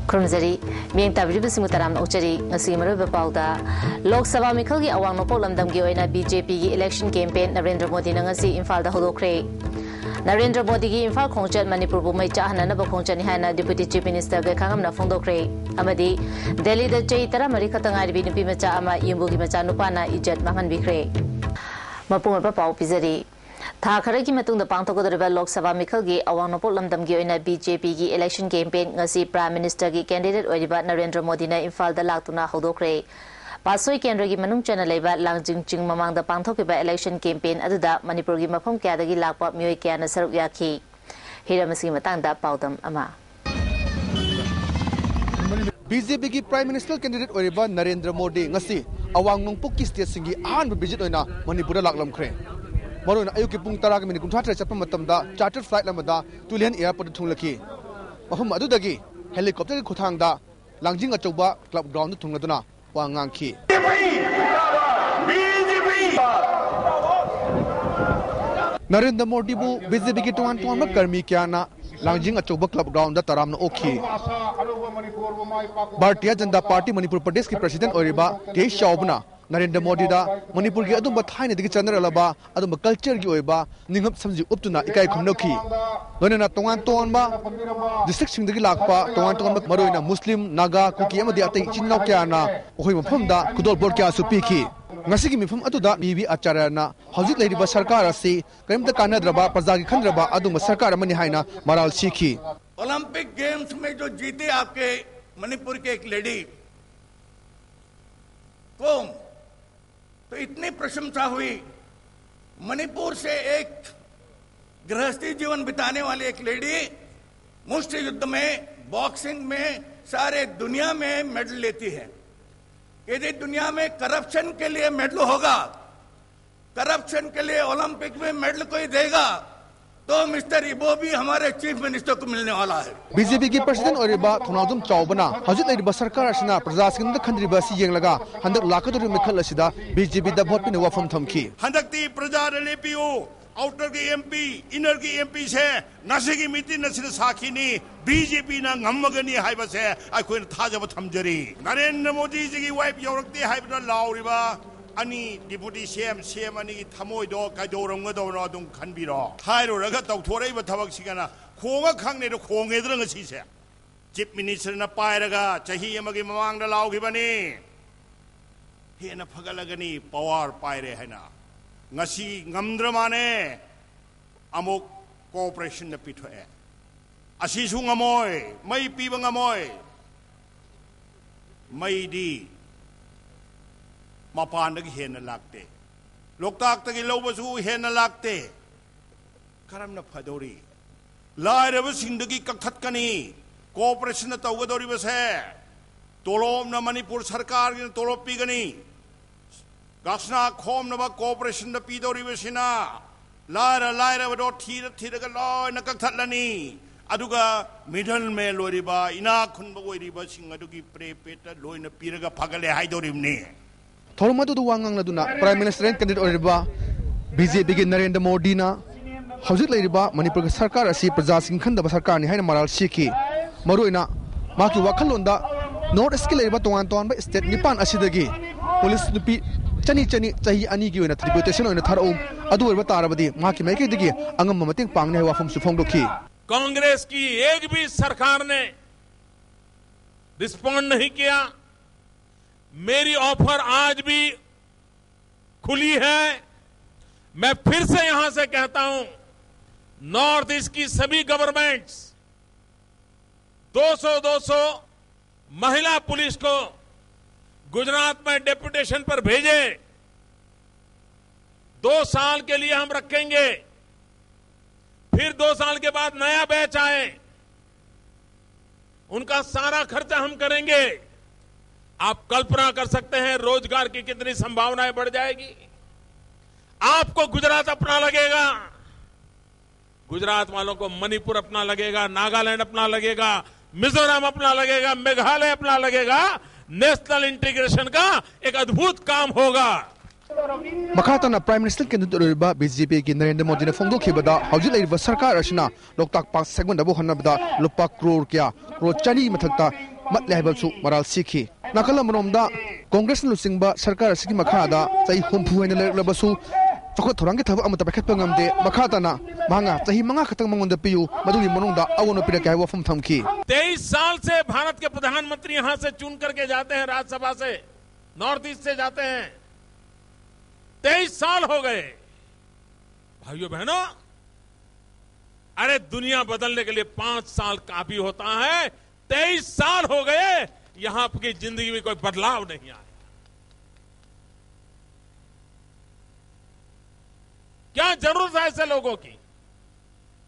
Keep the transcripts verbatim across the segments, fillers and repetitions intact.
ꯈꯨꯔꯨꯝꯖꯔꯤ꯫ ꯃꯤꯠꯌꯦꯡ ꯇꯥꯕꯤꯔꯤꯕꯁꯤꯡꯕꯨ ꯇꯔꯥꯝꯅ ꯑꯣꯛꯆꯔꯤ꯫ ꯉꯁꯤꯒꯤ ꯃꯔꯨꯑꯣꯏꯕ ꯄꯥꯎꯗ, ꯂꯣꯛ ꯁꯚꯥ ꯃꯤꯈꯜꯒꯤ ꯑꯋꯥꯡ ꯅꯣꯡꯄꯣꯛ ꯂꯝꯗꯝꯒꯤ ꯑꯣꯏꯅ ꯕꯤ ꯖꯦ ꯄꯤꯒꯤ election campaign ꯅꯔꯦꯟꯗ꯭ꯔ ꯃꯣꯗꯤꯅ ꯉꯁꯤ ꯏꯝꯐꯥꯜꯗ ꯍꯧꯗꯣꯛꯈ꯭ꯔꯦ꯫ ꯅꯔꯦꯟꯗ꯭ꯔ ꯃꯣꯗꯤꯒꯤ ꯏꯝꯐꯥꯜ ꯈꯣꯡꯆꯠ ꯃꯅꯤꯄꯨꯔꯕꯨ ꯃꯩ ꯆꯥꯛꯍꯟꯅꯅꯕ ꯈꯣꯡꯆꯠꯅꯤ ꯍꯥꯏꯅ Deputy Chief Minister ꯒꯩꯈꯥꯉꯝꯅ ꯐꯣꯡꯗꯣꯛꯈ꯭ꯔꯦ꯫ ꯑꯃꯗꯤ ꯗꯦꯜꯂꯤꯗ ꯆꯍꯤ ꯇꯔꯥꯃꯔꯤ ꯈꯛꯇ ꯉꯥꯏꯔꯤꯕꯤ ꯅꯨꯄꯤ ꯃꯆꯥ ꯑꯃ ꯌꯨꯝꯕꯨꯒꯤ ꯃꯆꯥꯅꯨꯄꯥꯅ ꯏꯖꯠ ꯃꯥꯡꯍꯟꯕꯤꯈ꯭ꯔꯦ꯫ ꯃꯄꯨꯡ ꯑꯣꯏꯕ ꯄꯥꯎ ꯄꯤꯖꯔꯤ꯫ ꯊꯥ ꯈꯔꯒꯤ ꯃꯇꯨꯡꯗ ꯄꯥꯡꯊꯣꯛꯀꯗꯧꯔꯤꯕ ꯂꯣꯛ ꯁꯚꯥ ꯃꯤꯈꯜꯒꯤ ꯑꯋꯥꯡ ꯅꯣꯡꯄꯣꯛ ꯂꯝꯗꯝꯒꯤ ꯑꯣꯏꯅ ꯕꯤ ꯖꯦ ꯄꯤꯒꯤ election campaign ꯉꯁꯤ Prime Minister ꯒꯤ candidate ꯑꯣꯏꯔꯤꯕ ꯅꯔꯦꯟꯗ꯭ꯔ ꯃꯣꯗꯤꯅ ꯏꯝꯐꯥꯜꯗ ꯂꯥꯛꯇꯨꯅ ꯍꯧꯗꯣꯛꯈ꯭ꯔꯦ꯫ ꯄꯥꯠꯁꯣꯏ ꯀꯦꯟꯗ꯭ꯔꯒꯤ ꯃꯅꯨꯡ ꯆꯟꯅ ꯂꯩꯕ ꯂꯥꯡꯖꯤꯡ ꯆꯤꯡ ꯃꯃꯥꯡꯗ ꯄꯥꯡꯊꯣꯛꯈꯤꯕ election campaign ꯑꯗꯨꯗ ꯃꯅꯤꯄꯨꯔꯒꯤ ꯃꯐꯝ ꯀꯌꯥꯗꯒꯤ ꯂꯥꯛꯄ ꯃꯤꯑꯣꯏ ꯀꯌꯥꯅ ꯁꯔꯨꯛ ꯌꯥꯈꯤ꯫ ꯍꯤꯔꯝ ꯑꯁꯤꯒꯤ ꯃꯇꯥꯡꯗ ꯄꯥꯎꯗꯝ ꯑꯃ꯫ ꯕꯤ ꯖꯦ ꯄꯤꯒꯤ Prime Minister candidate ꯑꯣꯏꯔꯤꯕ ꯅꯔꯦꯟꯗ꯭ꯔ ꯃꯣꯗꯤ ꯉꯁꯤ ꯑꯋꯥꯡ ꯅꯣꯡꯄꯣꯛꯀꯤ stateꯁꯤꯡꯒꯤ ꯑꯍꯥꯟꯕ visit ꯑꯣꯏꯅ ꯃꯅꯤꯄꯨꯔꯗ ꯂꯥꯛꯂꯝꯈ꯭ꯔꯦ꯫ ꯃꯔꯨꯑꯣꯏꯅ ꯑꯌꯨꯛꯀꯤ ꯄꯨꯡ ꯇꯔꯥꯒ minute ꯀꯨꯟꯊ꯭ꯔꯥ ꯇꯔꯦꯠ ꯆꯠꯄ ꯃꯇꯝꯗ chartered flight ꯑꯃꯗ ꯇꯨꯂꯤꯍꯜ airportꯇ ꯊꯨꯡꯂꯈꯤ꯫ ꯃꯐꯝ ꯑꯗꯨꯗꯒꯤ helicopterꯒꯤ ꯈꯨꯠꯊꯥꯡꯗ ꯂꯥꯡꯖꯤꯡ ꯑꯆꯧꯕ club groundꯗ ꯊꯨꯡꯂꯗꯨꯅ ꯋꯥ ꯉꯥꯡꯈꯤ꯫ ꯅꯔꯦꯟꯗ꯭ꯔ ꯃꯣꯗꯤꯕꯨ ꯕꯤ ꯖꯦ ꯄꯤꯒꯤ ꯇꯣꯉꯥꯟ ꯇꯣꯉꯥꯟꯕ ꯀꯔꯃꯤ ꯀꯌꯥꯅ ꯂꯥꯡꯖꯤꯡ ꯑꯆꯧꯕ club groundꯗ ꯇꯔꯥꯝꯅ ꯑꯣꯛꯈꯤ꯫ ꯚꯥꯔꯇꯤꯌ ꯖꯅꯇꯥ ꯄꯥꯔꯇꯤ ꯃꯅꯤꯄꯨꯔ ꯄ꯭ꯔꯗꯦꯁꯀꯤ president ꯑꯣꯏꯔꯤꯕ ꯀꯦ ꯆꯥꯎꯕꯅ ꯅꯔꯦꯟꯗ꯭ꯔ ꯃꯣꯗꯤꯗ ꯃꯅꯤꯄꯨꯔꯒꯤ ꯑꯗꯨꯝꯕ ꯊꯥꯏꯅꯗꯒꯤ ꯆꯠꯅꯔꯛꯂꯕ ꯑꯗꯨꯝꯕ cultureꯒꯤ ꯑꯣꯏꯕ ꯅꯤꯡꯉꯞ ꯁꯝꯖꯤ ꯎꯞꯇꯨꯅ ꯏꯀꯥꯏ ꯈꯨꯝꯅꯈꯤ꯫ ꯂꯣꯏꯅꯅ ꯇꯣꯉꯥꯟ ꯇꯣꯉꯥꯟꯕ districtꯁꯤꯡꯗꯒꯤ ꯂꯥꯛꯄ ꯇꯣꯉꯥꯟ ꯇꯣꯉꯥꯟꯕ ꯃꯔꯨꯑꯣꯏꯅ ꯃꯨꯁꯂꯤꯝ, ꯅꯥꯒꯥ, ꯀꯨꯀꯤ ꯑꯃꯗꯤ ꯑꯇꯩ ꯏꯆꯤꯟ ꯏꯅꯥꯎ ꯀꯌꯥꯅ ꯑꯩꯈꯣꯏ ꯃꯐꯝꯗ ꯈꯨꯗꯣꯜꯄꯣꯠ ꯀꯌꯥꯁꯨ ꯄꯤꯈꯤ꯫ ꯉꯁꯤꯒꯤ ꯃꯤꯐꯝ ꯑꯗꯨꯗ ꯕꯤ ꯕꯤ ꯑꯆꯥꯔꯌꯅ ꯍꯧꯖꯤꯛ ꯂꯩꯔꯤꯕ ꯁꯔꯀꯥꯔ ꯑꯁꯤ ꯀꯔꯤꯝꯇ ꯀꯥꯟꯅꯗ꯭ꯔꯕ, ꯄ꯭ꯔꯖꯥꯒꯤ ꯈꯟꯗ꯭ꯔꯕ ꯑꯗꯨꯒꯨꯝꯕ ꯁꯔꯀꯥꯔ ꯑꯃꯅꯤ ꯍꯥꯏꯅ ꯃꯔꯥꯜ ꯁꯤꯈꯤ꯫ ओलंपिक गेम्स में जो जीते आपके मणिपुर के एक लेडी को, तो इतनी प्रशंसा हुई। मणिपुर से एक गृहस्थी जीवन बिताने वाली एक लेडी मुष्टि युद्ध में, बॉक्सिंग में सारे दुनिया में मेडल लेती है। यदि दुनिया में करप्शन के लिए मेडल होगा, करप्शन के लिए ओलंपिक में मेडल कोई देगा, तो मिस्टर इबो भी हमारे चीफ मिनिस्टर को मिलने वाला है। ꯕꯤ ꯖꯦ ꯄꯤꯒꯤ president ꯑꯣꯏꯔꯤꯕ ꯊꯧꯅꯥꯎꯖꯝ ꯆꯥꯎꯕꯅ ꯍꯧꯖꯤꯛ ꯂꯩꯔꯤꯕ ꯁꯔꯀꯥꯔ ꯑꯁꯤꯅ ꯄ꯭ꯔꯖꯥꯁꯤꯡꯗ ꯈꯟꯗ꯭ꯔꯤꯕ ꯑꯁꯤ ꯌꯦꯡꯂꯒ ꯍꯟꯗꯛ ꯂꯥꯛꯀꯗꯧꯔꯤꯕ ꯃꯤꯈꯜ ꯑꯁꯤꯗ ꯕꯤ ꯖꯦ ꯄꯤꯗ vote ꯄꯤꯅꯕ ꯋꯥꯐꯝ ꯊꯝꯈꯤ꯫ ꯍꯟꯗꯛꯇꯤ ꯄ꯭ꯔꯖꯥ ꯔꯦꯂꯤ ꯄꯤꯌꯨ꯫ ꯑꯥꯎꯇꯔꯒꯤ ꯑꯦꯝ ꯄꯤ, ꯏꯟꯅꯔꯒꯤ ꯑꯦꯝ ꯄꯤꯁꯦ ꯉꯁꯤꯒꯤ ꯃꯤꯇꯤꯟ ꯑꯁꯤꯗ ꯁꯥꯈꯤꯅꯤ꯫ ꯕꯤ ꯖꯦ ꯄꯤꯅ ꯉꯝꯃꯒꯅꯤ ꯍꯥꯏꯕꯁꯦ ꯑꯩꯈꯣꯏꯅ ꯊꯥꯖꯕ ꯊꯝꯖꯔꯤ꯫ ꯅꯔꯦꯟꯗ꯭ꯔ ꯃꯣꯗꯤꯖꯤꯒꯤ ꯋꯥꯏꯞ ꯌꯧꯔꯛꯇꯦ ꯍꯥꯏꯕꯗ ꯂꯥꯎꯔꯤꯕ ꯑꯅꯤ ꯗꯤꯄꯨꯇꯤ ꯁꯤ ꯑꯦꯝ, ꯁꯤ ꯑꯦꯝ ꯑꯅꯤꯒꯤ ꯊꯃꯣꯏꯗꯣ ꯀꯩꯗꯧꯔꯝꯒꯗꯧꯅꯣ ꯑꯗꯨꯝ ꯈꯟꯕꯤꯔꯣ꯫ ꯍꯥꯏꯔꯨꯔꯒ ꯇꯧꯊꯣꯔꯛꯏꯕ ꯊꯕꯛꯁꯤꯒꯅ ꯈꯣꯡꯉ ꯈꯪꯅꯦꯗꯣ ꯈꯣꯡꯉꯦꯗꯅ ꯉꯁꯤꯁꯦ꯫ ꯆꯤꯐ ꯃꯤꯅꯤꯁꯇꯔꯅ ꯄꯥꯏꯔꯒ ꯆꯍꯤ ꯑꯃꯒꯤ ꯃꯃꯥꯡꯗ ꯂꯥꯎꯈꯤꯕꯅꯤ, ꯍꯦꯟꯅ ꯐꯒꯠꯂꯒꯅꯤ, ꯄꯋꯥꯔ ꯄꯥꯏꯔꯦ ꯍꯥꯏꯅ꯫ ꯉꯁꯤ ꯉꯝꯗ꯭ꯔ ꯃꯥꯅꯦ, ꯑꯃꯨꯛ ꯀꯣꯑꯣꯄꯔꯦꯁꯟꯗ ꯄꯤꯊꯣꯛꯑꯦ꯫ ꯑꯁꯤꯁꯨ ꯉꯝꯃꯣꯏ, ꯃꯩ ꯄꯤꯕ ꯉꯝꯃꯣꯏ꯫ ꯃꯩꯗꯤ ꯃꯄꯥꯟꯗꯒꯤ ꯍꯦꯟꯅ ꯂꯥꯛꯇꯦ, ꯂꯣꯛꯇꯥꯛꯇꯒꯤ ꯂꯧꯕꯁꯨ ꯍꯦꯟꯅ ꯂꯥꯛꯇꯦ꯫ ꯀꯔꯝꯅ ꯐꯗꯧꯔꯤ? ꯂꯥꯏꯔꯕꯁꯤꯡꯗꯒꯤ ꯀꯛꯊꯠꯀꯅꯤ꯫ ꯀꯣꯑꯣꯄꯔꯦꯁꯟꯅ ꯇꯧꯒꯗꯧꯔꯤꯕꯁꯦ, ꯇꯣꯂꯣꯞꯅ ꯃꯅꯤꯄꯨꯔ ꯁꯔꯀꯥꯔꯒꯤꯅ ꯇꯣꯂꯣꯞ ꯄꯤꯒꯅꯤ꯫ ꯒꯁꯅꯥ ꯈꯣꯝꯅꯕ ꯀꯣꯑꯣꯄꯔꯦꯁꯟꯗ ꯄꯤꯗꯧꯔꯤꯕꯁꯤꯅ ꯂꯥꯏꯔ ꯂꯥꯏꯔꯕꯗꯣ ꯊꯤꯔ ꯊꯤꯔꯒ ꯂꯣꯏꯅ ꯀꯛꯊꯠꯂꯅꯤ꯫ ꯑꯗꯨꯒ ꯃꯤꯗꯜ ꯃꯦꯟ ꯑꯣꯏꯔꯤꯕ, ꯏꯅꯥꯛ ꯈꯨꯟꯕ ꯑꯣꯏꯔꯤꯕꯁꯤꯡ ꯑꯗꯨꯒꯤ ꯄ꯭ꯔꯦ ꯄꯦꯠꯇ ꯂꯣꯏꯅ ꯄꯤꯔꯒ ꯐꯒꯠꯂꯦ ꯍꯥꯏꯗꯧꯔꯤꯕꯅꯤ꯫ ꯊꯧꯔꯝ ꯑꯗꯨꯗ ꯋꯥ ꯉꯥꯡꯂꯗꯨꯅ ꯄ꯭ꯔꯥꯏꯝ ꯃꯤꯅꯤꯁꯇꯔ ꯑꯦꯟ ꯀꯦꯟꯗꯤꯗꯦꯠ ꯑꯣꯏꯔꯤꯕ ꯕꯤ ꯖꯦ ꯄꯤꯒꯤ ꯅꯔꯦꯟꯗ꯭ꯔ ꯃꯣꯗꯤꯅ ꯍꯧꯖꯤꯛ ꯂꯩꯔꯤꯕ ꯃꯅꯤꯄꯨꯔꯒꯤ ꯁꯔꯀꯥꯔ ꯑꯁꯤ ꯄ꯭ꯔꯖꯥꯁꯤꯡ ꯈꯟꯗꯕ ꯁꯔꯀꯥꯔꯅꯤ ꯍꯥꯏꯅ ꯃꯔꯥꯜ ꯁꯤꯈꯤ꯫ ꯃꯔꯨꯑꯣꯏꯅ ꯃꯍꯥꯛꯀꯤ ꯋꯥꯈꯜꯂꯣꯟꯗ ꯅꯣꯔꯠ ꯏꯁꯀꯤ ꯂꯩꯔꯤꯕ ꯇꯣꯉꯥꯟ ꯇꯣꯉꯥꯟꯕ ꯁ꯭ꯇꯦꯠ ꯅꯤꯄꯥꯟ ꯑꯁꯤꯗꯒꯤ ꯄꯨꯂꯤꯁ ꯅꯨꯄꯤ ꯆꯅꯤ ꯆꯅꯤ ꯆꯍꯤ ꯑꯅꯤꯒꯤ ꯑꯣꯏꯅ ꯗꯤꯄ꯭ꯌꯨꯇꯦꯁꯟ ꯑꯣꯏꯅ ꯊꯥꯔꯛꯎ, ꯑꯗꯨ ꯑꯣꯏꯕ ꯇꯥꯔꯕꯗꯤ ꯃꯍꯥꯛꯀꯤ ꯃꯥꯏꯀꯩꯗꯒꯤ ꯑꯉꯝꯕ ꯃꯇꯦꯡ ꯄꯥꯡꯒꯅꯤ ꯍꯥꯏꯕ ꯋꯥꯐꯝꯁꯨ ꯐꯣꯡꯗꯣꯛꯈꯤ꯫ कांग्रेस की एक भी सरकार ने रिस्पॉन्ड नहीं किया। मेरी ऑफर आज भी खुली है। मैं फिर से यहां से कहता हूं, नॉर्थ ईस्ट की सभी गवर्नमेंट्स दो सौ दो सौ महिला पुलिस को गुजरात में डेपुटेशन पर भेजे। दो साल के लिए हम रखेंगे, फिर दो साल के बाद नया बैच आए, उनका सारा खर्चा हम करेंगे। आप कल्पना कर सकते हैं, रोजगार की कितनी संभावनाएं बढ़ जाएगी। आपको गुजरात अपना लगेगा, गुजरात वालों को मणिपुर अपना लगेगा, नागालैंड अपना लगेगा, मिजोरम अपना लगेगा, मेघालय अपना लगेगा। नेशनल इंटीग्रेशन का एक अद्भुत काम होगा। ꯃꯈꯥ ꯇꯥꯅ Prime Minister candidate ꯑꯣꯏꯔꯤꯕ BJPꯒꯤ ꯅꯔꯦꯟꯗ꯭ꯔ ꯃꯣꯗꯤꯅ ꯐꯣꯡꯗꯣꯛꯈꯤꯕꯗ, ꯍꯧꯖꯤꯛ ꯂꯩꯔꯤꯕ ꯁꯔꯀꯥꯔ ꯑꯁꯤꯅ ꯂꯣꯛꯇꯥꯛ ꯄꯥꯠ ꯁꯦꯝꯒꯠꯅꯕ ꯍꯣꯠꯅꯕꯗ ꯂꯨꯄꯥ ꯀ꯭ꯔꯣꯔ ꯀꯌꯥ, ꯀ꯭ꯔꯣꯔ ꯆꯅꯤ ꯃꯊꯛꯇ ꯃꯠꯂꯦ ꯍꯥꯏꯕꯁꯨ ꯃꯔꯥꯜ ꯁꯤꯈꯤ꯫ ꯅꯥꯀꯜ ꯑꯃꯔꯣꯝꯗ, ꯀꯣꯡꯒ꯭ꯔꯦꯁꯅ ꯂꯨꯆꯤꯡꯕ ꯁꯔꯀꯥꯔ ꯑꯁꯤꯒꯤ ꯃꯈꯥꯗ ꯆꯍꯤ ꯍꯨꯝꯐꯨ ꯍꯦꯟꯅ ꯂꯩꯔꯛꯂꯕꯁꯨ ꯆꯥꯎꯈꯠ ꯊꯧꯔꯥꯡꯒꯤ ꯊꯕꯛ ꯑꯃꯠꯇ ꯄꯥꯏꯈꯠꯄ ꯉꯝꯗꯦ꯫ ꯃꯈꯥ ꯇꯥꯅ ꯃꯍꯥꯛꯅ ꯆꯍꯤ ꯃꯉꯥ ꯈꯛꯇꯪ ꯃꯉꯣꯟꯗ ꯄꯤꯌꯨ, ꯃꯗꯨꯒꯤ ꯃꯅꯨꯡꯗ ꯑꯑꯣꯟꯕ ꯄꯤꯔꯛꯀꯦ ꯍꯥꯏꯕ ꯋꯥꯐꯝ ꯊꯝꯈꯤ꯫ तेईस साल से भारत के प्रधानमंत्री यहां से चुन करके जाते हैं, राज्यसभा से, नॉर्थ ईस्ट से जाते हैं। तेईस साल हो गए। भाइयों बहनों, अरे, दुनिया बदलने के लिए पांच साल काफी होता है। तेईस साल हो गए, यहां आपकी जिंदगी में कोई बदलाव नहीं आया। क्या जरूरत है ऐसे लोगों की?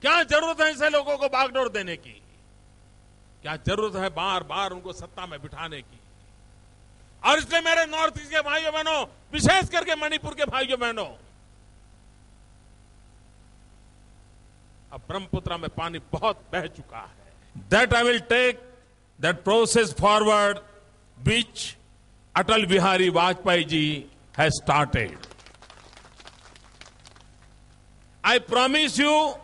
क्या जरूरत है ऐसे लोगों को बागडोर देने की? क्या जरूरत है बार बार उनको सत्ता में बिठाने की? और इसलिए मेरे नॉर्थ ईस्ट के भाइयों बहनों, विशेष करके मणिपुर के भाइयों बहनों, अब ब्रह्मपुत्र में पानी बहुत बह चुका है। That I will take that process forward which Atal Bihari Vajpayee ji has started. I promise you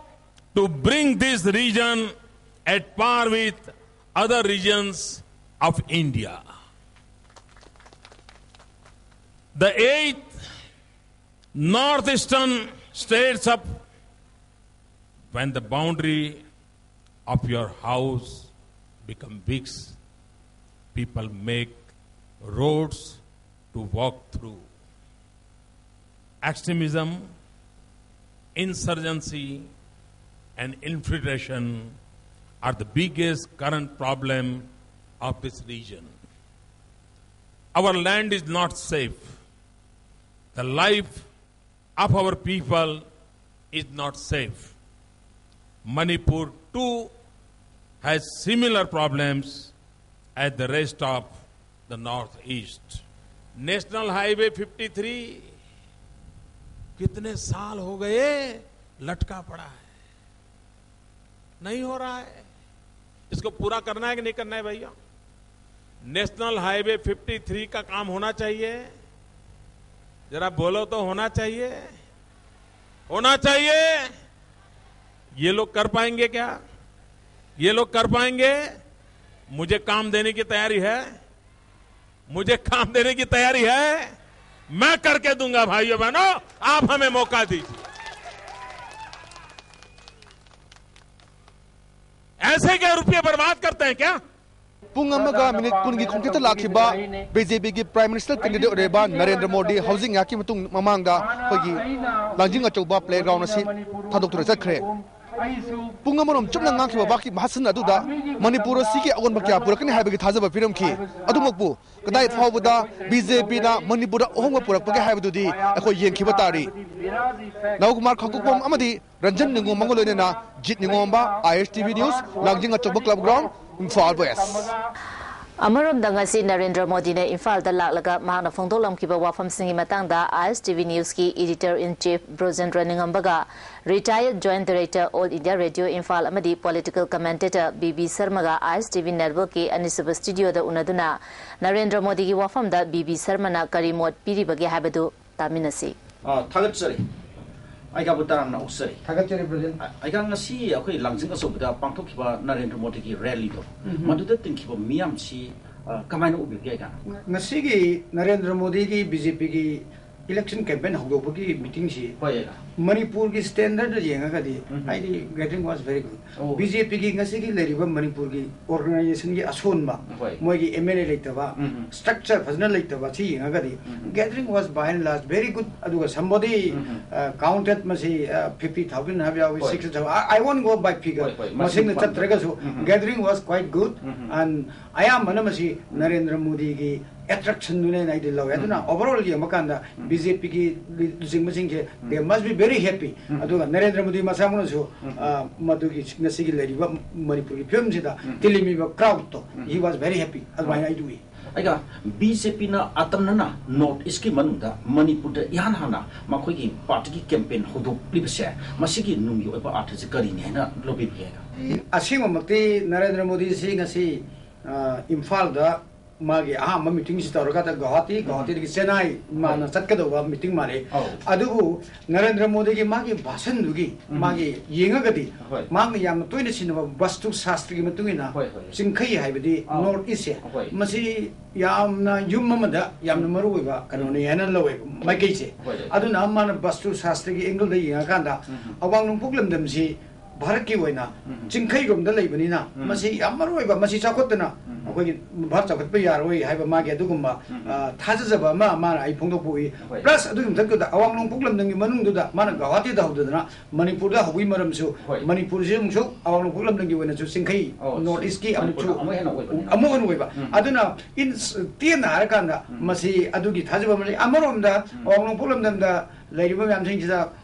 to bring this region at par with other regions of India. The eighth northeastern states of, when the boundary of your house become big, people make roads to walk through. Extremism, insurgency, and infiltration are the biggest current problem of this region. Our land is not safe. The life of our people is not safe. Manipur too has similar problems as the rest of the Northeast. National Highway fifty three कितने साल हो गए लटका पड़ा है, नहीं हो रहा है। इसको पूरा करना है कि नहीं करना है भैया? नेशनल हाईवे फिफ्टी थ्री का काम होना चाहिए। जरा बोलो तो, होना चाहिए, होना चाहिए। ये लोग कर पाएंगे क्या? ये लोग कर पाएंगे? मुझे काम देने की तैयारी है, मुझे काम देने की तैयारी है, मैं करके दूंगा। भाइयों बहनों, आप हमें मौका दीजिए। ऐसे क्या रुपये बर्बाद करते हैं क्या? ꯄꯨꯡ ꯑꯃꯒ ꯃꯤꯅꯤꯠ ꯀꯨꯟꯒꯤ ꯈꯣꯡꯆꯠꯇ ꯂꯥꯛꯈꯤꯕ ꯕꯤ ꯖꯦ ꯄꯤꯒꯤ Prime Minister candidate ꯑꯣꯏꯔꯤꯕ ꯅꯔꯦꯟꯗ꯭ꯔ ꯃꯣꯗꯤ ꯍꯧꯖꯤꯛ ꯉꯥꯏꯍꯥꯛꯀꯤ ꯃꯇꯨꯡ ꯃꯃꯥꯡꯗ ꯑꯩꯈꯣꯏꯒꯤ ꯂꯥꯡꯖꯤꯡ ꯑꯆꯧꯕ playground ꯑꯁꯤ ꯊꯥꯗꯣꯛꯇꯨꯅ ꯆꯠꯈ꯭ꯔꯦ꯫ ꯄꯨꯡ ꯑꯃꯔꯣꯝ ꯆꯨꯞꯅ ꯉꯥꯡꯈꯤꯕ ꯃꯍꯥꯛꯀꯤ ꯚꯥꯁꯟ ꯑꯗꯨꯗ ꯃꯅꯤꯄꯨꯔ ꯑꯁꯤꯒꯤ ꯑꯑꯣꯟꯕ ꯀꯌꯥ ꯄꯨꯔꯛꯀꯅꯤ ꯍꯥꯏꯕꯒꯤ ꯊꯥꯖꯕ ꯄꯤꯔꯝꯈꯤ꯫ ꯑꯗꯨꯃꯛꯄꯨ ꯀꯗꯥꯏ ꯐꯥꯎꯕꯗ ꯕꯤ ꯖꯦ ꯄꯤꯅ ꯃꯅꯤꯄꯨꯔꯗ ꯑꯍꯣꯡꯕ ꯄꯨꯔꯛꯄꯒꯦ ꯍꯥꯏꯕꯗꯨꯗꯤ ꯑꯩꯈꯣꯏ ꯌꯦꯡꯈꯤꯕ ꯇꯥꯔꯤ꯫ ꯅꯧꯀꯨꯃꯥꯔ ꯈꯥꯡꯀꯨꯄꯝ ꯑꯃꯗꯤ ꯔꯟꯖꯟ ꯅꯤꯉꯣꯝꯕꯒ ꯂꯣꯏꯅꯅ ꯖꯤꯠ ꯅꯤꯉꯣꯝꯕ, ꯑꯥꯏ ꯑꯦꯁ ꯇꯤ ꯚꯤ News, ꯂꯥꯡꯖꯤꯡ ꯑꯆꯧꯕ club ground, ꯏꯝꯐꯥꯜ ꯋꯦꯁ꯫ ꯑꯃꯔꯣꯝꯗ ꯉꯁꯤ ꯅꯔꯦꯟꯗ꯭ꯔ ꯃꯣꯗꯤꯅ ꯏꯝꯐꯥꯜꯗ ꯂꯥꯛꯂꯒ ꯃꯍꯥꯛꯅ ꯐꯣꯡꯗꯣꯛꯂꯝꯈꯤꯕ ꯋꯥꯐꯝꯁꯤꯡꯒꯤ ꯃꯇꯥꯡꯗ ꯑꯥꯏ ꯑꯦꯁ ꯇꯤ ꯚꯤ Newsꯀꯤ editor in chief ꯕ꯭ꯔꯣꯖꯦꯟꯗ꯭ꯔ ꯅꯤꯉꯝꯕꯒ retired joint director All India Radio ꯏꯝꯐꯥꯜ ꯑꯃꯗꯤ political commentator ꯕꯤ ꯕꯤ ꯁꯔꯃꯒ ꯑꯥꯏ ꯑꯦꯁ ꯇꯤ ꯚꯤ Networkꯀꯤ ꯑꯅꯤꯁꯨꯕ studioꯗ ꯎꯅꯗꯨꯅ ꯅꯔꯦꯟꯗ꯭ꯔ ꯃꯣꯗꯤꯒꯤ ꯋꯥꯐꯝꯗ ꯕꯤ ꯕꯤ ꯁꯔꯃꯅ ꯀꯔꯤ ꯃꯣꯠ ꯄꯤꯔꯤꯕꯒꯦ ꯍꯥꯏꯕꯗꯨ ꯇꯥꯃꯤꯟꯅꯁꯤ꯫ ꯑ, ꯊꯥꯒꯠꯆꯔꯤ꯫ ꯑꯩꯒꯥꯕꯨ ꯇꯔꯥꯝꯅ ꯑꯣꯛꯆꯔꯤ꯫ ꯊꯥꯒꯠꯆꯔꯤ, President꯫ ꯑ, ꯑꯩꯒ ꯉꯁꯤ ꯑꯩꯈꯣꯏ ꯂꯥꯡꯖꯤꯡ ꯑꯆꯧꯕꯗ ꯄꯥꯡꯊꯣꯛꯈꯤꯕ ꯅꯔꯦꯟꯗ꯭ꯔ ꯃꯣꯗꯤꯒꯤ rallyꯗꯣ, ꯃꯗꯨꯗ ꯇꯤꯟꯈꯤꯕ ꯃꯤꯌꯥꯝꯁꯤ, ꯑ, ꯀꯃꯥꯏꯅ ꯎꯕꯤꯕꯒꯦ ꯑꯩꯒ? ꯉꯁꯤꯒꯤ ꯅꯔꯦꯟꯗ꯭ꯔ ꯃꯣꯗꯤꯒꯤ ꯕꯤ ꯖꯦ ꯄꯤꯒꯤ election campaign ꯍꯧꯗꯣꯛꯄꯒꯤ meetingꯁꯤ ꯍꯣꯏ, ꯑꯩꯒ꯫ ꯃꯅꯤꯄꯨꯔꯒꯤ standardꯗ ꯌꯦꯡꯉꯒꯗꯤ ꯎꯝ꯫ ꯍꯥꯏꯗꯤ gathering was very good꯫ ꯑꯣ꯫ ꯕꯤ ꯖꯦ ꯄꯤꯒꯤ ꯉꯁꯤꯒꯤ ꯂꯩꯔꯤꯕ ꯃꯅꯤꯄꯨꯔꯒꯤ organizationꯒꯤ ꯑꯁꯣꯟꯕ, ꯍꯣꯏ꯫ ꯃꯣꯏꯒꯤ ꯑꯦꯝ ꯑꯦꯜ ꯑꯦ ꯂꯩꯇꯕ, ꯎꯝ꯫ structure ꯐꯖꯅ ꯂꯩꯇꯕ ꯁꯤ ꯌꯦꯡꯉꯒꯗꯤ ꯎꯝ꯫ gathering was by and large very good꯫ ꯑꯗꯨꯒ somebody, ꯎꯝ꯫ ꯑ, counted ꯃꯁꯤ, ꯑ, fifty thousand ꯍꯥꯏꯕ ꯌꯥꯎꯏ, ꯍꯣꯏ꯫ six thousand꯫ I, I won't go by figure꯫ ꯍꯣꯏ, ꯍꯣꯏ, ꯃꯁꯤꯡꯗ ꯃꯁꯤꯡ ꯆꯠꯇ꯭ꯔꯒꯁꯨ ꯎꯝ꯫ gathering was quite good um. and ꯑꯌꯥꯝꯕꯅ ꯃꯁꯤ ꯅꯔꯦꯟꯗ꯭ꯔ ꯃꯣꯗꯤꯒꯤ attractionꯗꯨꯅꯦꯅ ꯑꯩꯗꯤ ꯂꯧꯋꯦ꯫ ꯑꯗꯨꯅ overall ꯌꯦꯡꯕ ꯀꯥꯟꯗ ꯕꯤ ꯖꯦ ꯄꯤꯒꯤ ꯂꯨꯆꯤꯡꯕꯁꯤꯡꯁꯦ they must be very happy꯫ ꯑꯗꯨꯒ ꯅꯔꯦꯟꯗ꯭ꯔ ꯃꯣꯗꯤ ꯃꯁꯥꯃꯛꯅꯁꯨ, ꯑ, ꯃꯗꯨꯒꯤ ꯉꯁꯤꯒꯤ ꯂꯩꯔꯤꯕ ꯃꯅꯤꯄꯨꯔꯒꯤ ꯐꯤꯕꯝꯁꯤꯗ ꯇꯤꯜꯂꯤꯝꯃꯤꯕ crowdꯇꯣ, he was very happy ꯑꯗꯨꯃꯥꯏꯅ ꯑꯩꯗꯤ ꯎꯏ꯫ ꯑꯩꯒ ꯕꯤ ꯖꯦ ꯄꯤꯅ ꯑꯇꯝꯅꯅ North Eastꯀꯤ ꯃꯅꯨꯡꯗ ꯃꯅꯤꯄꯨꯔꯗ ꯏꯍꯥꯟ ꯍꯥꯟꯅ ꯃꯈꯣꯏꯒꯤ partyꯒꯤ campaign ꯍꯧꯗꯣꯛꯂꯤꯕꯁꯦ, ꯃꯁꯤꯒꯤ ꯅꯨꯡꯒꯤ ꯑꯣꯏꯕ ꯑꯥꯔꯊꯁꯦ ꯀꯔꯤꯅꯤ ꯍꯥꯏꯅ ꯂꯧꯕꯤꯕꯒꯦ ꯍꯥꯏꯒ? ꯑꯁꯦꯡꯕꯃꯛꯇꯤ ꯅꯔꯦꯟꯗ꯭ꯔ ꯃꯣꯗꯤꯁꯤ ꯉꯁꯤ, ꯑ, ꯏꯝꯐꯥꯜꯗ ꯃꯥꯒꯤ ꯑꯍꯥꯟꯕ ꯃꯤꯇꯤꯡꯁꯤ ꯇꯧꯔꯀꯥꯟꯗ ꯒꯧꯍꯥꯇꯤ, ꯒꯧꯍꯥꯇꯤꯗꯒꯤ ꯆꯦꯟꯅꯥꯏ ꯃꯥꯅ ꯆꯠꯀꯗꯧꯕ ꯃꯤꯇꯤꯡ ꯃꯥꯜꯂꯤ꯫ ꯑꯧ꯫ ꯑꯗꯨꯕꯨ ꯅꯔꯦꯟꯗ꯭ꯔ ꯃꯣꯗꯤꯒꯤ ꯃꯥꯒꯤ ꯚꯥꯁꯟꯗꯨꯒꯤ ꯎꯝ꯫ ꯃꯥꯒꯤ ꯌꯦꯡꯉꯒꯗꯤ ꯍꯣꯏ꯫ ꯃꯍꯥꯛꯅ ꯌꯥꯝꯅ ꯇꯣꯏꯅ ꯁꯤꯖꯤꯟꯅꯕ ꯕꯁꯇꯨ ꯁꯥꯁꯇ꯭ꯔꯒꯤ ꯃꯇꯨꯡ ꯏꯟꯅ ꯍꯣꯏ, ꯍꯣꯏ꯫ ꯆꯤꯡꯈꯩ ꯍꯥꯏꯕꯗꯤ ꯑꯧ꯫ ꯅꯣꯔꯠ ꯏꯁꯁꯦ ꯍꯣꯏ꯫ ꯃꯁꯤ ꯌꯥꯝꯅ ꯌꯨꯝ ꯑꯃꯗ ꯌꯥꯝꯅ ꯃꯔꯨ ꯑꯣꯏꯕ ꯀꯩꯅꯣꯅꯤ ꯍꯥꯏꯅ ꯂꯧꯋꯦ ꯃꯥꯏꯀꯩꯁꯦ꯫ ꯍꯣꯏ, ꯍꯣꯏ꯫ ꯑꯗꯨꯅ ꯃꯥꯅ ꯕꯁꯇꯨ ꯁꯥꯁꯇ꯭ꯔꯒꯤ ꯑꯦꯡꯒꯜꯗ ꯌꯦꯡꯉꯀꯥꯟꯗ ꯎꯝ꯫ ꯑꯋꯥꯡ ꯅꯣꯡꯄꯣꯛ ꯂꯝꯗꯝꯁꯤ ꯚꯥꯔꯠꯀꯤ ꯑꯣꯏꯅ ꯎꯝ꯫ ꯆꯤꯡꯈꯩꯔꯣꯝꯗ ꯂꯩꯕꯅꯤꯅ ꯎꯝ꯫ ꯃꯁꯤ ꯌꯥꯝ ꯃꯔꯨ ꯑꯣꯏꯕ, ꯃꯁꯤ ꯆꯥꯎꯈꯠꯇꯅ ꯎꯝ꯫ ꯑꯩꯈꯣꯏꯒꯤ ꯚꯥꯔꯠ ꯆꯥꯎꯈꯠꯄ ꯌꯥꯔꯣꯏ ꯍꯥꯏꯕ ꯃꯥꯒꯤ ꯑꯗꯨꯒꯨꯝꯕ, ꯎꯝ꯫ ꯑ, ꯊꯥꯖꯖꯕ ꯑꯃ ꯃꯥꯅ ꯑꯩ ꯐꯣꯡꯗꯣꯛꯄ ꯎꯏ꯫ ꯍꯣꯏ꯫ Plus ꯑꯗꯨꯒꯤ ꯃꯊꯛꯇꯨꯗ ꯑꯋꯥꯡ ꯅꯣꯡꯄꯣꯛ ꯂꯝꯗꯝꯒꯤ ꯃꯅꯨꯡꯗꯨꯗ ꯃꯥꯅ ꯒꯧꯍꯥꯇꯤꯗ ꯍꯧꯗꯗꯅ ꯃꯅꯤꯄꯨꯔꯗ ꯍꯧꯕꯒꯤ ꯃꯔꯝꯁꯨ ꯍꯣꯏ꯫ ꯃꯅꯤꯄꯨꯔꯁꯤ ꯑꯃꯨꯛꯁꯨ ꯑꯋꯥꯡ ꯅꯣꯡꯄꯣꯛ ꯂꯝꯗꯝꯒꯤ ꯑꯣꯏꯅꯁꯨ ꯆꯤꯡꯈꯩ ꯑꯧ, ꯅꯣꯔꯠ ꯏꯁꯀꯤ ꯃꯅꯤꯄꯨꯔꯗ ꯑꯃꯨꯛꯁꯨ ꯑꯃꯨꯛ ꯍꯦꯟꯅ ꯑꯣꯏꯕꯅꯤꯅ꯫ ꯑꯃꯨꯛ ꯍꯦꯟꯅ ꯑꯣꯏꯕ꯫ ꯎꯝ꯫ ꯑꯗꯨꯅ ꯏꯟ-, ꯇꯦꯟꯅ ꯍꯥꯏꯔꯀꯥꯟꯗ ꯎꯝ꯫ ꯃꯁꯤ ꯑꯗꯨꯒꯤ ꯊꯥꯖꯕ ꯑꯃ ꯂꯩ꯫ ꯑꯃꯔꯣꯝꯗ ꯎꯝ꯫ ꯑꯋꯥꯡ ꯅꯣꯡꯄꯣꯛ ꯂꯝꯗꯝꯗ ꯂꯩꯔꯤꯕ ꯃꯌꯥꯝꯁꯤꯡꯁꯤꯗ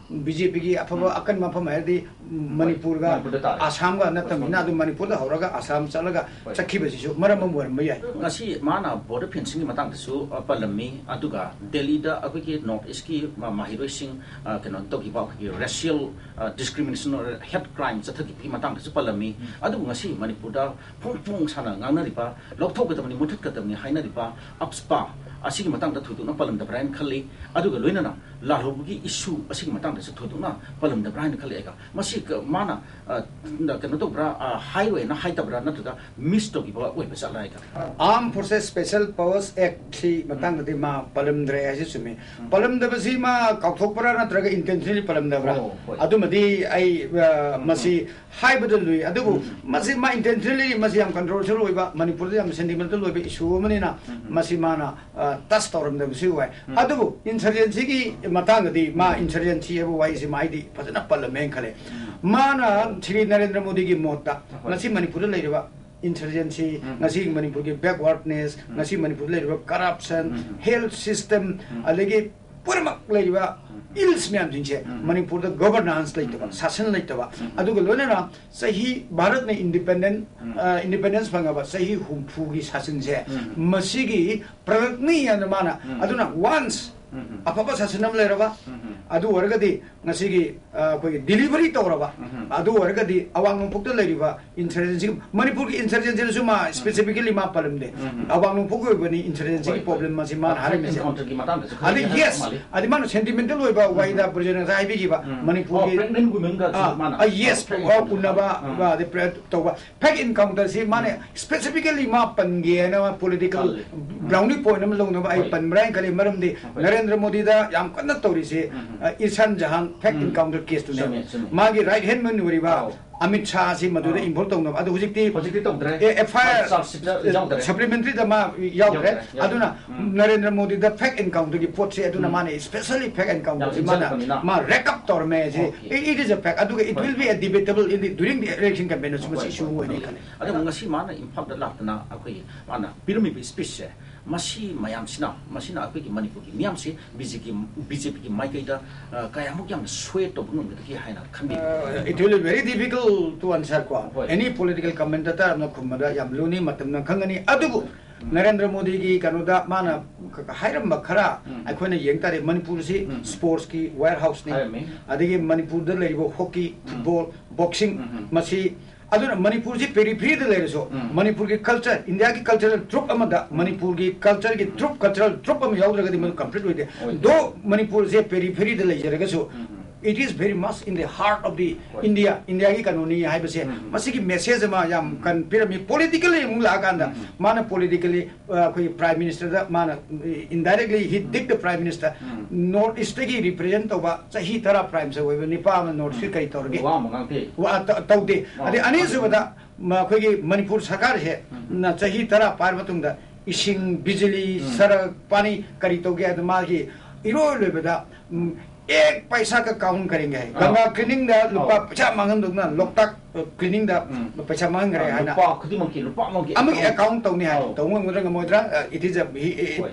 ꯕꯤ ꯖꯦ ꯄꯤꯒꯤ ꯑꯐꯕ ꯎꯝ꯫ ꯑꯀꯟꯕ ꯃꯐꯝ ꯍꯥꯏꯔꯗꯤ ꯍꯣꯏ, ꯃꯅꯤꯄꯨꯔꯒ ꯃꯅꯤꯄꯨꯔꯗ ꯇꯥꯔꯦ꯫ ꯑꯁꯥꯝꯒ ꯍꯣꯏ, ꯅꯠꯇꯕꯅꯤꯅ ꯍꯣꯏ꯫ ꯑꯗꯨꯝ ꯃꯅꯤꯄꯨꯔꯗ ꯍꯧꯔꯒ ꯑꯁꯥꯝ ꯆꯠꯂꯒ ꯍꯣꯏ꯫ ꯆꯠꯈꯤꯕꯁꯤꯁꯨ ꯃꯔꯝ ꯑꯃ ꯑꯣꯏꯔꯝꯕ ꯌꯥꯏ꯫ ꯉꯁꯤ ꯃꯥꯅ border fencingꯒꯤ ꯃꯇꯥꯡꯗꯁꯨ, ꯑ, ꯄꯜꯂꯝꯃꯤ, ꯑꯗꯨꯒ ꯗꯦꯜꯂꯤꯗ ꯑꯩꯈꯣꯏꯒꯤ ꯅꯣꯔꯠ ꯏꯁꯀꯤ ꯃ-, ꯃꯍꯩꯔꯣꯏꯁꯤꯡ, ꯑ, ꯀꯩꯅꯣ ꯇꯧꯈꯤꯕ ꯑꯩꯈꯣꯏꯒꯤ racial, ꯑ, discrimination or hate crime ꯆꯠꯊꯈꯤꯕꯒꯤ ꯃꯇꯥꯡꯗꯁꯨ ꯄꯜꯂꯝꯃꯤ꯫ ꯎꯝ꯫ ꯑꯗꯨꯕꯨ ꯉꯁꯤ ꯃꯅꯤꯄꯨꯔꯗ ꯐꯣꯡ ꯐꯣꯡ ꯁꯥꯅ ꯉꯥꯡꯅꯔꯤꯕ, ꯂꯧꯊꯣꯛꯀꯗꯕꯅꯤ, ꯃꯨꯊꯠꯀꯗꯕꯅꯤ ꯍꯥꯏꯅꯔꯤꯕ ꯑꯞꯁꯄꯥ ꯑꯁꯤꯒꯤ ꯃꯇꯥꯡꯗ ꯊꯣꯏꯗꯣꯛꯅ ꯄꯜꯂꯝꯗꯕ꯭ꯔꯥ ꯍꯥꯏꯅ ꯈꯜꯂꯤ꯫ ꯑꯗꯨꯒ ꯂꯣꯏꯅꯅ ꯂꯥꯜꯍꯧꯕꯒꯤ issue ꯑꯁꯤꯒꯤ ꯃꯇꯥꯡꯗꯁꯨ ꯊꯣꯏꯗꯣꯛꯅ ꯄꯜꯂꯝꯗꯕ꯭ꯔꯥ ꯍꯥꯏꯅ ꯈꯜꯂꯤ꯫ ꯑꯩꯒ ꯃꯁꯤ ꯀ-, ꯃꯥꯅ, ꯑ, ꯀꯩꯅꯣ ꯇꯧꯕ꯭ꯔꯥ, ꯑ, ꯍꯥꯏꯔꯣꯏꯅ ꯍꯥꯏꯗꯕ꯭ꯔꯥ, ꯅꯠꯇ꯭ꯔꯒ miss ꯇꯧꯈꯤꯕ ꯑꯣꯏꯕ ꯖꯥꯠꯂꯥ ꯍꯥꯏꯅ? Armed Forces Special Powers Act ꯁꯤ ꯎꯝ꯫ ꯃꯇꯥꯡꯗꯗꯤ ꯃꯥ ꯄꯜꯂꯝꯗ꯭ꯔꯦ ꯍꯥꯏꯁꯤ ꯆꯨꯝꯃꯤ꯫ ꯎꯝ꯫ ꯄꯜꯂꯝꯗꯕꯁꯤ ꯃꯥ ꯀꯥꯎꯊꯣꯛꯄ꯭ꯔꯥ ꯅꯠꯇ꯭ꯔꯒ intentionally ꯄꯜꯂꯝꯗꯕ꯭ꯔꯥ? ꯑꯣ, ꯍꯣꯏ꯫ ꯑꯗꯨꯃꯗꯤ ꯑꯩ, ꯑ, ꯎꯝ, ꯃꯁꯤ ꯎꯝ꯫ ꯍꯥꯏꯕꯗ ꯂꯨꯏ꯫ ꯑꯗꯨꯕꯨ ꯎꯝ꯫ ꯃꯁꯤ ꯃꯥ intentionally ꯃꯁꯤ ꯌꯥꯝ controversial ꯑꯣꯏꯕ, ꯃꯅꯤꯄꯨꯔꯗ ꯌꯥꯝ sentimental ꯑꯣꯏꯕ issue ꯑꯃꯅꯤꯅ ꯎꯝ꯫ ꯃꯁꯤ ꯃꯥꯅ, ꯑ, touch ꯇꯧꯔꯝꯗꯕꯁꯨ ꯌꯥꯏ꯫ ꯎꯝ꯫ ꯑꯗꯨꯕꯨ insurgencyꯒꯤ ꯃꯇꯥꯡꯗꯗꯤ ꯃꯥ ꯎꯝ꯫ Insurgency ꯍꯥꯏꯕ ꯋꯥꯍꯩꯁꯤ ꯃꯥ ꯑꯩꯗꯤ ꯐꯖꯅ ꯄꯜꯂꯝꯃꯦꯅ ꯈꯜꯂꯦ꯫ ꯎꯝ꯫ ꯃꯥꯅ ꯁ꯭ꯔꯤ ꯅꯔꯦꯟꯗ꯭ꯔ ꯃꯣꯗꯤꯒꯤ ꯃꯣꯠꯇ ꯍꯣꯏ꯫ ꯉꯁꯤ ꯃꯅꯤꯄꯨꯔꯗ ꯂꯩꯔꯤꯕ insurgency, ꯎꯝ꯫ ꯉꯁꯤ ꯃꯅꯤꯄꯨꯔꯒꯤ backwardness, ꯎꯝ꯫ ꯉꯁꯤ ꯃꯅꯤꯄꯨꯔꯗ ꯂꯩꯔꯤꯕ corruption, ꯎꯝ꯫ Health system, ꯎꯝ꯫ ꯑꯗꯒꯤ ꯄꯨꯝꯅꯃꯛ ꯂꯩꯔꯤꯕ ꯎꯝ꯫ Ills ꯃꯌꯥꯝꯁꯤꯡꯁꯦ ꯎꯝ꯫ ꯃꯅꯤꯄꯨꯔꯗ governance ꯂꯩꯇꯕ, ꯎꯝ꯫ ꯁꯥꯁꯟ ꯂꯩꯇꯕ, ꯎꯝ꯫ ꯑꯗꯨꯒ ꯂꯣꯏꯅꯅ ꯆꯍꯤ ꯚꯥꯔꯠꯅ independent, ꯎꯝ꯫ ꯑ, independence ꯐꯪꯉꯕ ꯆꯍꯤ ꯍꯨꯝꯐꯨꯒꯤ ꯁꯥꯁꯟꯁꯦ ꯎꯝ꯫ ꯃꯁꯤꯒꯤ product ꯅꯤ ꯍꯥꯏꯅ ꯃꯥꯅ, ꯎꯝ꯫ ꯑꯗꯨꯅ once ꯎꯝ, ꯎꯝ꯫ ꯑꯐꯕ ꯁꯥꯁꯟ ꯑꯃ ꯂꯩꯔꯕ, ꯎꯝ, ꯎꯝ꯫ ꯑꯗꯨ ꯑꯣꯏꯔꯒꯗꯤ ꯉꯁꯤꯒꯤ, ꯑ, ꯑꯩꯈꯣꯏꯒꯤ delivery ꯇꯧꯔꯕ, ꯎꯝ, ꯎꯝ꯫ ꯑꯗꯨ ꯑꯣꯏꯔꯒꯗꯤ ꯑꯋꯥꯡ ꯅꯣꯡꯄꯣꯛꯇ ꯂꯩꯔꯤꯕ insurgency, ꯃꯅꯤꯄꯨꯔꯒꯤ insurgencyꯅꯁꯨ ꯃꯥ specifically ꯃꯥ ꯄꯜꯂꯝꯗꯦ꯫ ꯎꯝ, ꯎꯝ꯫ ꯑꯋꯥꯡ ꯅꯣꯡꯄꯣꯛꯀꯤ ꯑꯣꯏꯕꯅꯤ insurgencyꯒꯤ ꯍꯣꯏ, ꯍꯣꯏ꯫ Problem ꯑꯁꯤ ꯃꯥꯅ ꯑ, ꯍꯥꯏꯔꯝꯃꯤꯁꯦ꯫ Encounterꯒꯤ ꯃꯇꯥꯡꯗꯁꯨ ꯈꯔ ꯑꯗꯩ, ꯌꯥꯝꯅ yes, ꯃꯥꯜꯂꯤ꯫ ꯑꯗꯩ ꯃꯥꯅ sentimental ꯑꯣꯏꯕ ꯎꯝ, ꯋꯥꯍꯩꯗ ꯎꯝ꯫ President ꯉꯁꯥꯏ ꯍꯥꯏꯕꯤꯈꯤꯕ, ꯎꯝ꯫ ꯃꯅꯤꯄꯨꯔꯒꯤ ꯑꯣ, pregnant womenꯒꯁꯨ ꯑ, ꯃꯥꯅ ꯑ, yes, pregnant ꯑ, women ꯎꯅꯕ, ꯎꯝ꯫ ꯑ, ꯑꯗꯩ prayer ꯇꯧꯕ꯫ Fake encounterꯁꯤ ꯃꯥꯅ ꯎꯝ꯫ Specifically ꯃꯥ ꯄꯟꯒꯦꯅ ꯃꯥ political ꯀꯜꯂꯤ꯫ ꯎꯝ꯫ Brownie point ꯑꯃ ꯂꯧꯅꯕ ꯑꯩ ꯍꯣꯏ꯫ ꯄꯟꯕ꯭ꯔꯥ ꯍꯥꯏꯅ ꯈꯜꯂꯤ꯫ ꯃꯔꯝꯗꯤ ꯍꯣꯏ꯫ ꯅꯔꯦꯟꯗ꯭ꯔ ꯃꯣꯗꯤꯗ ꯌꯥꯝ ꯀꯟꯅ ꯇꯧꯔꯤꯁꯦ, ꯎꯝ, ꯎꯝ꯫ ꯑ, ꯏꯁꯥꯟ ꯖꯍꯥꯟ fake ꯎꯝ꯫ Encounter caseꯇꯨꯅꯦꯕ꯫ ꯆꯨꯝꯃꯦ, ꯆꯨꯝꯃꯦ꯫ ꯃꯥꯒꯤ right hand man ꯑꯣꯏꯔꯤꯕ ꯑꯥꯎ꯫ ꯑꯃꯤꯠ ꯁꯥꯍꯁꯤ ꯃꯗꯨꯗ ꯑꯥꯎ꯫ Involve ꯇꯧꯅꯕ꯫ ꯑꯗꯣ ꯍꯧꯖꯤꯛꯇꯤ ꯍꯧꯖꯤꯛꯇꯤ ꯇꯧꯗ꯭ꯔꯦ꯫ ꯑꯦ, F I R charge sheetꯇ ꯌꯥꯎꯗ꯭ꯔꯦ꯫ Supplementaryꯗ ꯃꯥ ꯌꯥꯎꯗ꯭ꯔꯦ꯫ ꯌꯥꯎꯗ꯭ꯔꯦ, ꯌꯥꯎꯗ꯭ꯔꯦ꯫ ꯑꯗꯨꯅ ꯎꯝ꯫ ꯅꯔꯦꯟꯗ꯭ꯔ ꯃꯣꯗꯤꯗ fake encounterꯒꯤ ꯄꯣꯠꯁꯦ ꯑꯗꯨꯅ ꯎꯝ꯫ ꯃꯥꯅ specially fake encounterꯁꯤ ꯌꯥꯝ ꯃꯥꯅ, ꯏꯟꯖꯟꯕꯅꯤꯅ꯫ ꯃꯥ rack up ꯇꯧꯔꯝꯃꯦ ꯍꯥꯏꯁꯦ꯫ Okay꯫ It, it is a fact꯫ ꯑꯗꯨꯒ it ꯍꯣꯏ꯫ Will be a debatable in the, during the election campaignꯗꯁꯨ ꯃꯁꯤ ꯍꯣꯏ, issue ꯍꯣꯏ, ꯑꯣꯏꯅꯤ ꯍꯣꯏ꯫ ꯈꯜꯂꯦ꯫ ꯑꯗꯨꯒ ꯉꯁꯤ ꯃꯥꯅ ꯏꯝꯐꯥꯜꯗ ꯂꯥꯛꯇꯅ ꯑꯩꯈꯣꯏꯒꯤ ꯃꯥꯅ ꯄꯤꯔꯝꯃꯤꯕ speechꯁꯦ, ꯃꯁꯤ ꯃꯌꯥꯝꯁꯤꯅ, ꯃꯁꯤꯅ ꯑꯩꯈꯣꯏꯒꯤ ꯃꯅꯤꯄꯨꯔꯒꯤ ꯃꯤꯌꯥꯝꯁꯤ BJP, BJPꯒꯤ ꯃꯥꯏꯀꯩꯗ, ꯑ, ꯀꯌꯥꯃꯨꯛ ꯌꯥꯝꯅ sway ꯇꯧꯕ ꯉꯝꯒꯗꯒꯦ ꯍꯥꯏꯅ ꯈꯟꯕꯤꯕ꯭ꯔꯥ? Uh, it will be very difficult to answer ꯀꯣ꯫ ꯍꯣꯏ꯫ Any political commentatorꯅ ꯈꯨꯝꯕꯗ ꯌꯥꯝ ꯂꯨꯅꯤ, ꯃꯇꯝꯅ ꯈꯪꯒꯅꯤ꯫ ꯑꯗꯨꯕꯨ ꯎꯝ꯫ ꯅꯔꯦꯟꯗ꯭ꯔ ꯃꯣꯗꯤꯒꯤ ꯀꯩꯅꯣꯗ ꯃꯥꯅ ꯎꯝ꯫ ꯀ-, ꯀ-, ꯍꯥꯏꯔꯝꯕ ꯈꯔ ꯎꯝ꯫ ꯑꯩꯈꯣꯏꯅ ꯌꯦꯡ ꯇꯥꯔꯦ, ꯃꯅꯤꯄꯨꯔꯁꯤ ꯎꯝ꯫ Sportsꯀꯤ warehouseꯅꯤ꯫ ꯍꯥꯏꯔꯝꯃꯤ꯫ ꯑꯗꯒꯤ ꯃꯅꯤꯄꯨꯔꯗ ꯂꯩꯔꯤꯕ hockey, ꯎꯝ꯫ Football, boxing ꯎꯝ, ꯎꯝ꯫ ꯃꯁꯤ ꯑꯗꯨꯅ ꯃꯅꯤꯄꯨꯔꯁꯤ peripheryꯗ ꯂꯩꯔꯁꯨ, ꯎꯝ꯫ ꯃꯅꯤꯄꯨꯔꯒꯤ culture, Indiaꯒꯤ cultural troupe ꯑꯃꯗ, ꯎꯝ꯫ ꯃꯅꯤꯄꯨꯔꯒꯤ cultureꯒꯤ ꯎꯝ꯫ Troupe, cultural troupe ꯑꯃ ꯌꯥꯎꯗ꯭ꯔꯒꯗꯤ ꯃꯗꯨ ꯎꯝ꯫ Complete ꯑꯣꯏꯗꯦ꯫ ꯑꯣꯏꯗꯦ꯫ Though ꯃꯅꯤꯄꯨꯔꯁꯦ peripheryꯗ ꯂꯩꯖꯔꯒꯁꯨ, ꯎꯝ, ꯎꯝ꯫ It is very much in the heart of the ꯍꯣꯏ꯫ India, Indiaꯒꯤ ꯀꯩꯅꯣꯅꯤ ꯍꯥꯏꯕꯁꯦ, ꯎꯝ, ꯎꯝ꯫ ꯃꯁꯤꯒꯤ message ꯑꯃ ꯌꯥꯝ ꯎꯝ, ꯎꯝ꯫ ꯀꯟ-, ꯄꯤꯔꯝꯃꯤ꯫ Politically ꯑꯃꯨꯛ ꯂꯥꯛꯑꯀꯥꯟꯗ, ꯎꯝ, ꯎꯝ꯫ ꯃꯥꯅ politically ꯑ, ꯑꯩꯈꯣꯏꯒꯤ Prime Ministerꯗ ꯃꯥꯅ, indirectly he did the Prime Minister꯫ Um. North Eastꯇꯒꯤ represent ꯇꯧꯕ ꯆꯍꯤ ꯇꯔꯥ Prime Minister ꯑꯣꯏꯕ ꯅꯨꯄꯥ ꯑꯃ North East ꯎꯝ꯫ ꯀꯔꯤ ꯇꯧꯔꯒꯦ? ꯋꯥ ꯑꯃ ꯉꯥꯡꯗꯦ꯫ ꯋꯥ ꯇ-, ꯇꯧꯗꯦ꯫ ꯋꯥ ꯑꯗꯩ ꯑꯃ ꯑꯅꯤꯁꯨꯕꯗ, ꯉꯥꯡꯗꯦ꯫ ꯃ-, ꯑꯩꯈꯣꯏꯒꯤ ꯃꯅꯤꯄꯨꯔ ꯁꯔꯀꯥꯔꯁꯦ ꯎꯝ꯫ ꯅ ꯆꯍꯤ ꯇꯔꯥ ꯄꯥꯏꯔ ꯃꯇꯨꯡꯗ ꯏꯁꯤꯡ, ꯕꯤꯖꯂꯤ, ꯎꯝ꯫ ꯁꯔꯛ, ꯄꯥꯅꯤ ꯀꯔꯤ ꯇꯧꯒꯦ ꯍꯥꯏꯗ ꯃꯥꯒꯤ ꯏꯔꯣꯏ ꯂꯣꯏꯕꯗ, ꯎꯝ, "ꯑꯦꯛ ꯄꯩꯁꯥ ꯀ ꯀꯥꯎꯟ ꯀꯔꯦꯡꯒꯦ" ꯍꯥꯏ꯫ ꯑꯥ꯫ ꯒꯪꯒꯥ cleaningꯗ ꯂꯨꯄꯥ ꯑꯥꯎ꯫ ꯄꯩꯁꯥ ꯃꯥꯡꯍꯟꯗꯧꯅ ꯂꯣꯛꯇꯥꯛ ꯀ꯭ꯂꯤꯅꯤꯡꯗ ꯄꯩꯁꯥ ꯃꯥꯡꯈ꯭ꯔꯦ ꯍꯥꯏꯅ ꯂꯨꯄꯥ ꯈꯨꯗꯤꯡꯃꯛꯀꯤ ꯂꯨꯄꯥ ꯑꯃꯒꯤ ꯑꯃꯒꯤ ꯑꯦꯀꯥꯎꯟ ꯇꯧꯅꯤ ꯍꯥꯏ꯫ ꯇꯧꯕ ꯉꯝꯒꯗ꯭ꯔꯥ ꯉꯝꯃꯣꯏꯗ꯭ꯔꯥ? It is a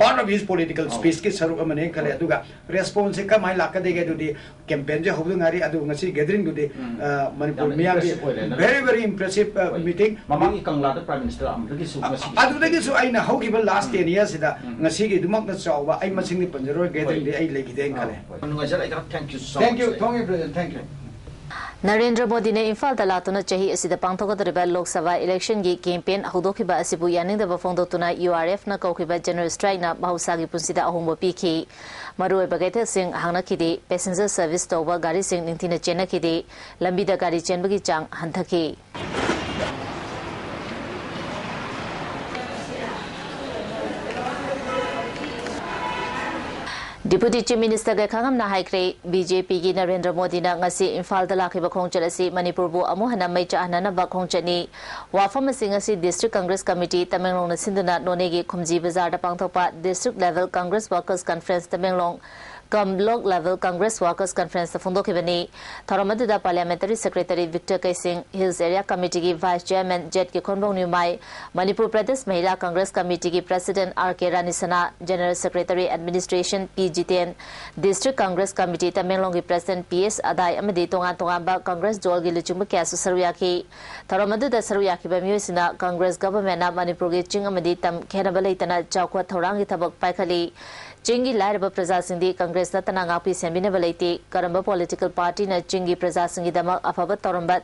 part of his political speech ꯀꯤ ꯁꯔꯨꯛ ꯑꯃꯅꯦꯅ ꯈꯜꯂꯦ꯫ ꯑꯗꯨꯒ ꯔꯦꯁꯄꯣꯟꯁꯁꯦ ꯀꯃꯥꯏꯅ ꯂꯥꯛꯀꯗꯒꯦ? ꯑꯗꯨꯗꯤ ꯀꯦꯝꯄꯦꯟꯁꯦ ꯍꯧꯕꯗ ꯉꯥꯏꯔꯤ꯫ ꯑꯗꯨ ꯉꯁꯤ ꯒꯦꯗꯔꯤꯡꯗꯨꯗꯤ ꯃꯅꯤꯄꯨꯔ ꯃꯤꯌꯥꯝꯒꯤ very very impressive meeting꯫ ꯃꯃꯥꯡꯒꯤ ꯀꯪꯂꯥꯗ Prime Minister ꯑꯃꯗꯒꯤꯁꯨ ꯉꯁꯤ ꯑꯗꯨꯗꯒꯤꯁꯨ ꯑꯩꯅ ꯍꯧꯈꯤꯕ last ten years ꯁꯤꯗ ꯉꯁꯤꯒꯤ ꯑꯗꯨꯃꯛꯅ ꯆꯥꯎꯕ ꯑꯩ ꯃꯁꯤꯡꯗꯤ ꯄꯟꯖꯔꯣꯏ, ꯒꯦꯗꯔꯤꯡꯗꯤ ꯑꯩ ꯂꯩꯈꯤꯗꯦꯅ ꯈꯜꯂꯦ꯫ ꯅꯨꯡꯉꯥꯏꯖꯔꯦ꯫ Thank you so much. Thank you, thank you, President. Thank you. Narendra ꯃꯣꯗꯤꯅ ꯏꯝꯐꯥꯜꯗ ꯂꯥꯛꯇꯨꯅ ꯆꯍꯤ ꯑꯁꯤꯗ ꯄꯥꯡꯊꯣꯛꯀꯗꯧꯔꯤꯕ ꯂꯣꯛ ꯁꯚꯥ ꯏꯂꯦꯛꯁꯟꯒꯤ ꯀꯦꯝꯄꯦꯟ ꯍꯧꯗꯣꯛꯈꯤꯕ ꯑꯁꯤꯕꯨ ꯌꯥꯅꯤꯡꯗꯕ ꯐꯣꯡꯗꯣꯛꯇꯨꯅ ꯌꯨ ꯑꯥꯔ ꯑꯦꯐꯅ ꯀꯧꯈꯤꯕ ꯖꯦꯅꯔꯦꯜ ꯁ꯭ꯇ꯭ꯔꯥꯏꯛꯅ ꯃꯍꯧꯁꯥꯒꯤ ꯄꯨꯟꯁꯤꯗ ꯑꯍꯣꯡꯕ ꯄꯤꯈꯤ꯫ ꯃꯔꯨꯑꯣꯏꯕ ꯀꯩꯊꯦꯜꯁꯤꯡ ꯍꯥꯡꯅꯈꯤꯗꯦ, ꯄꯦꯁꯦꯟꯖꯔ ꯁꯔꯚꯤꯁ ꯇꯧꯕ ꯒꯥꯔꯤꯁꯤꯡ ꯅꯤꯡꯊꯤꯅ ꯆꯦꯟꯅꯈꯤꯗꯦ, ꯂꯝꯕꯤꯗ ꯒꯥꯔꯤ ꯆꯦꯟꯕꯒꯤ ꯆꯥꯡ ꯍꯟꯊꯈꯤ꯫ Deputy Chief Minister ꯒꯩꯈꯥꯉꯝꯅ ꯍꯥꯏꯈ꯭ꯔꯦ, ꯕꯤ ꯖꯦ ꯄꯤꯒꯤ ꯅꯔꯦꯟꯗ꯭ꯔ ꯃꯣꯗꯤꯅ ꯉꯁꯤ ꯏꯝꯐꯥꯜꯗ ꯂꯥꯛꯈꯤꯕ ꯈꯣꯡꯆꯠ ꯑꯁꯤ ꯃꯅꯤꯄꯨꯔꯕꯨ ꯑꯃꯨꯛ ꯍꯟꯅ ꯃꯩ ꯆꯥꯛꯍꯟꯅꯅꯕ ꯈꯣꯡꯆꯠꯅꯤ꯫ ꯋꯥꯐꯝ ꯑꯁꯤ ꯉꯁꯤ District Congress Committee ꯇꯃꯦꯡꯂꯣꯡꯅ ꯁꯤꯟꯗꯨꯅ ꯅꯣꯅꯦꯒꯤ ꯈꯨꯝꯖꯤ ꯕꯖꯥꯔꯗ ꯄꯥꯡꯊꯣꯛꯄ District Level Congress Workers Conference Tamenglong cum Block Level Congress Workers Conference ꯇ ꯐꯣꯡꯗꯣꯛꯈꯤꯕꯅꯤ꯫ ꯊꯧꯔꯝ ꯑꯗꯨꯗ Parliamentary Secretary Victor ꯀꯩꯁꯤꯡ, Hills Area Committee ꯒꯤ Vice Chairman Z Kikhonbou Nyumai, Manipur Pradesh Mahila Congress ꯀꯃꯤꯇꯤꯒꯤ President R K Ranisana, General Secretary Administration P Jiten, District Congress Committee ꯇꯃꯦꯡꯂꯣꯡꯒꯤ President ꯄꯤ ꯑꯦꯁ ꯑꯗꯥꯏ ꯑꯃꯗꯤ ꯇꯣꯉꯥꯟ ꯇꯣꯉꯥꯟꯕ ꯀꯪꯒ꯭ꯔꯦꯁ ꯖꯣꯜꯒꯤ ꯂꯨꯆꯤꯡꯕ ꯀꯌꯥꯁꯨ ꯁꯔꯨꯛ ꯌꯥꯈꯤ꯫ ꯊꯧꯔꯝ ꯑꯗꯨꯗ ꯁꯔꯨꯛ ꯌꯥꯈꯤꯕ ꯃꯤꯑꯣꯏꯁꯤꯡꯅ ꯀꯪꯒ꯭ꯔꯦꯁ ꯒꯚꯔꯟꯃꯦꯟꯠꯅ ꯃꯅꯤꯄꯨꯔꯒꯤ ꯆꯤꯡ ꯑꯃꯗꯤ ꯇꯝ ꯈꯦꯟꯅꯕ ꯂꯩꯇꯅ ꯆꯥꯎꯈꯠ ꯊꯧꯔꯥꯡꯒꯤ ꯊꯕꯛ ꯄꯥꯏꯈꯠꯂꯤ꯫ ꯆꯤꯡꯒꯤ ꯂꯥꯏꯔꯕ ꯄ꯭ꯔꯖꯥꯁꯤꯡꯗꯤ ꯀꯪꯒ꯭ꯔꯦꯁ ꯅꯠꯇꯅ ꯉꯥꯛꯄꯤ ꯁꯦꯟꯕꯤꯅꯕ ꯂꯩꯇꯦ꯫ ꯀꯔꯝꯕ political party ꯅ ꯆꯤꯡꯒꯤ ꯄ꯭ꯔꯖꯥꯁꯤꯡꯒꯤꯗꯃꯛ ꯑꯐꯕ ꯇꯧꯔꯝꯕ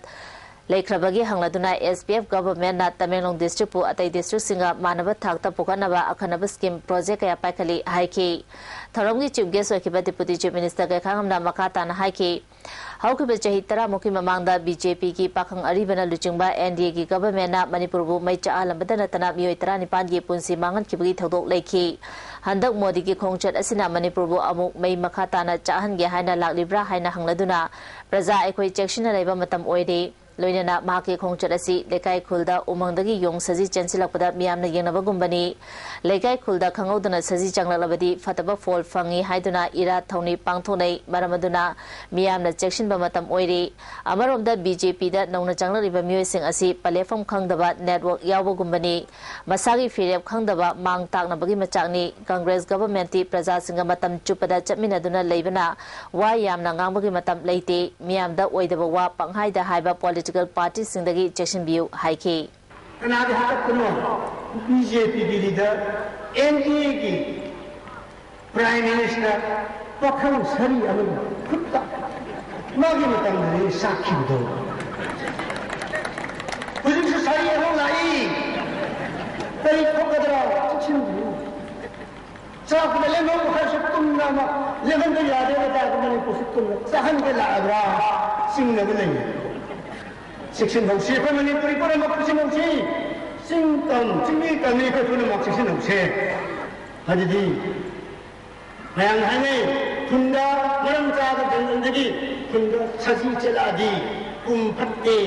ꯂꯩꯈ꯭ꯔꯕꯒꯦ ꯍꯪꯂꯗꯨꯅ ꯑꯦꯁ ꯄꯤ ꯑꯦꯐ ꯒꯚꯔꯟꯃꯦꯟꯠꯅ ꯇꯃꯦꯡꯂꯣꯡ district ꯄꯨ ꯑꯇꯩ district ꯁꯤꯡꯒ ꯃꯥꯟꯅꯕ ꯊꯥꯛꯇ ꯄꯨꯈꯠꯅꯕ ꯑꯈꯟꯅꯕ scheme project ꯀꯌꯥ ꯄꯥꯏꯈꯠꯂꯤ ꯍꯥꯏꯈꯤ꯫ ꯊꯧꯔꯝꯒꯤ chief guest ꯑꯣꯏꯈꯤꯕ Deputy Chief Minister ꯒꯩꯈꯥꯉꯝꯅ ꯃꯈꯥ ꯇꯥꯅ ꯍꯥꯏꯈꯤ, ꯍꯧꯈꯤꯕ ꯆꯍꯤ ꯇꯔꯥꯃꯨꯛꯀꯤ ꯃꯃꯥꯡꯗ ꯕꯤ ꯖꯦ ꯄꯤ ꯒꯤ ꯄꯥꯈꯪ ꯑꯔꯤꯕꯅ ꯂꯨꯆꯤꯡꯕ ꯑꯦꯟ ꯗꯤ ꯑꯦ ꯒꯤ ꯒꯚꯔꯟꯃꯦꯟꯠꯅ ꯃꯅꯤꯄꯨꯔꯕꯨ ꯃꯩ ꯆꯥꯛꯍꯜꯂꯝꯕꯗ ꯅꯠꯇꯅ ꯃꯤꯑꯣꯏ ꯇꯔꯥꯅꯤꯄꯥꯟꯒꯤ ꯄꯨꯟꯁꯤ ꯃꯥꯡꯍꯟꯈꯤꯕꯒꯤ ꯊꯧꯗꯣꯛ ꯂꯩꯈꯤ꯫ ꯍꯟꯗꯛ ꯃꯣꯗꯤꯒꯤ ꯈꯣꯡꯆꯠ ꯑꯁꯤꯅ ꯃꯅꯤꯄꯨꯔꯕꯨ ꯑꯃꯨꯛ ꯃꯩ ꯃꯈꯥ ꯇꯥꯅ ꯆꯥꯛꯍꯟꯒꯦ ꯍꯥꯏꯅ ꯂꯥꯛꯂꯤꯕ꯭ꯔꯥ ꯍꯥꯏꯅ ꯍꯪꯂꯗꯨꯅ, ꯄ꯭ꯔꯖꯥ ꯑꯩꯈꯣꯏ ꯆꯦꯛꯁꯤꯟꯅ ꯂꯩꯕ ꯃꯇꯝ ꯑꯣꯏꯔꯦ꯫ ꯂꯣꯏꯅꯅ ꯃꯍꯥꯛꯀꯤ ꯈꯣꯡꯆꯠ ꯑꯁꯤ ꯂꯩꯀꯥꯏ ꯈꯨꯜꯗ ꯎꯃꯪꯗꯒꯤ ꯌꯣꯡ ꯁꯖꯤ ꯆꯦꯟꯁꯤꯜꯂꯛꯄꯗ ꯃꯤꯌꯥꯝꯅ ꯌꯦꯡꯅꯕꯒꯨꯝꯕꯅꯤ꯫ ꯂꯩꯀꯥꯏ ꯈꯨꯜꯗ ꯈꯪꯍꯧꯗꯅ ꯁꯖꯤ ꯆꯪꯂꯛꯂꯕꯗꯤ ꯐꯠꯇꯕ ꯐꯣꯜ ꯐꯪꯏ ꯍꯥꯏꯗꯨꯅ ꯏꯔꯥꯠ ꯊꯧꯅꯤ ꯄꯥꯡꯊꯣꯛꯅꯩ꯫ ꯃꯔꯝ ꯑꯗꯨꯅ ꯃꯤꯌꯥꯝꯅ ꯆꯦꯛꯁꯤꯟꯕ ꯃꯇꯝ ꯑꯣꯏꯔꯤ꯫ ꯑꯃꯔꯣꯝꯗ ꯕꯤ ꯖꯦ ꯄꯤꯗ ꯅꯧꯅ ꯆꯪꯂꯛꯂꯤꯕ ꯃꯤꯑꯣꯏꯁꯤꯡ ꯑꯁꯤ ꯄꯂꯦꯐꯝ ꯈꯪꯗꯕ, ꯅꯦꯠꯋꯥꯔꯛ ꯌꯥꯎꯕꯒꯨꯝꯕꯅꯤ꯫ ꯃꯁꯥꯒꯤ ꯐꯤꯔꯦꯞ ꯈꯪꯗꯕ ꯃꯥꯡ ꯇꯥꯛꯅꯕꯒꯤ ꯃꯆꯥꯛꯅꯤ꯫ ꯀꯪꯒ꯭ꯔꯦꯁ ꯒꯚꯔꯟꯃꯦꯟꯠꯇꯤ ꯄ꯭ꯔꯖꯥꯁꯤꯡꯒ ꯃꯇꯝ ꯆꯨꯞꯄꯗ ꯆꯠꯃꯤꯟꯅꯗꯨꯅ ꯂꯩꯕꯅ ꯋꯥ ꯌꯥꯝꯅ ꯉꯥꯡꯕꯒꯤ ꯃꯇꯝ ꯂꯩꯇꯦ꯫ ꯃꯤꯌꯥꯝꯗ ꯑꯣꯏꯗꯕ ꯋꯥ ꯄꯪꯍꯥꯏꯗ ꯍꯥꯏꯕ ꯄꯣꯂꯤꯇꯤꯀꯦꯜ ꯄꯥꯔꯇꯤꯁꯤꯡꯗꯒꯤ ꯆꯦꯛꯁꯤꯟꯕꯤꯌꯨ ꯍꯥꯏꯈꯤ꯫ ꯀꯅꯥꯒꯤ ꯍꯥꯀꯠꯄꯅꯣ? ꯕꯤ ꯖꯦ ꯄꯤꯒꯤ ꯂꯤꯗꯔ, ꯑꯦꯟ ꯗꯤ ꯑꯦꯒꯤ ꯄ꯭ꯔꯥꯏꯝ ꯃꯤꯅꯤꯁꯇꯔ ꯄꯥꯈꯪ ꯁꯥꯔꯤ ꯑꯃꯒꯤ ꯈꯨꯠꯇ ꯃꯥꯒꯤ ꯃꯇꯝꯗꯗꯤ ꯁꯥꯈꯤꯕꯗꯣ꯫ ꯍꯧꯖꯤꯛꯁꯨ ꯁꯥꯔꯤ ꯑꯃ ꯂꯥꯛꯏ꯫ ꯀꯔꯤ ꯊꯣꯛꯀꯗ꯭ꯔꯥ? ꯆꯦꯛꯁꯤꯟꯕꯤꯌꯨ꯫ ꯆꯥꯛꯇ ꯂꯦꯝꯍꯧ ꯍꯥꯏꯔꯁꯨ ꯇꯨꯝꯅ ꯑꯃ ꯂꯦꯝꯍꯟꯕ ꯌꯥꯗꯦ꯫ ꯃꯇꯥꯗ ꯃꯅꯤꯄꯨꯔꯁꯤ ꯇꯨꯝꯅ ꯆꯥꯍꯟꯕ ꯂꯥꯛꯑꯕ꯭ꯔꯥ? ꯆꯤꯡꯅꯕ ꯂꯩꯌꯦ꯫ ꯆꯦꯛꯁꯤꯟꯍꯧꯁꯤ꯫ ꯑꯩꯈꯣꯏ ꯃꯅꯤꯄꯨꯔꯤ ꯄꯨꯝꯅꯃꯛ ꯆꯦꯛꯁꯤꯟꯍꯧꯁꯤ꯫ ꯆꯤꯡ ꯇꯝ, ꯆꯤꯡꯃꯤ ꯇꯝꯃꯤ ꯑꯩꯈꯣꯏ ꯄꯨꯝꯅꯃꯛ ꯆꯦꯛꯁꯤꯟꯍꯧꯁꯤ꯫ ꯑꯗꯨꯗꯤ ꯃꯌꯥꯝꯅ ꯍꯥꯏꯅꯩ, ꯈꯨꯟꯗ ꯃꯔꯝ ꯆꯥꯕ ꯖꯪꯒꯜꯗꯒꯤ ꯈꯨꯟꯗ ꯁꯖꯤ ꯆꯦꯜꯂꯛꯑꯗꯤ ꯀꯨꯝ ꯐꯠꯇꯦ꯫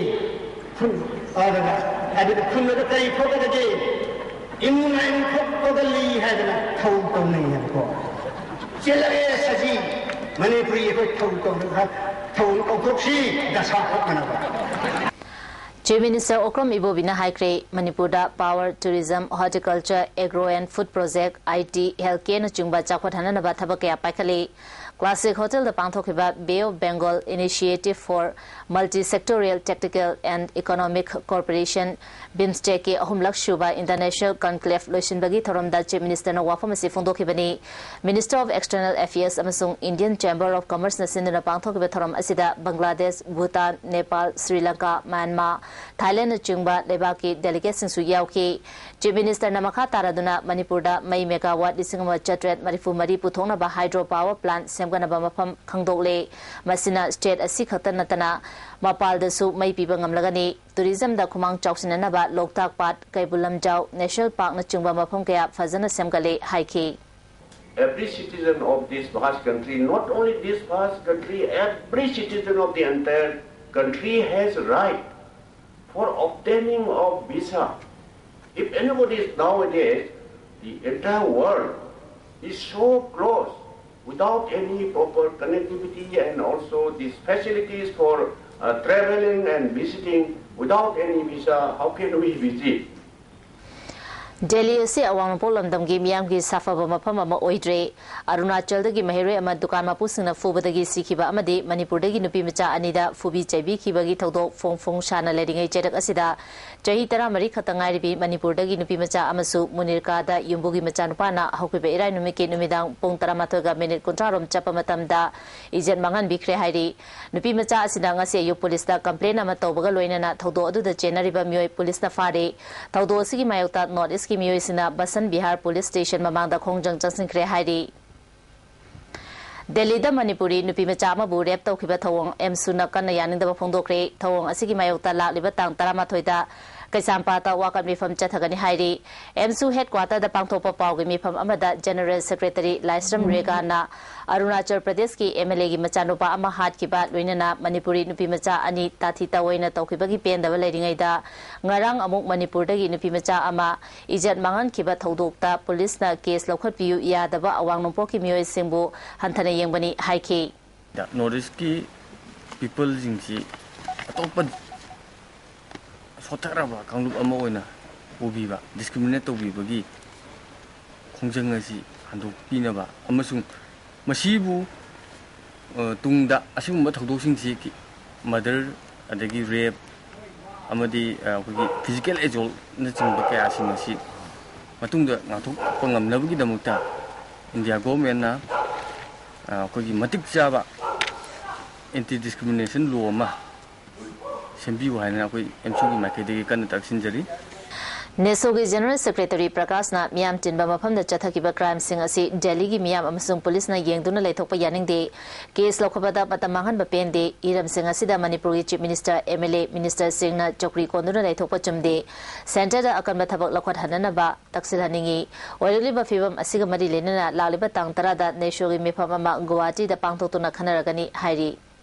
ꯈꯨꯟ, ꯑꯗꯨꯒ, ꯑꯗꯨꯒ ꯈꯨꯟ ꯑꯗꯨ ꯀꯔꯤ ꯊꯣꯛꯀꯗꯒꯦ? ꯏꯃꯨꯡ ꯂꯥꯏꯅꯤꯡ ꯊꯣꯛꯄꯒꯜꯂꯤ ꯍꯥꯏꯗꯅ ꯊꯧ ꯇꯧꯅꯩ ꯍꯥꯏꯕꯀꯣ꯫ ꯆꯦꯜꯂꯛꯑꯦ ꯁꯖꯤ, ꯃꯅꯤꯄꯨꯔꯤ ꯑꯩꯈꯣꯏ ꯊꯧ ꯇꯧꯔꯒ ꯊꯧ ꯀꯧꯊꯣꯛꯁꯤ, ꯗꯁꯥ ꯊꯣꯛꯅꯅꯕ꯫ Chief Minister Okram Ibobi ꯅ ꯍꯥꯏꯈ꯭ꯔꯦ, ꯃꯅꯤꯄꯨꯔꯗ power, tourism, horticulture, agro and food project, I T, healthcare ꯅꯆꯤꯡꯕ ꯆꯥꯎꯈꯠꯍꯟꯅꯅꯕ ꯊꯕꯛ ꯀꯌꯥ ꯄꯥꯏꯈꯠꯂꯤ꯫ Classic Hotel ꯗ ꯄꯥꯡꯊꯣꯛꯈꯤꯕ Bay of Bengal Initiative for Multi-Sectorial Tactical and Economic Cooperation, BIMSTEC ꯀꯤ ꯑꯍꯨꯝꯂꯛ ꯁꯨꯕ International Conclave ꯂꯣꯏꯁꯤꯟꯕꯒꯤ ꯊꯧꯔꯝꯗ Chief Minister ꯅ ꯋꯥꯐꯝ ꯑꯁꯤ ꯐꯣꯡꯗꯣꯛꯈꯤꯕꯅꯤ꯫ Minister of External Affairs ꯑꯃꯁꯨꯡ Indian Chamber of Commerce ꯅ ꯁꯤꯟꯗꯨꯅ ꯄꯥꯡꯊꯣꯛꯈꯤꯕ ꯊꯧꯔꯝ ꯑꯁꯤꯗ ꯕꯪꯒ꯭ꯂꯥꯗꯦꯁ, ꯚꯨꯇꯥꯟ, ꯅꯦꯄꯥꯜ, ꯁ꯭ꯔꯤ ꯂꯪꯀꯥ, ꯃ꯭ꯌꯥꯟꯃꯥꯔ, ꯊꯥꯏꯂꯦꯟꯗ ꯆꯤꯡꯕ ꯂꯩꯕꯥꯛꯀꯤ delegates ꯁꯤꯡꯁꯨ ꯌꯥꯎꯈꯤ꯫ Chief Minister ꯅ ꯃꯈꯥ ꯇꯥꯔꯗꯨꯅ ꯃꯅꯤꯄꯨꯔꯗ ꯃꯩ megawatt ꯂꯤꯁꯤꯡ ꯑꯃ ꯆꯥꯇ꯭ꯔꯦꯠ ꯃꯔꯤꯐꯨ ꯃꯔꯤ ꯄꯨꯊꯣꯛꯅꯕ hydro power plant ꯁꯦꯝꯒꯠꯅꯕ ꯃꯐꯝ ꯈꯪꯗꯣꯛꯂꯦ꯫ ꯃꯁꯤꯅ state ꯑꯁꯤ ꯈꯛꯇ ꯅꯠꯇꯅ ꯃꯄꯥꯜꯗꯁꯨ ꯃꯩ ꯄꯤꯕ ꯉꯝꯂꯒꯅꯤ꯫ Tourism ꯗ ꯈꯨꯃꯥꯡ ꯆꯥꯎꯁꯤꯟꯅꯅꯕ ꯂꯣꯛꯇꯥꯛ ꯄꯥꯠ, ꯀꯩꯕꯨꯜ ꯂꯝꯖꯥꯎ National Park ꯅꯆꯤꯡꯕ ꯃꯐꯝ ꯀꯌꯥ ꯐꯖꯅ ꯁꯦꯝꯒꯠꯂꯦ ꯍꯥꯏꯈꯤ꯫ Every citizen of this vast country, not only this vast country, every citizen of the entire Country has right for obtaining of visa. If anybody is nowadays, the entire world is so close without any proper connectivity and also these facilities for uh, traveling and visiting without any visa, how can we visit? Delhi ꯑꯁꯤ ꯑꯋꯥꯡ ꯅꯣꯡꯄꯣꯛ ꯂꯝꯗꯝꯒꯤ ꯃꯤꯌꯥꯝꯒꯤ ꯁꯥꯐꯕ ꯃꯐꯝ ꯑꯃ ꯑꯣꯏꯗ꯭ꯔꯦ꯫ ꯑꯔꯨꯅꯥꯆꯜꯗꯒꯤ ꯃꯍꯩꯔꯣꯏ ꯑꯃ ꯗꯨꯀꯥꯟ ꯃꯄꯨꯁꯤꯡꯅ ꯐꯨꯕꯗꯒꯤ ꯁꯤꯈꯤꯕ ꯑꯃꯗꯤ ꯃꯅꯤꯄꯨꯔꯗꯒꯤ ꯅꯨꯄꯤ ꯃꯆꯥ ꯑꯅꯤꯗ ꯐꯨꯕꯤ ꯆꯩꯕꯤꯈꯤꯕꯒꯤ ꯊꯧꯗꯣꯛ ꯐꯣꯡ ꯐꯣꯡ ꯁꯥꯅ ꯂꯩꯔꯤꯉꯩ ꯆꯩꯔꯛ ꯑꯁꯤꯗ ꯆꯍꯤ ꯇꯔꯥꯃꯔꯤ ꯈꯛꯇ ꯉꯥꯏꯔꯤꯕꯤ ꯃꯅꯤꯄꯨꯔꯗꯒꯤ ꯅꯨꯄꯤ ꯃꯆꯥ ꯑꯃꯁꯨ ꯃꯨꯅꯤꯔꯀꯥꯗ ꯌꯨꯝꯕꯨꯒꯤ ꯃꯆꯥꯅꯨꯄꯥꯅ ꯍꯧꯈꯤꯕ ꯏꯔꯥꯏ ꯅꯨꯃꯤꯠꯀꯤ ꯅꯨꯃꯤꯗꯥꯡ ꯄꯨꯡ ꯇꯔꯥꯃꯥꯊꯣꯏꯒ ꯃꯤꯅꯤꯠ ꯀꯨꯟꯊ꯭ꯔꯥ ꯔꯣꯝ ꯆꯠꯄ ꯃꯇꯝꯗ ꯏꯖꯠ ꯃꯥꯡꯍꯟꯕꯤꯈ꯭ꯔꯦ ꯍꯥꯏꯔꯤ꯫ ꯅꯨꯄꯤ ꯃꯆꯥ ꯑꯁꯤꯅ ꯉꯁꯤ ꯑꯌꯨꯛ ꯄꯨꯂꯤꯁꯇ ꯀꯝꯄ꯭ꯂꯦꯟ ꯑꯃ ꯇꯧꯕꯒ ꯂꯣꯏꯅꯅ ꯊꯧꯗꯣꯛ ꯑꯗꯨꯗ ꯆꯦꯟꯅꯔꯤꯕ ꯃꯤꯑꯣꯏ ꯄꯨꯂꯤꯁꯅ ꯐꯥꯔꯦ꯫ ꯊꯧꯗꯣꯛ ꯑꯁꯤꯒꯤ ꯃꯥꯌꯣꯛꯇ ꯅꯣꯔꯠ ꯏꯁꯀꯤ ꯃꯤꯑꯣꯏꯁꯤꯡꯅ ꯕꯁꯟ ꯕꯤꯍꯥꯔ ꯄꯨꯂꯤꯁ ꯁ꯭ꯇꯦꯁꯟ ꯃꯃꯥꯡꯗ ꯈꯣꯡꯖꯪ ꯆꯪꯁꯤꯟꯈ꯭ꯔꯦ ꯍꯥꯏꯔꯤ꯫ ꯗꯦꯜꯂꯤꯗ ꯃꯅꯤꯄꯨꯔꯤ ꯅꯨꯄꯤ ꯃꯆꯥ ꯑꯃꯕꯨ ꯔꯦꯞ ꯇꯧꯈꯤꯕ ꯊꯧꯑꯣꯡ ꯑꯦꯝꯁꯨꯅ ꯀꯟꯅ ꯌꯥꯅꯤꯡꯗꯕ ꯐꯣꯡꯗꯣꯛꯈ꯭ꯔꯦ꯫ ꯊꯧꯑꯣꯡ ꯑꯁꯤꯒꯤ ꯃꯥꯌꯣꯛꯇ ꯂꯥꯛꯂꯤꯕ ꯇꯥꯡ ꯇꯔꯥꯃꯥꯊꯣꯏꯗ ꯀꯩꯁꯥꯝꯄꯥꯠꯇ ꯋꯥꯀꯠ ꯃꯤꯐꯝ ꯆꯠꯊꯒꯅꯤ ꯍꯥꯏꯔꯤ꯫ ꯑꯦꯝꯁꯨ ꯍꯦꯗꯀ꯭ꯋꯥꯇꯔꯗ ꯄꯥꯡꯊꯣꯛꯄ ꯄꯥꯎꯒꯤ ꯃꯤꯐꯝ ꯑꯃꯗ ꯖꯦꯅꯔꯦꯜ ꯁꯦꯀ꯭ꯔꯦꯇꯔꯤ ꯂꯥꯏꯁ꯭ꯔꯝ ꯔꯦꯒꯥꯅ ꯑꯔꯨꯅꯥꯆꯜ ꯄ꯭ꯔꯗꯦꯁꯀꯤ ꯑꯦꯝ ꯑꯦꯜ ꯑꯦꯒꯤ ꯃꯆꯥꯅꯨꯄꯥ ꯑꯃ ꯍꯥꯠꯈꯤꯕ, ꯂꯣꯏꯅꯅ ꯃꯅꯤꯄꯨꯔꯤ ꯅꯨꯄꯤ ꯃꯆꯥ ꯑꯅꯤ ꯇꯥꯊꯤ ꯇꯥꯑꯣꯏꯅ ꯇꯧꯈꯤꯕꯒꯤ ꯄꯦꯟꯗꯕ ꯂꯩꯔꯤꯉꯩꯗ, ꯉꯔꯥꯡ ꯑꯃꯨꯛ ꯃꯅꯤꯄꯨꯔꯗꯒꯤ ꯅꯨꯄꯤ ꯃꯆꯥ ꯑꯃ ꯏꯖꯠ ꯃꯥꯡꯍꯟꯈꯤꯕ ꯊꯧꯗꯣꯛꯇ ꯄꯨꯂꯤꯁꯅ ꯀꯦꯁ ꯂꯧꯈꯠꯄꯤꯌꯨ ꯌꯥꯗꯕ ꯑꯋꯥꯡ ꯅꯣꯡꯄꯣꯛꯀꯤ ꯃꯤꯑꯣꯏꯁꯤꯡꯕꯨ ꯍꯟꯊꯅ ꯌꯦꯡꯕꯅꯤ ꯍꯥꯏꯈꯤ꯫ ꯅꯣꯔꯠ ꯏꯁꯀꯤ ꯄꯤꯄꯜꯁꯤꯡꯁꯤ ꯑꯇꯣꯞꯄ ꯁꯣꯠꯊꯔꯕ ꯀꯥꯡꯂꯨꯞ ꯑꯃ ꯑꯣꯏꯅ ꯎꯕꯤꯕ, ꯗꯤꯁꯀ꯭ꯔꯤꯃꯤꯅꯦꯠ ꯇꯧꯕꯤꯕꯒꯤ ꯈꯣꯡꯖꯪ ꯑꯁꯤ ꯍꯟꯗꯣꯛꯄꯤꯅꯕ ꯑꯃꯁꯨꯡ ꯃꯁꯤꯕꯨ ꯇꯨꯡꯗ ꯑꯁꯤꯒꯨꯝꯕ ꯊꯧꯗꯣꯛꯁꯤꯡꯁꯤ ꯃꯔꯗꯔ, ꯑꯗꯒꯤ ꯔꯦꯞ ꯑꯃꯗꯤ ꯑꯩꯈꯣꯏꯒꯤ ꯐꯤꯖꯤꯀꯦꯜ ꯑꯦꯖꯣꯜꯅꯆꯤꯡꯕ ꯀꯌꯥꯁꯤꯡ ꯑꯁꯤ ꯃꯇꯨꯡꯗ ꯉꯥꯛꯊꯣꯛꯄ ꯉꯝꯅꯕꯒꯤꯗꯃꯛꯇ ꯏꯟꯗꯤꯌꯥ ꯒꯣꯚꯔꯟꯃꯦꯟꯠꯅ ꯑꯩꯈꯣꯏꯒꯤ ꯃꯇꯤꯛ ꯆꯥꯕ ꯑꯦꯟꯇꯤ ꯗꯤꯁꯀ꯭ꯔꯤꯃꯤꯅꯦꯁꯟ ꯂꯣ ꯑꯃ ꯁꯦꯝꯕꯤꯌꯨ ꯍꯥꯏꯅ ꯑꯩꯈꯣꯏ ꯑꯦꯝꯁꯨꯒꯤ ꯃꯥꯏꯀꯩꯗꯒꯤ ꯀꯟꯅ ꯇꯛꯁꯤꯟꯖꯔꯤ꯫ ꯅꯦꯁꯣꯒꯤ ꯖꯦꯅꯔꯦꯜ ꯁꯦꯀ꯭ꯔꯦꯇꯔꯤ ꯄ꯭ꯔꯀꯥꯁꯅ ꯃꯤꯌꯥꯝ ꯇꯤꯟꯕ ꯃꯐꯝꯗ ꯆꯠꯊꯈꯤꯕ ꯀ꯭ꯔꯥꯏꯝꯁꯤꯡ ꯑꯁꯤ ꯗꯦꯜꯂꯤꯒꯤ ꯃꯤꯌꯥꯝ ꯑꯃꯁꯨꯡ ꯄꯨꯂꯤꯁꯅ ꯌꯦꯡꯗꯨꯅ ꯂꯩꯊꯣꯛꯄ ꯌꯥꯅꯤꯡꯗꯦ꯫ ꯀꯦꯁ ꯂꯧꯈꯠꯄꯗ ꯃꯇꯝ ꯃꯥꯡꯍꯟꯕ ꯄꯦꯟꯗꯦ꯫ ꯏꯔꯝꯁꯤꯡ ꯑꯁꯤꯗ ꯃꯅꯤꯄꯨꯔꯒꯤ chief minister, M L A, ꯃꯤꯅꯤꯁꯇꯔꯁꯤꯡꯅ ꯆꯧꯀ꯭ꯔꯤ ꯀꯣꯟꯗꯨꯅ ꯂꯩꯊꯣꯛꯄ ꯆꯨꯝꯗꯦ꯫ ꯁꯦꯟꯇꯔꯗ ꯑꯀꯟꯕ ꯊꯕꯛ ꯂꯧꯈꯠꯍꯟꯅꯅꯕ ꯇꯛꯁꯤꯜꯍꯟꯅꯤꯡꯏ꯫ ꯑꯣꯏꯔꯛꯂꯤꯕ ꯐꯤꯚꯝ ꯑꯁꯤꯒ ꯃꯔꯤ ꯂꯩꯅꯅ ꯂꯥꯛꯂꯤꯕ ꯇꯥꯡ ꯇꯔꯥꯗ ꯅꯦꯁꯣꯒꯤ ꯃꯤꯐꯝ ꯑꯃ ꯒꯨꯋꯥꯍꯥꯇꯤꯗ ꯄꯥꯡꯊꯣꯛꯇꯨꯅ ꯈꯟꯅꯔꯒꯅꯤ ꯍꯥꯏꯔꯤ꯫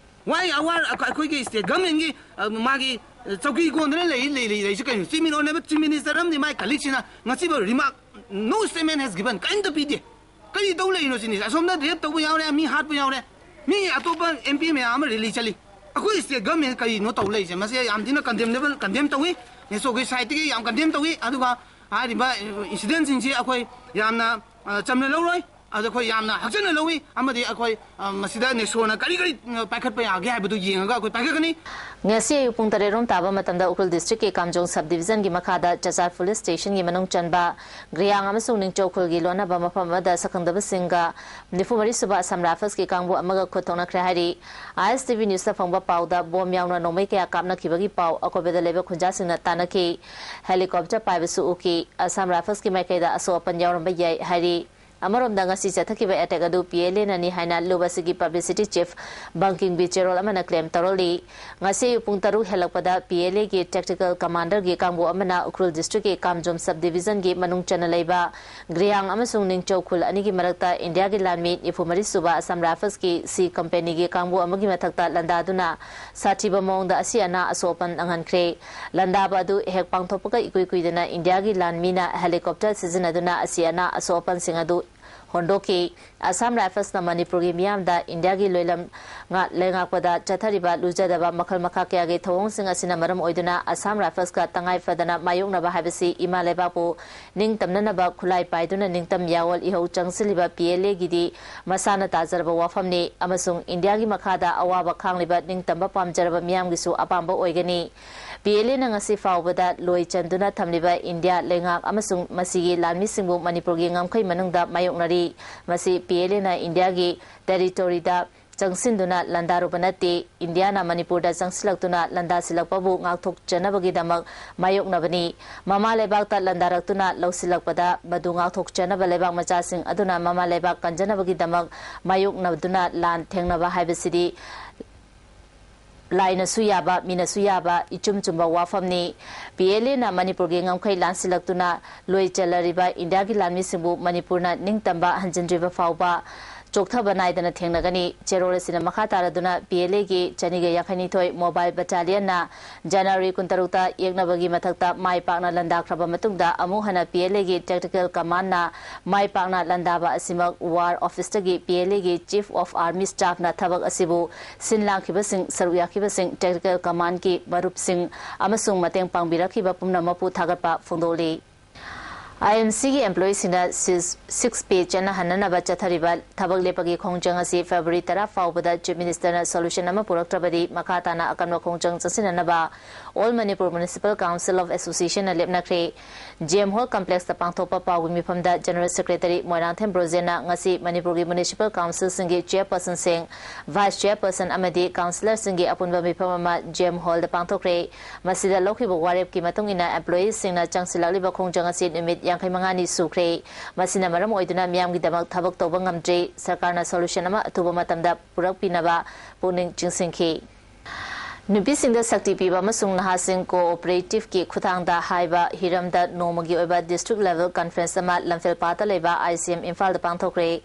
Why our ꯑꯩꯈꯣꯏꯒꯤ state government ꯀꯤ ꯃꯥꯒꯤ ꯆꯧꯀꯤ ꯀꯣꯟꯗꯅ ꯂꯩ ꯂꯩ ꯂꯩ ꯂꯩꯁꯤ ꯀꯩꯅꯣ? Chief Minister ꯑꯃꯗꯤ ꯃꯥꯏ colleague ꯁꯤꯅ ꯉꯁꯤꯐꯥꯎ remark, no statement has given, ꯀꯔꯤꯝꯇ ꯄꯤꯗꯦ꯫ ꯀꯔꯤ ꯇꯧ ꯂꯩꯔꯤꯅꯣ ꯁꯤꯅꯤ? ꯑꯁꯣꯝꯗ rape ꯇꯧꯕ ꯌꯥꯎꯔꯦ, ꯃꯤ ꯍꯥꯠꯄ ꯌꯥꯎꯔꯦ, ꯃꯤ ꯑꯇꯣꯞꯄ MP ꯃꯌꯥꯝ ꯑꯃ rally ꯆꯠꯂꯤ꯫ ꯑꯩꯈꯣꯏ state government ꯀꯔꯤꯅꯣ ꯇꯧ ꯂꯩꯔꯤꯁꯦ? ꯃꯁꯤ ꯌꯥꯝ ꯊꯤꯅ condemnable, condemn ꯇꯧꯏ꯫ NESO ꯒꯤ side ꯇꯒꯤ ꯌꯥꯝ condemn ꯇꯧꯏ꯫ ꯑꯗꯨꯒ ꯍꯥꯏꯔꯤꯕ incident ꯁꯤꯡꯁꯤ ꯑꯩꯈꯣꯏ ꯌꯥꯝꯅ ꯆꯝꯅ ꯂꯧꯔꯣꯏ꯫ ꯑꯗꯣ ꯑꯩꯈꯣꯏ ꯌꯥꯝꯅ ꯍꯛꯆꯟꯅ ꯂꯧꯏ꯫ ꯑꯃꯗꯤ ꯑꯩꯈꯣꯏ ꯃꯁꯤꯗ NESO ꯅ ꯀꯔꯤ ꯀꯔꯤ ꯄꯥꯏꯈꯠꯄ ꯌꯥꯒꯦ ꯍꯥꯏꯕꯗꯨ ꯌꯦꯡꯉꯒ ꯑꯩꯈꯣꯏ ꯄꯥꯏꯈꯠꯀꯅꯤ꯫ ꯉꯁꯤ ꯑꯌꯨꯛ ꯄꯨꯡ ꯇꯔꯦꯠ ꯔꯣꯝ ꯇꯥꯕ ꯃꯇꯝꯗ ꯎꯈ꯭ꯔꯨꯜ district ꯀꯤ ꯀꯥꯝꯖꯣꯡ sub division ꯒꯤ ꯃꯈꯥꯗ ꯆꯆꯥꯔ police station ꯒꯤ ꯃꯅꯨꯡ ꯆꯟꯕ ꯒ꯭ꯔꯤꯌꯥꯡ ꯑꯃꯁꯨꯡ ꯅꯤꯡꯆꯧ ꯈꯨꯜꯒꯤ ꯂꯣꯟꯅꯕ ꯃꯐꯝ ꯑꯃꯗ ꯁꯛꯈꯪꯗꯕꯁꯤꯡꯒ ꯅꯤꯐꯨ ꯃꯔꯤ ꯁꯨꯕ Assam Rifles ꯀꯤ ꯀꯥꯡꯕꯨ ꯑꯃꯒ ꯈꯨꯠ ꯊꯣꯛꯅꯈ꯭ꯔꯦ ꯍꯥꯏꯔꯤ꯫ ISTV News ꯅ ꯐꯪꯕ ꯄꯥꯎꯗ ꯕꯣꯝ ꯌꯥꯎꯅ ꯅꯣꯡꯃꯩ ꯀꯌꯥ ꯀꯥꯞꯅꯈꯤꯕꯒꯤ ꯄꯥꯎ ꯑꯀꯣꯏꯕꯗ ꯂꯩꯕ ꯈꯨꯟꯖꯥꯁꯤꯡꯅ ꯇꯥꯟꯅꯈꯤ꯫ Helicopter ꯄꯥꯏꯕꯁꯨ ꯎꯈꯤ꯫ Assam Rifles ꯀꯤ ꯃꯥꯏꯀꯩꯗ ꯑꯁꯣꯛ ꯑꯄꯟ ꯌꯥꯎꯔꯝꯕ ꯌꯥꯏ ꯍꯥꯏꯔꯤ꯫ ꯑꯃꯔꯣꯝꯗ ꯉꯁꯤ ꯆꯠꯊꯈꯤꯕ attack ꯑꯗꯨ PLA ꯅꯅꯤ ꯍꯥꯏꯅ ꯂꯨꯕ ꯑꯁꯤꯒꯤ publicity chief ꯕꯪꯀꯤꯡ ꯕꯤ ꯆꯦꯔꯣꯜ ꯑꯃꯅ claim ꯇꯧꯔꯛꯂꯤ꯫ ꯉꯁꯤ ꯑꯌꯨꯛ ꯄꯨꯡ ꯇꯔꯨꯛ ꯍꯦꯜꯂꯛꯄꯗ PLA ꯒꯤ tactical commander ꯒꯤ ꯀꯥꯡꯕꯨ ꯑꯃꯅ ꯎꯈ꯭ꯔꯨꯜ district ꯀꯤ ꯀꯥꯝꯖꯣꯝ sub division ꯒꯤ ꯃꯅꯨꯡ ꯆꯟꯅ ꯂꯩꯕ ꯒ꯭ꯔꯤꯌꯥꯡ ꯑꯃꯁꯨꯡ ꯅꯤꯡꯆꯧ ꯈꯨꯜ ꯑꯅꯤꯒꯤ ꯃꯔꯛꯇ ꯏꯟꯗꯤꯌꯥꯒꯤ ꯂꯥꯟꯃꯤ ꯅꯤꯐꯨ ꯃꯔꯤ ꯁꯨꯕ Assam Rifles ꯀꯤ C company ꯒꯤ ꯀꯥꯡꯕꯨ ꯑꯃꯒꯤ ꯃꯊꯛꯇ ꯂꯥꯟꯗꯥꯗꯨꯅ ꯁꯥꯊꯤꯕ ꯃꯑꯣꯡꯗ ꯑꯁꯤ ꯑꯅꯥ ꯑꯁꯣꯛ ꯑꯄꯟ ꯅꯪꯍꯟꯈ꯭ꯔꯦ꯫ ꯂꯥꯟꯗꯥꯕ ꯑꯗꯨ ꯍꯦꯛ ꯄꯥꯡꯊꯣꯛꯄꯒ ꯏꯀꯨꯏ ꯀꯨꯏꯗꯅ ꯏꯟꯗꯤꯌꯥꯒꯤ ꯂꯥꯟꯃꯤꯅ helicopter ꯁꯤꯖꯤꯟꯅꯗꯨꯅ ꯑꯁꯤ ꯑꯅꯥ ꯑꯁꯣꯛ ꯑꯄꯟꯁꯤꯡ ꯑꯗꯨ ꯍꯣꯟꯗꯣꯛꯈꯤ꯫ Assam Rifles ꯅ ꯃꯅꯤꯄꯨꯔꯒꯤ ꯃꯤꯌꯥꯝꯗ ꯏꯟꯗꯤꯌꯥꯒꯤ ꯂꯣꯏꯂꯝ ꯉꯥꯛ-, ꯂꯩꯉꯥꯛꯄꯗ ꯆꯠꯊꯔꯤꯕ ꯂꯨꯖꯗꯕ ꯃꯈꯜ ꯃꯈꯥ ꯀꯌꯥꯒꯤ ꯊꯧꯑꯣꯡꯁꯤꯡ ꯑꯁꯤꯅ ꯃꯔꯝ ꯑꯣꯏꯗꯨꯅ Assam Rifles ꯀ ꯇꯉꯥꯏ ꯐꯗꯅ ꯃꯥꯌꯣꯛꯅꯕ ꯍꯥꯏꯕꯁꯤ ꯏꯃꯥ ꯂꯩꯕꯥꯛꯄꯨ ꯅꯤꯡꯇꯝꯅꯅꯕ ꯈꯨꯠꯂꯥꯏ ꯄꯥꯏꯗꯨꯅ ꯅꯤꯡꯇꯝ ꯌꯥꯑꯣꯜ ꯏꯍꯧ ꯆꯪꯁꯤꯜꯂꯤꯕ PLA ꯒꯤꯗꯤ ꯃꯁꯥꯅ ꯇꯥꯖꯔꯕ ꯋꯥꯐꯝꯅꯤ ꯑꯃꯁꯨꯡ ꯏꯟꯗꯤꯌꯥꯒꯤ ꯃꯈꯥꯗ ꯑꯋꯥꯕ ꯈꯥꯡꯂꯤꯕ ꯅꯤꯡꯇꯝꯕ ꯄꯥꯝꯖꯔꯕ ꯃꯤꯌꯥꯝꯒꯤꯁꯨ ꯑꯄꯥꯝꯕ ꯑꯣꯏꯒꯅꯤ꯫ PLA ꯅ ꯉꯁꯤ ꯐꯥꯎꯕꯗ ꯂꯣꯏ ꯆꯟꯗꯨꯅ ꯊꯝꯂꯤꯕ ꯏꯟꯗꯤꯌꯥ ꯂꯩꯉꯥꯛ ꯑꯃꯁꯨꯡ ꯃꯁꯤꯒꯤ ꯂꯥꯟꯃꯤꯁꯤꯡꯕꯨ ꯃꯅꯤꯄꯨꯔꯒꯤ ꯉꯝꯈꯩ ꯃꯅꯨꯡꯗ ꯃꯥꯌꯣꯛꯅꯔꯤ꯫ ꯃꯁꯤ PLA ꯅ ꯏꯟꯗꯤꯌꯥꯒꯤ territory ꯗ ꯆꯪꯁꯤꯟꯗꯨꯅ ꯂꯥꯟꯗꯥꯔꯨꯕ ꯅꯠꯇꯦ꯫ ꯏꯟꯗꯤꯌꯥꯅ ꯃꯅꯤꯄꯨꯔꯗ ꯆꯪꯁꯤꯜꯂꯛꯇꯨꯅ ꯂꯥꯟꯗꯥꯁꯤꯜꯂꯛꯄꯕꯨ ꯉꯥꯛꯊꯣꯛꯆꯅꯕꯒꯤꯗꯃꯛ ꯃꯥꯌꯣꯛꯅꯕꯅꯤ꯫ ꯃꯃꯥ ꯂꯩꯕꯥꯛꯇ ꯂꯥꯟꯗꯥꯔꯛꯇꯨꯅ ꯂꯧꯁꯤꯜꯂꯛꯄꯗ ꯃꯗꯨ ꯉꯥꯛꯊꯣꯛꯆꯅꯕ ꯂꯩꯕꯥꯛ ꯃꯆꯥꯁꯤꯡ ꯑꯗꯨꯅ ꯃꯃꯥ ꯂꯩꯕꯥꯛ ꯀꯟꯖꯅꯕꯒꯤꯗꯃꯛ ꯃꯥꯌꯣꯛꯅꯗꯨꯅ ꯂꯥꯟ ꯊꯦꯡꯅꯕ ꯍꯥꯏꯕꯁꯤꯗꯤ ꯂꯥꯏꯅꯁꯨ ꯌꯥꯕ, ꯃꯤꯅꯁꯨ ꯌꯥꯕ, ꯏꯆꯨꯝ ꯆꯨꯝꯕ ꯋꯥꯐꯝꯅꯤ꯫ PLA ꯅ ꯃꯅꯤꯄꯨꯔꯒꯤ ꯉꯝꯈꯩ ꯂꯥꯟꯁꯤꯜꯂꯛꯇꯨꯅ ꯂꯣꯏ ꯆꯦꯜꯂꯔꯤꯕ ꯏꯟꯗꯤꯌꯥꯒꯤ ꯂꯥꯟꯃꯤꯁꯤꯡꯕꯨ ꯃꯅꯤꯄꯨꯔꯅ ꯅꯤꯡꯇꯝꯕ ꯍꯟꯖꯤꯟꯗ꯭ꯔꯤꯕ ꯐꯥꯎꯕ ꯆꯣꯛꯊꯕ ꯅꯥꯏꯗꯅ ꯊꯦꯡꯅꯒꯅꯤ꯫ ꯆꯦꯔꯣꯜ ꯑꯁꯤꯅ ꯃꯈꯥ ꯇꯥꯔꯗꯨꯅ P L Aꯒꯤ ꯆꯅꯤꯒ ꯌꯥꯡꯈꯩꯅꯤꯊꯣꯏ Mobile Battalionꯅ January ꯀꯨꯟꯇꯔꯨꯛꯇ ꯌꯦꯛꯅꯕꯒꯤ ꯃꯊꯛꯇ ꯃꯥꯏ ꯄꯥꯛꯅ ꯂꯥꯟꯗꯥꯈ꯭ꯔꯕ ꯃꯇꯨꯡꯗ ꯑꯃꯨꯛ ꯍꯟꯅ P L Aꯒꯤ Tactical Commandꯅ ꯃꯥꯏ ꯄꯥꯛꯅ ꯂꯥꯟꯗꯥꯕ ꯑꯁꯤꯃꯛ War Officeꯇꯒꯤ P L Aꯒꯤ Chief of Army Staffꯅ ꯊꯕꯛ ꯑꯁꯤꯕꯨ ꯁꯤꯟ ꯂꯥꯡꯈꯤꯕꯁꯤꯡ, ꯁꯔꯨꯛ ꯌꯥꯈꯤꯕꯁꯤꯡ, Tactical Commandꯀꯤ ꯃꯔꯨꯞꯁꯤꯡ ꯑꯃꯁꯨꯡ ꯃꯇꯦꯡ ꯄꯥꯡꯕꯤꯔꯛꯈꯤꯕ ꯄꯨꯝꯅꯃꯛꯄꯨ ꯊꯥꯒꯠꯄ ꯐꯣꯡꯗꯣꯛꯂꯤ꯫ I M Cꯒꯤ employeeꯁꯤꯡꯅ six, six pay ꯆꯠꯅꯍꯟꯅꯅꯕ ꯆꯠꯊꯔꯤꯕ ꯊꯕꯛ ꯂꯦꯞꯄꯒꯤ ꯈꯣꯡꯖꯪ ꯑꯁꯤ February ꯇꯔꯥ ꯐꯥꯎꯕꯗ Chief Ministerꯅ solution ꯑꯃ ꯄꯨꯔꯛꯇ꯭ꯔꯕꯗꯤ ꯃꯈꯥ ꯇꯥꯅ ꯑꯀꯟꯕ ꯈꯣꯡꯖꯪ ꯆꯪꯁꯤꯟꯅꯅꯕ All Manipur Municipal Council of Associationꯅ ꯂꯦꯞꯅꯈ꯭ꯔꯦ꯫ J M Hall Complexꯇ ꯄꯥꯡꯊꯣꯛꯄ ꯄꯥꯎꯒꯤ ꯃꯤꯐꯝꯗ General Secretary ꯃꯣꯏꯔꯥꯡꯊꯦꯝ ꯕ꯭ꯔꯣꯖꯦꯟꯅ ꯉꯁꯤ ꯃꯅꯤꯄꯨꯔꯒꯤ municipal councilꯁꯤꯡꯒꯤ chairpersonꯁꯤꯡ, vice chairperson ꯑꯃꯗꯤ councillorꯁꯤꯡꯒꯤ ꯑꯄꯨꯟꯕ ꯃꯤꯐꯝ ꯑꯃ J M Hallꯗ ꯄꯥꯡꯊꯣꯛꯈ꯭ꯔꯦ꯫ ꯃꯁꯤꯗ ꯂꯧꯈꯤꯕ ꯋꯥꯔꯦꯞꯀꯤ ꯃꯇꯨꯡ ꯏꯟꯅ employeeꯁꯤꯡꯅ ꯆꯪꯁꯤꯜꯂꯛꯂꯤꯕ ꯈꯣꯡꯖꯪ ꯑꯁꯤ ꯅꯨꯃꯤꯠ ꯌꯥꯡꯈꯩ ꯃꯉꯥꯅꯤ ꯁꯨꯈ꯭ꯔꯦ꯫ ꯃꯁꯤꯅ ꯃꯔꯝ ꯑꯣꯏꯗꯨꯅ ꯃꯤꯌꯥꯝꯒꯤꯗꯃꯛ ꯊꯕꯛ ꯇꯧꯕ ꯉꯝꯗ꯭ꯔꯦ꯫ ꯁꯔꯀꯥꯔꯅ solution ꯑꯃ ꯑꯊꯨꯕ ꯃꯇꯝꯗ ꯄꯨꯔꯛꯄꯤꯅꯕ ꯄꯨꯛꯅꯤꯡ ꯆꯤꯡꯁꯤꯟꯈꯤ꯫ ꯅꯨꯄꯤꯁꯤꯡꯗ ꯁꯛꯇꯤ ꯄꯤꯕ ꯑꯃꯁꯨꯡ ꯅꯍꯥꯁꯤꯡ cooperativeꯀꯤ ꯈꯨꯠꯊꯥꯡꯗ ꯍꯥꯏꯕ ꯍꯤꯔꯝꯗ ꯅꯣꯡꯃꯒꯤ ꯑꯣꯏꯕ district level conference ꯑꯃ ꯂꯝꯐꯦꯜꯄꯥꯠꯇ ꯂꯩꯕ I C M ꯏꯝꯐꯥꯜꯗ ꯄꯥꯡꯊꯣꯛꯈ꯭ꯔꯦ꯫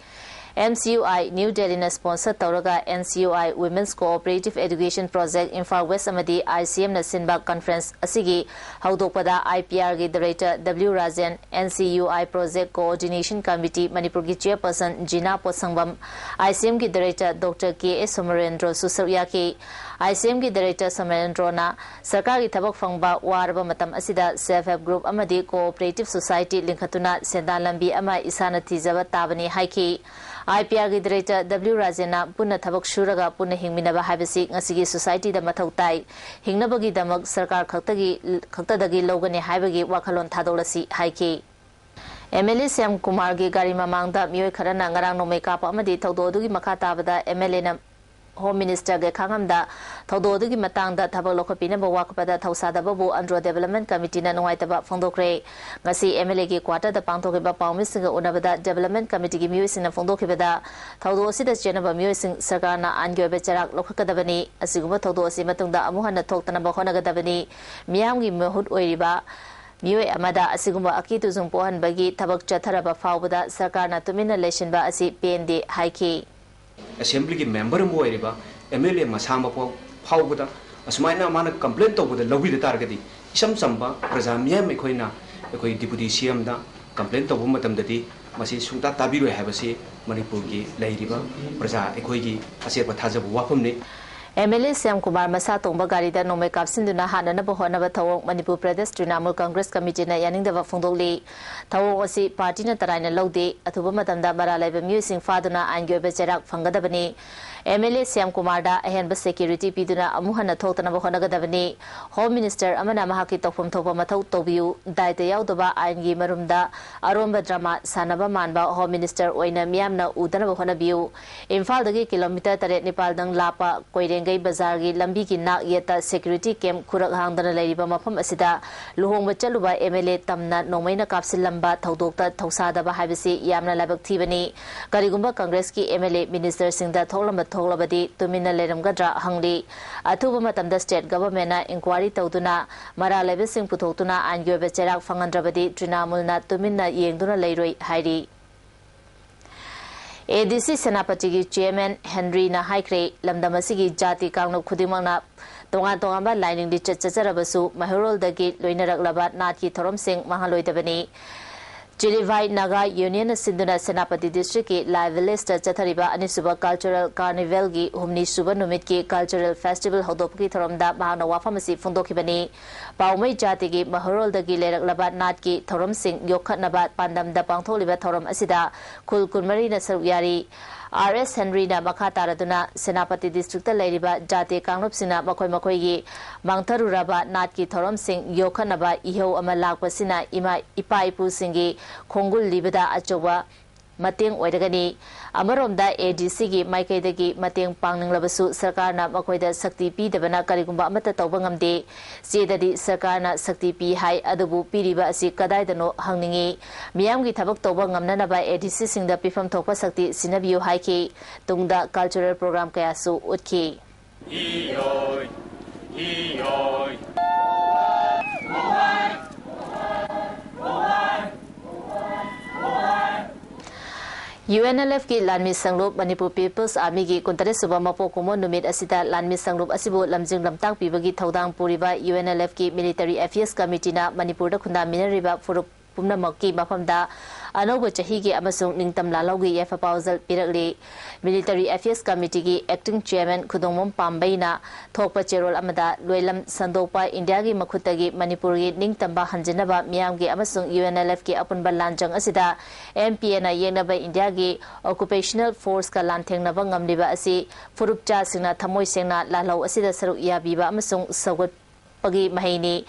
M C U I New Delhiꯅ sponsor ꯇꯧꯔꯒ N C U I Women's Cooperative Education Project Imphal West ꯑꯃꯗꯤ I C Mꯅ ꯁꯤꯟꯕ conference ꯑꯁꯤꯒꯤ ꯍꯧꯗꯣꯛꯄꯗ I P Rꯒꯤ Director W Rajen, N C U I Project Coordination Committee ꯃꯅꯤꯄꯨꯔꯒꯤ chairperson Jina ꯄꯣꯠꯁꯪꯕꯝ, I C Mꯒꯤ Director Doctor K A ꯁꯣꯃꯔꯦꯟꯗ꯭ꯔꯣꯁꯨ ꯁꯔꯨꯛ ꯌꯥꯈꯤ꯫ I C Mꯒꯤ Director ꯁꯣꯃꯔꯦꯟꯗ꯭ꯔꯣꯅ ꯁꯔꯀꯥꯔꯒꯤ ꯊꯕꯛ ꯐꯪꯕ ꯋꯥꯔꯕ ꯃꯇꯝ ꯑꯁꯤꯗ self help group ꯑꯃꯗꯤ cooperative society ꯂꯤꯡꯈꯠꯇꯨꯅ ꯁꯦꯟꯗꯥꯟ ꯂꯝꯕꯤ ꯑꯃ ꯏꯁꯥꯅ ꯊꯤꯖꯕ ꯇꯥꯕꯅꯤ ꯍꯥꯏꯈꯤ꯫ I P Rꯒꯤ Director W ꯔꯥꯖꯦꯟꯅ ꯄꯨꯟꯅ ꯊꯕꯛ ꯁꯨꯔꯒ ꯄꯨꯟꯅ ꯍꯤꯡꯃꯤꯟꯅꯕ ꯍꯥꯏꯕꯁꯤ ꯉꯁꯤꯒꯤ societyꯗ ꯃꯊꯧ ꯇꯥꯏ꯫ ꯍꯤꯡꯅꯕꯒꯤꯗꯃꯛ ꯁꯔꯀꯥꯔ ꯈꯛꯇꯒꯤ, ꯈꯛꯇꯗꯒꯤ ꯂꯧꯒꯅꯤ ꯍꯥꯏꯕꯒꯤ ꯋꯥꯈꯜꯂꯣꯟ ꯊꯥꯗꯣꯛꯂꯁꯤ ꯍꯥꯏꯈꯤ꯫ M L A ꯁ꯭ꯌꯥꯝ ꯀꯨꯃꯥꯔꯒꯤ ꯒꯥꯔꯤ ꯃꯃꯥꯡꯗ ꯃꯤꯑꯣꯏ ꯈꯔꯅ ꯉꯔꯥꯡ ꯅꯣꯡꯃꯩ ꯀꯥꯞꯄ ꯑꯃꯗꯤ ꯊꯧꯗꯣꯛ ꯑꯗꯨꯒꯤ ꯃꯈꯥ ꯇꯥꯕꯗ M L Aꯅ Home Minister ꯒꯦꯈꯥꯉꯝꯗ ꯊꯧꯗꯣꯛ ꯑꯗꯨꯒꯤ ꯃꯇꯥꯡꯗ ꯊꯕꯛ ꯂꯧꯈꯠꯄꯤꯅꯕ ꯋꯥꯀꯠꯄꯗ ꯊꯧꯁꯥꯗꯕꯕꯨ ꯑꯟꯗ꯭ꯔꯣ Development Committeeꯅ ꯅꯨꯡꯉꯥꯏꯇꯕ ꯐꯣꯡꯗꯣꯛꯈ꯭ꯔꯦ꯫ ꯉꯁꯤ M L Aꯒꯤ quarterꯗ ꯄꯥꯡꯊꯣꯛꯈꯤꯕ ꯄꯥꯎꯃꯤꯁꯤꯡꯒ ꯎꯅꯕꯗ Development Committeeꯒꯤ ꯃꯤꯑꯣꯏꯁꯤꯡꯅ ꯐꯣꯡꯗꯣꯛꯈꯤꯕꯗ ꯊꯧꯗꯣꯛ ꯑꯁꯤꯗ ꯆꯦꯟꯅꯕ ꯃꯤꯑꯣꯏꯁꯤꯡ ꯁꯔꯀꯥꯔꯅ ꯑꯥꯏꯟꯒꯤ ꯑꯣꯏꯕ ꯆꯩꯔꯥꯛ ꯂꯧꯈꯠꯀꯗꯕꯅꯤ꯫ ꯑꯁꯤꯒꯨꯝꯕ ꯊꯧꯗꯣꯛ ꯑꯁꯤ ꯃꯇꯨꯡꯗ ꯑꯃꯨꯛ ꯍꯟꯅ ꯊꯣꯛꯇꯅꯕ ꯍꯣꯠꯅꯒꯗꯕꯅꯤ꯫ ꯃꯤꯌꯥꯝꯒꯤ ꯃꯍꯨꯠ ꯑꯣꯏꯔꯤꯕ ꯃꯤꯑꯣꯏ ꯑꯃꯗ ꯑꯁꯤꯒꯨꯝꯕ ꯑꯀꯤ ꯇꯨꯖꯨꯡ ꯄꯣꯛꯍꯟꯕꯒꯤ ꯊꯕꯛ ꯆꯠꯊꯔꯕ ꯐꯥꯎꯕꯗ ꯁꯔꯀꯥꯔꯅ ꯇꯨꯃꯤꯟꯅ ꯂꯩꯁꯤꯟꯕ ꯑꯁꯤ ꯄꯦꯟꯗꯦ ꯍꯥꯏꯈꯤ꯫ ꯑꯦꯁꯦꯝꯕ꯭ꯂꯤꯒꯤ ꯃꯦꯝꯕꯔ ꯑꯃ ꯑꯣꯏꯔꯤꯕ ꯑꯦꯝ ꯑꯦꯜ ꯑꯦ ꯃꯁꯥꯃꯛ ꯐꯥꯎ-, ꯐꯥꯎꯕꯗ ꯑꯁꯨꯃꯥꯏꯅ ꯃꯥꯅ ꯀꯝꯄ꯭ꯂꯦꯟ ꯇꯧꯕꯗ ꯂꯧꯕꯤꯗ ꯇꯥꯔꯒꯗꯤ, ꯏꯆꯝ ꯆꯝꯕ ꯄ꯭ꯔꯖꯥ ꯃꯤꯌꯥꯝ ꯑꯩꯈꯣꯏꯅ ꯑꯩꯈꯣꯏ ꯗꯤꯄꯨꯇꯤ ꯁꯤ ꯑꯦꯝꯗ ꯀꯝꯄ꯭ꯂꯦꯟ ꯇꯧꯕ ꯃꯇꯝꯗꯗꯤ ꯃꯁꯤ ꯁꯨꯡꯇꯥ ꯇꯥꯕꯤꯔꯣꯏ ꯍꯥꯏꯕꯁꯤ ꯃꯅꯤꯄꯨꯔꯒꯤ ꯂꯩꯔꯤꯕ ꯄ꯭ꯔꯖꯥ ꯑꯩꯈꯣꯏꯒꯤ ꯑꯆꯦꯠꯄ ꯊꯥꯖꯕ ꯋꯥꯐꯝꯅꯤ꯫ M L A Shyam Kumar ꯃꯁꯥ ꯇꯣꯡꯕ ꯒꯥꯔꯤꯗ ꯅꯣꯡꯃꯩ ꯀꯥꯞꯁꯤꯟꯗꯨꯅ ꯍꯥꯠꯅꯅꯕ ꯍꯣꯠꯅꯕ ꯊꯧꯑꯣꯡ ꯃꯅꯤꯄꯨꯔ ꯄ꯭ꯔꯗꯦꯁ ꯇ꯭ꯔꯤꯅꯥꯃꯨꯜ ꯀꯪꯒ꯭ꯔꯦꯁ ꯀꯃꯤꯇꯤꯅ ꯌꯥꯅꯤꯡꯗꯕ ꯐꯣꯡꯗꯣꯛꯂꯤ꯫ ꯊꯧꯑꯣꯡ ꯑꯁꯤ ꯄꯥꯔꯇꯤꯅ ꯇꯔꯥꯏꯅ ꯂꯧꯗꯦ꯫ ꯑꯊꯨꯕ ꯃꯇꯝꯗ ꯃꯔꯥꯜ ꯂꯩꯕ ꯃꯤꯑꯣꯏꯁꯤꯡ ꯐꯥꯗꯨꯅ ꯑꯥꯏꯟꯒꯤ ꯑꯣꯏꯕ ꯆꯩꯔꯥꯛ ꯐꯪꯒꯗꯕꯅꯤ꯫ ꯑꯦꯝ ꯑꯦꯜ ꯑꯦ ꯁ꯭ꯌꯥꯝ ꯀꯨꯃꯥꯔꯗ ꯑꯍꯦꯟꯕ ꯁꯦꯀ꯭ꯌꯨꯔꯤꯇꯤ ꯄꯤꯗꯨꯅ ꯑꯃꯨꯛ ꯍꯟꯅ ꯊꯣꯛꯇꯅꯕ ꯍꯣꯠꯅꯒꯗꯕꯅꯤ꯫ ꯍꯣꯝ ꯃꯤꯅꯤꯁꯇꯔ ꯑꯃꯅ ꯃꯍꯥꯛꯀꯤ ꯇꯧꯐꯝ ꯊꯣꯛꯄ ꯃꯊꯧ ꯇꯧꯕꯤꯌꯨ꯫ ꯗꯥꯏꯇ ꯌꯥꯎꯗꯕ ꯑꯥꯏꯟꯒꯤ ꯃꯔꯨꯝꯗ ꯑꯔꯣꯟꯕ ꯗ꯭ꯔꯃꯥ ꯁꯥꯟꯅꯕ ꯃꯥꯟꯕ ꯍꯣꯝ ꯃꯤꯅꯤꯁꯇꯔ ꯑꯣꯏꯅ ꯃꯤꯌꯥꯝꯅ ꯎꯗꯅꯕ ꯍꯣꯠꯅꯕꯤꯌꯨ꯫ ꯏꯝꯐꯥꯜꯗꯒꯤ ꯀꯤꯂꯣꯃꯤꯇꯔ ꯇꯔꯦꯠ ꯅꯤꯄꯥꯜꯗꯪ ꯂꯥꯞꯄ ꯀꯣꯏꯔꯦꯡꯒꯩ ꯕꯖꯥꯔꯒꯤ ꯂꯝꯕꯤꯒꯤ ꯅꯥꯛ ꯌꯦꯠꯇ ꯁꯦꯀ꯭ꯌꯨꯔꯤꯇꯤ ꯀꯦꯝꯞ ꯈꯨꯔꯛ ꯍꯥꯡꯗꯅ ꯂꯩꯔꯤꯕ ꯃꯐꯝ ꯑꯁꯤꯗ ꯂꯨꯍꯣꯡꯕ ꯆꯠꯂꯨꯕ ꯑꯦꯝ ꯑꯦꯜ ꯑꯦ ꯇꯝꯅ ꯅꯣꯡꯃꯩꯅ ꯀꯥꯞꯁꯤꯜꯂꯝꯕ ꯊꯧꯗꯣꯛꯇ ꯊꯧꯁꯥꯗꯕ ꯍꯥꯏꯕꯁꯤ ꯌꯥꯝꯅ ꯂꯥꯏꯕꯛ ꯊꯤꯕꯅꯤ꯫ ꯀꯔꯤꯒꯨꯝꯕ ꯀꯪꯒ꯭ꯔꯦꯁꯀꯤ ꯑꯦꯝ ꯑꯦꯜ ꯑꯦ ꯃꯤꯅꯤꯁꯇꯔꯁꯤꯡꯗ ꯊꯣꯛꯂꯝꯕ ꯊꯣꯛꯂꯕꯗꯤ ꯇꯨꯃꯤꯟꯅ ꯂꯩꯔꯝꯒꯗ꯭ꯔꯥ ꯍꯪꯂꯤ꯫ ꯑꯊꯨꯕ ꯃꯇꯝꯗ ꯁ꯭ꯇꯦꯠ ꯒꯚꯔꯟꯃꯦꯟꯠꯅ ꯏꯟꯀ꯭ꯋꯥꯔꯤ ꯇꯧꯗꯨꯅ ꯃꯔꯥꯜ ꯂꯩꯕꯁꯤꯡ ꯄꯨꯊꯣꯛꯇꯨꯅ ꯑꯥꯏꯟꯒꯤ ꯑꯣꯏꯕ ꯆꯩꯔꯥꯛ ꯐꯪꯍꯟꯗ꯭ꯔꯕꯗꯤ ꯇ꯭ꯔꯤꯅꯥꯃꯨꯜꯅ ꯇꯨꯃꯤꯟꯅ ꯌꯦꯡꯗꯨꯅ ꯂꯩꯔꯣꯏ ꯍꯥꯏꯔꯤ꯫ ꯑꯦ ꯗꯤ ꯁꯤ ꯁꯦꯅꯥꯄꯇꯤꯒꯤ ꯆꯤꯌꯔꯃꯦꯟ ꯍꯦꯟꯔꯤꯅ ꯍꯥꯏꯈ꯭ꯔꯦ, ꯂꯝꯗꯝ ꯑꯁꯤꯒꯤ ꯖꯥꯇꯤ ꯀꯥꯡꯂꯨꯞ ꯈꯨꯗꯤꯡꯃꯛꯅ ꯇꯣꯉꯥꯟ ꯇꯣꯉꯥꯟꯕ ꯂꯥꯏꯅꯤꯡ ꯂꯤꯆꯠ ꯆꯠꯆꯔꯕꯁꯨ ꯃꯩꯍꯧꯔꯣꯜꯗꯒꯤ ꯂꯣꯏꯅꯔꯛꯂꯕ ꯅꯥꯠꯀꯤ ꯊꯧꯔꯝꯁꯤꯡ ꯃꯥꯡꯍꯜꯂꯣꯏꯗꯕꯅꯤ꯫ ꯆꯤꯂꯤꯚꯥꯏ ꯅꯥꯒꯥ ꯌꯨꯅꯤꯌꯟꯅ ꯁꯤꯟꯗꯨꯅ ꯁꯦꯅꯥꯄꯇꯤ ꯗꯤꯁꯇ꯭ꯔꯤꯛꯀꯤ ꯂꯥꯜ ꯚꯤꯂꯦꯖꯇ ꯆꯠꯊꯔꯤꯕ ꯑꯅꯤꯁꯨꯕ ꯀꯜꯆꯔꯦꯜ ꯀꯥꯔꯅꯤꯚꯦꯜꯒꯤ ꯍꯨꯝꯅꯤ ꯁꯨꯕ ꯅꯨꯃꯤꯠꯀꯤ ꯀꯜꯆꯔꯦꯜ ꯐꯦꯁꯇꯤꯚꯦꯜ ꯍꯧꯗꯣꯛꯄꯒꯤ ꯊꯧꯔꯝꯗ ꯃꯍꯥꯛꯅ ꯋꯥꯐꯝ ꯑꯁꯤ ꯐꯣꯡꯗꯣꯛꯈꯤꯕꯅꯤ꯫ ꯄꯥꯎꯃꯩ ꯖꯥꯇꯤꯒꯤ ꯃꯩꯍꯧꯔꯣꯜꯗꯒꯤ ꯂꯩꯔꯛꯂꯕ ꯅꯥꯠꯀꯤ ꯊꯧꯔꯝꯁꯤꯡ ꯌꯣꯛꯈꯠꯅꯕ ꯄꯥꯟꯗꯝꯗ ꯄꯥꯡꯊꯣꯛꯂꯤꯕ ꯊꯧꯔꯝ ꯑꯁꯤꯗ ꯈꯨꯜ ꯀꯨꯟꯃꯔꯤꯅ ꯁꯔꯨꯛ ꯌꯥꯔꯤ꯫ ꯑꯥꯔ ꯑꯦꯁ ꯍꯦꯟꯔꯤꯅ ꯃꯈꯥ ꯇꯥꯔꯗꯨꯅ ꯁꯦꯅꯥꯄꯇꯤ ꯗꯤꯁꯇ꯭ꯔꯤꯛꯇ ꯂꯩꯔꯤꯕ ꯖꯥꯇꯤ ꯀꯥꯡꯂꯨꯞꯁꯤꯡꯅ ꯃꯈꯣꯏ ꯃꯈꯣꯏꯒꯤ ꯃꯥꯡꯊꯔꯨꯔꯕ ꯅꯥꯠꯀꯤ ꯊꯧꯔꯝꯁꯤꯡ ꯌꯣꯛꯈꯠꯅꯕ ꯏꯍꯧ ꯑꯃ ꯂꯥꯛꯄꯁꯤꯅ ꯏꯃꯥ, ꯏꯄꯥ ꯏꯄꯨꯁꯤꯡꯒꯤ ꯈꯣꯡꯒꯨꯜ ꯂꯤꯕꯗ ꯑꯆꯧꯕ ꯃꯇꯦꯡ ꯑꯣꯏꯔꯒꯅꯤ꯫ ꯑꯃꯔꯣꯝꯗ ꯑꯦ ꯗꯤ ꯁꯤꯒꯤ ꯃꯥꯏꯀꯩꯗꯒꯤ ꯃꯇꯦꯡ ꯄꯥꯡꯅꯤꯡꯂꯕꯁꯨ ꯁꯔꯀꯥꯔꯅ ꯃꯈꯣꯏꯗ ꯁꯛꯇꯤ ꯄꯤꯗꯕꯅ ꯀꯔꯤꯒꯨꯝꯕ ꯑꯃꯠꯇ ꯇꯧꯕ ꯉꯝꯗꯦ꯫ ꯆꯦꯗꯗꯤ ꯁꯔꯀꯥꯔꯅ ꯁꯛꯇꯤ ꯄꯤ ꯍꯥꯏ, ꯑꯗꯨꯕꯨ ꯄꯤꯔꯤꯕ ꯑꯁꯤ ꯀꯗꯥꯏꯗꯅꯣ ꯍꯪꯅꯤꯡꯏ꯫ ꯃꯤꯌꯥꯝꯒꯤ ꯊꯕꯛ ꯇꯧꯕ ꯉꯝꯅꯅꯕ ꯑꯦ ꯗꯤ ꯁꯤꯁꯤꯡꯗ ꯄꯤꯐꯝ ꯊꯣꯛꯄ ꯁꯛꯇꯤ ꯁꯤꯟꯅꯕꯤꯌꯨ ꯍꯥꯏꯈꯤ꯫ ꯇꯨꯡꯗ ꯀꯜꯆꯔꯦꯜ ꯄ꯭ꯔꯣꯒ꯭ꯔꯥꯝ ꯀꯌꯥꯁꯨ ꯎꯠꯈꯤ꯫ UNLFꯀꯤ ꯂꯥꯟꯃꯤ ꯁꯪꯂꯨꯞ ꯃꯅꯤꯄꯨꯔ People's Armyꯒꯤ ꯀꯨꯟꯇꯔꯦꯠ ꯁꯨꯕ ꯃꯄꯣꯛ ꯀꯨꯝꯑꯣꯟ ꯅꯨꯃꯤꯠ ꯑꯁꯤꯗ ꯂꯥꯟꯃꯤ ꯁꯪꯂꯨꯞ ꯑꯁꯤꯕꯨ ꯂꯝꯖꯤꯡ ꯂꯝꯇꯥꯛꯄꯤꯕꯒꯤ ꯊꯧꯗꯥꯡ ꯄꯨꯔꯤꯕ UNLFꯀꯤ Military Affairs Committeeꯅ ꯃꯅꯤꯄꯨꯔꯗ ꯈꯨꯟꯗꯥꯃꯤꯟꯅꯔꯤꯕ ꯐꯨꯔꯨꯞ ꯄꯨꯝꯅꯃꯛꯀꯤ ꯃꯐꯝꯗ ꯑꯅꯧꯕ ꯆꯍꯤꯒꯤ ꯑꯃꯁꯨꯡ ꯅꯤꯡꯇꯝ ꯂꯥꯜꯍꯧꯒꯤ ꯌꯥꯏꯐ ꯄꯥꯎꯖꯦꯜ ꯄꯤꯔꯛꯂꯤ꯫ Military Affairs Committeeꯒꯤ Acting Chairman ꯈꯨꯗꯣꯡꯕꯝ ꯄꯥꯝꯕꯩꯅ ꯊꯣꯛꯄ ꯆꯦꯔꯣꯜ ꯑꯃꯗ, ꯂꯣꯏꯂꯝ ꯁꯟꯗꯣꯛꯄ ꯏꯟꯗꯤꯌꯥꯒꯤ ꯃꯈꯨꯠꯇꯒꯤ ꯃꯅꯤꯄꯨꯔꯒꯤ ꯅꯤꯡꯇꯝꯕ ꯍꯟꯖꯤꯟꯅꯕ ꯃꯤꯌꯥꯝꯒꯤ ꯑꯃꯁꯨꯡ UNLFꯀꯤ ꯑꯄꯨꯟꯕ ꯂꯥꯟꯖꯪ ꯑꯁꯤꯗ MPAꯅ ꯌꯦꯛꯅꯕ ꯏꯟꯗꯤꯌꯥꯒꯤ occupational forceꯀ ꯂꯥꯟꯊꯦꯡꯅꯕ ꯉꯝꯂꯤꯕ ꯑꯁꯤ ꯐꯨꯔꯨꯞꯆꯥꯁꯤꯡꯅ ꯊꯃꯣꯏ ꯁꯦꯡꯅ ꯂꯥꯜꯍꯧ ꯑꯁꯤꯗ ꯁꯔꯨꯛ ꯌꯥꯕꯤꯕ ꯑꯃꯁꯨꯡ ꯁꯧꯒꯠ ꯄꯒꯤ ꯃꯍꯩꯅꯤ꯫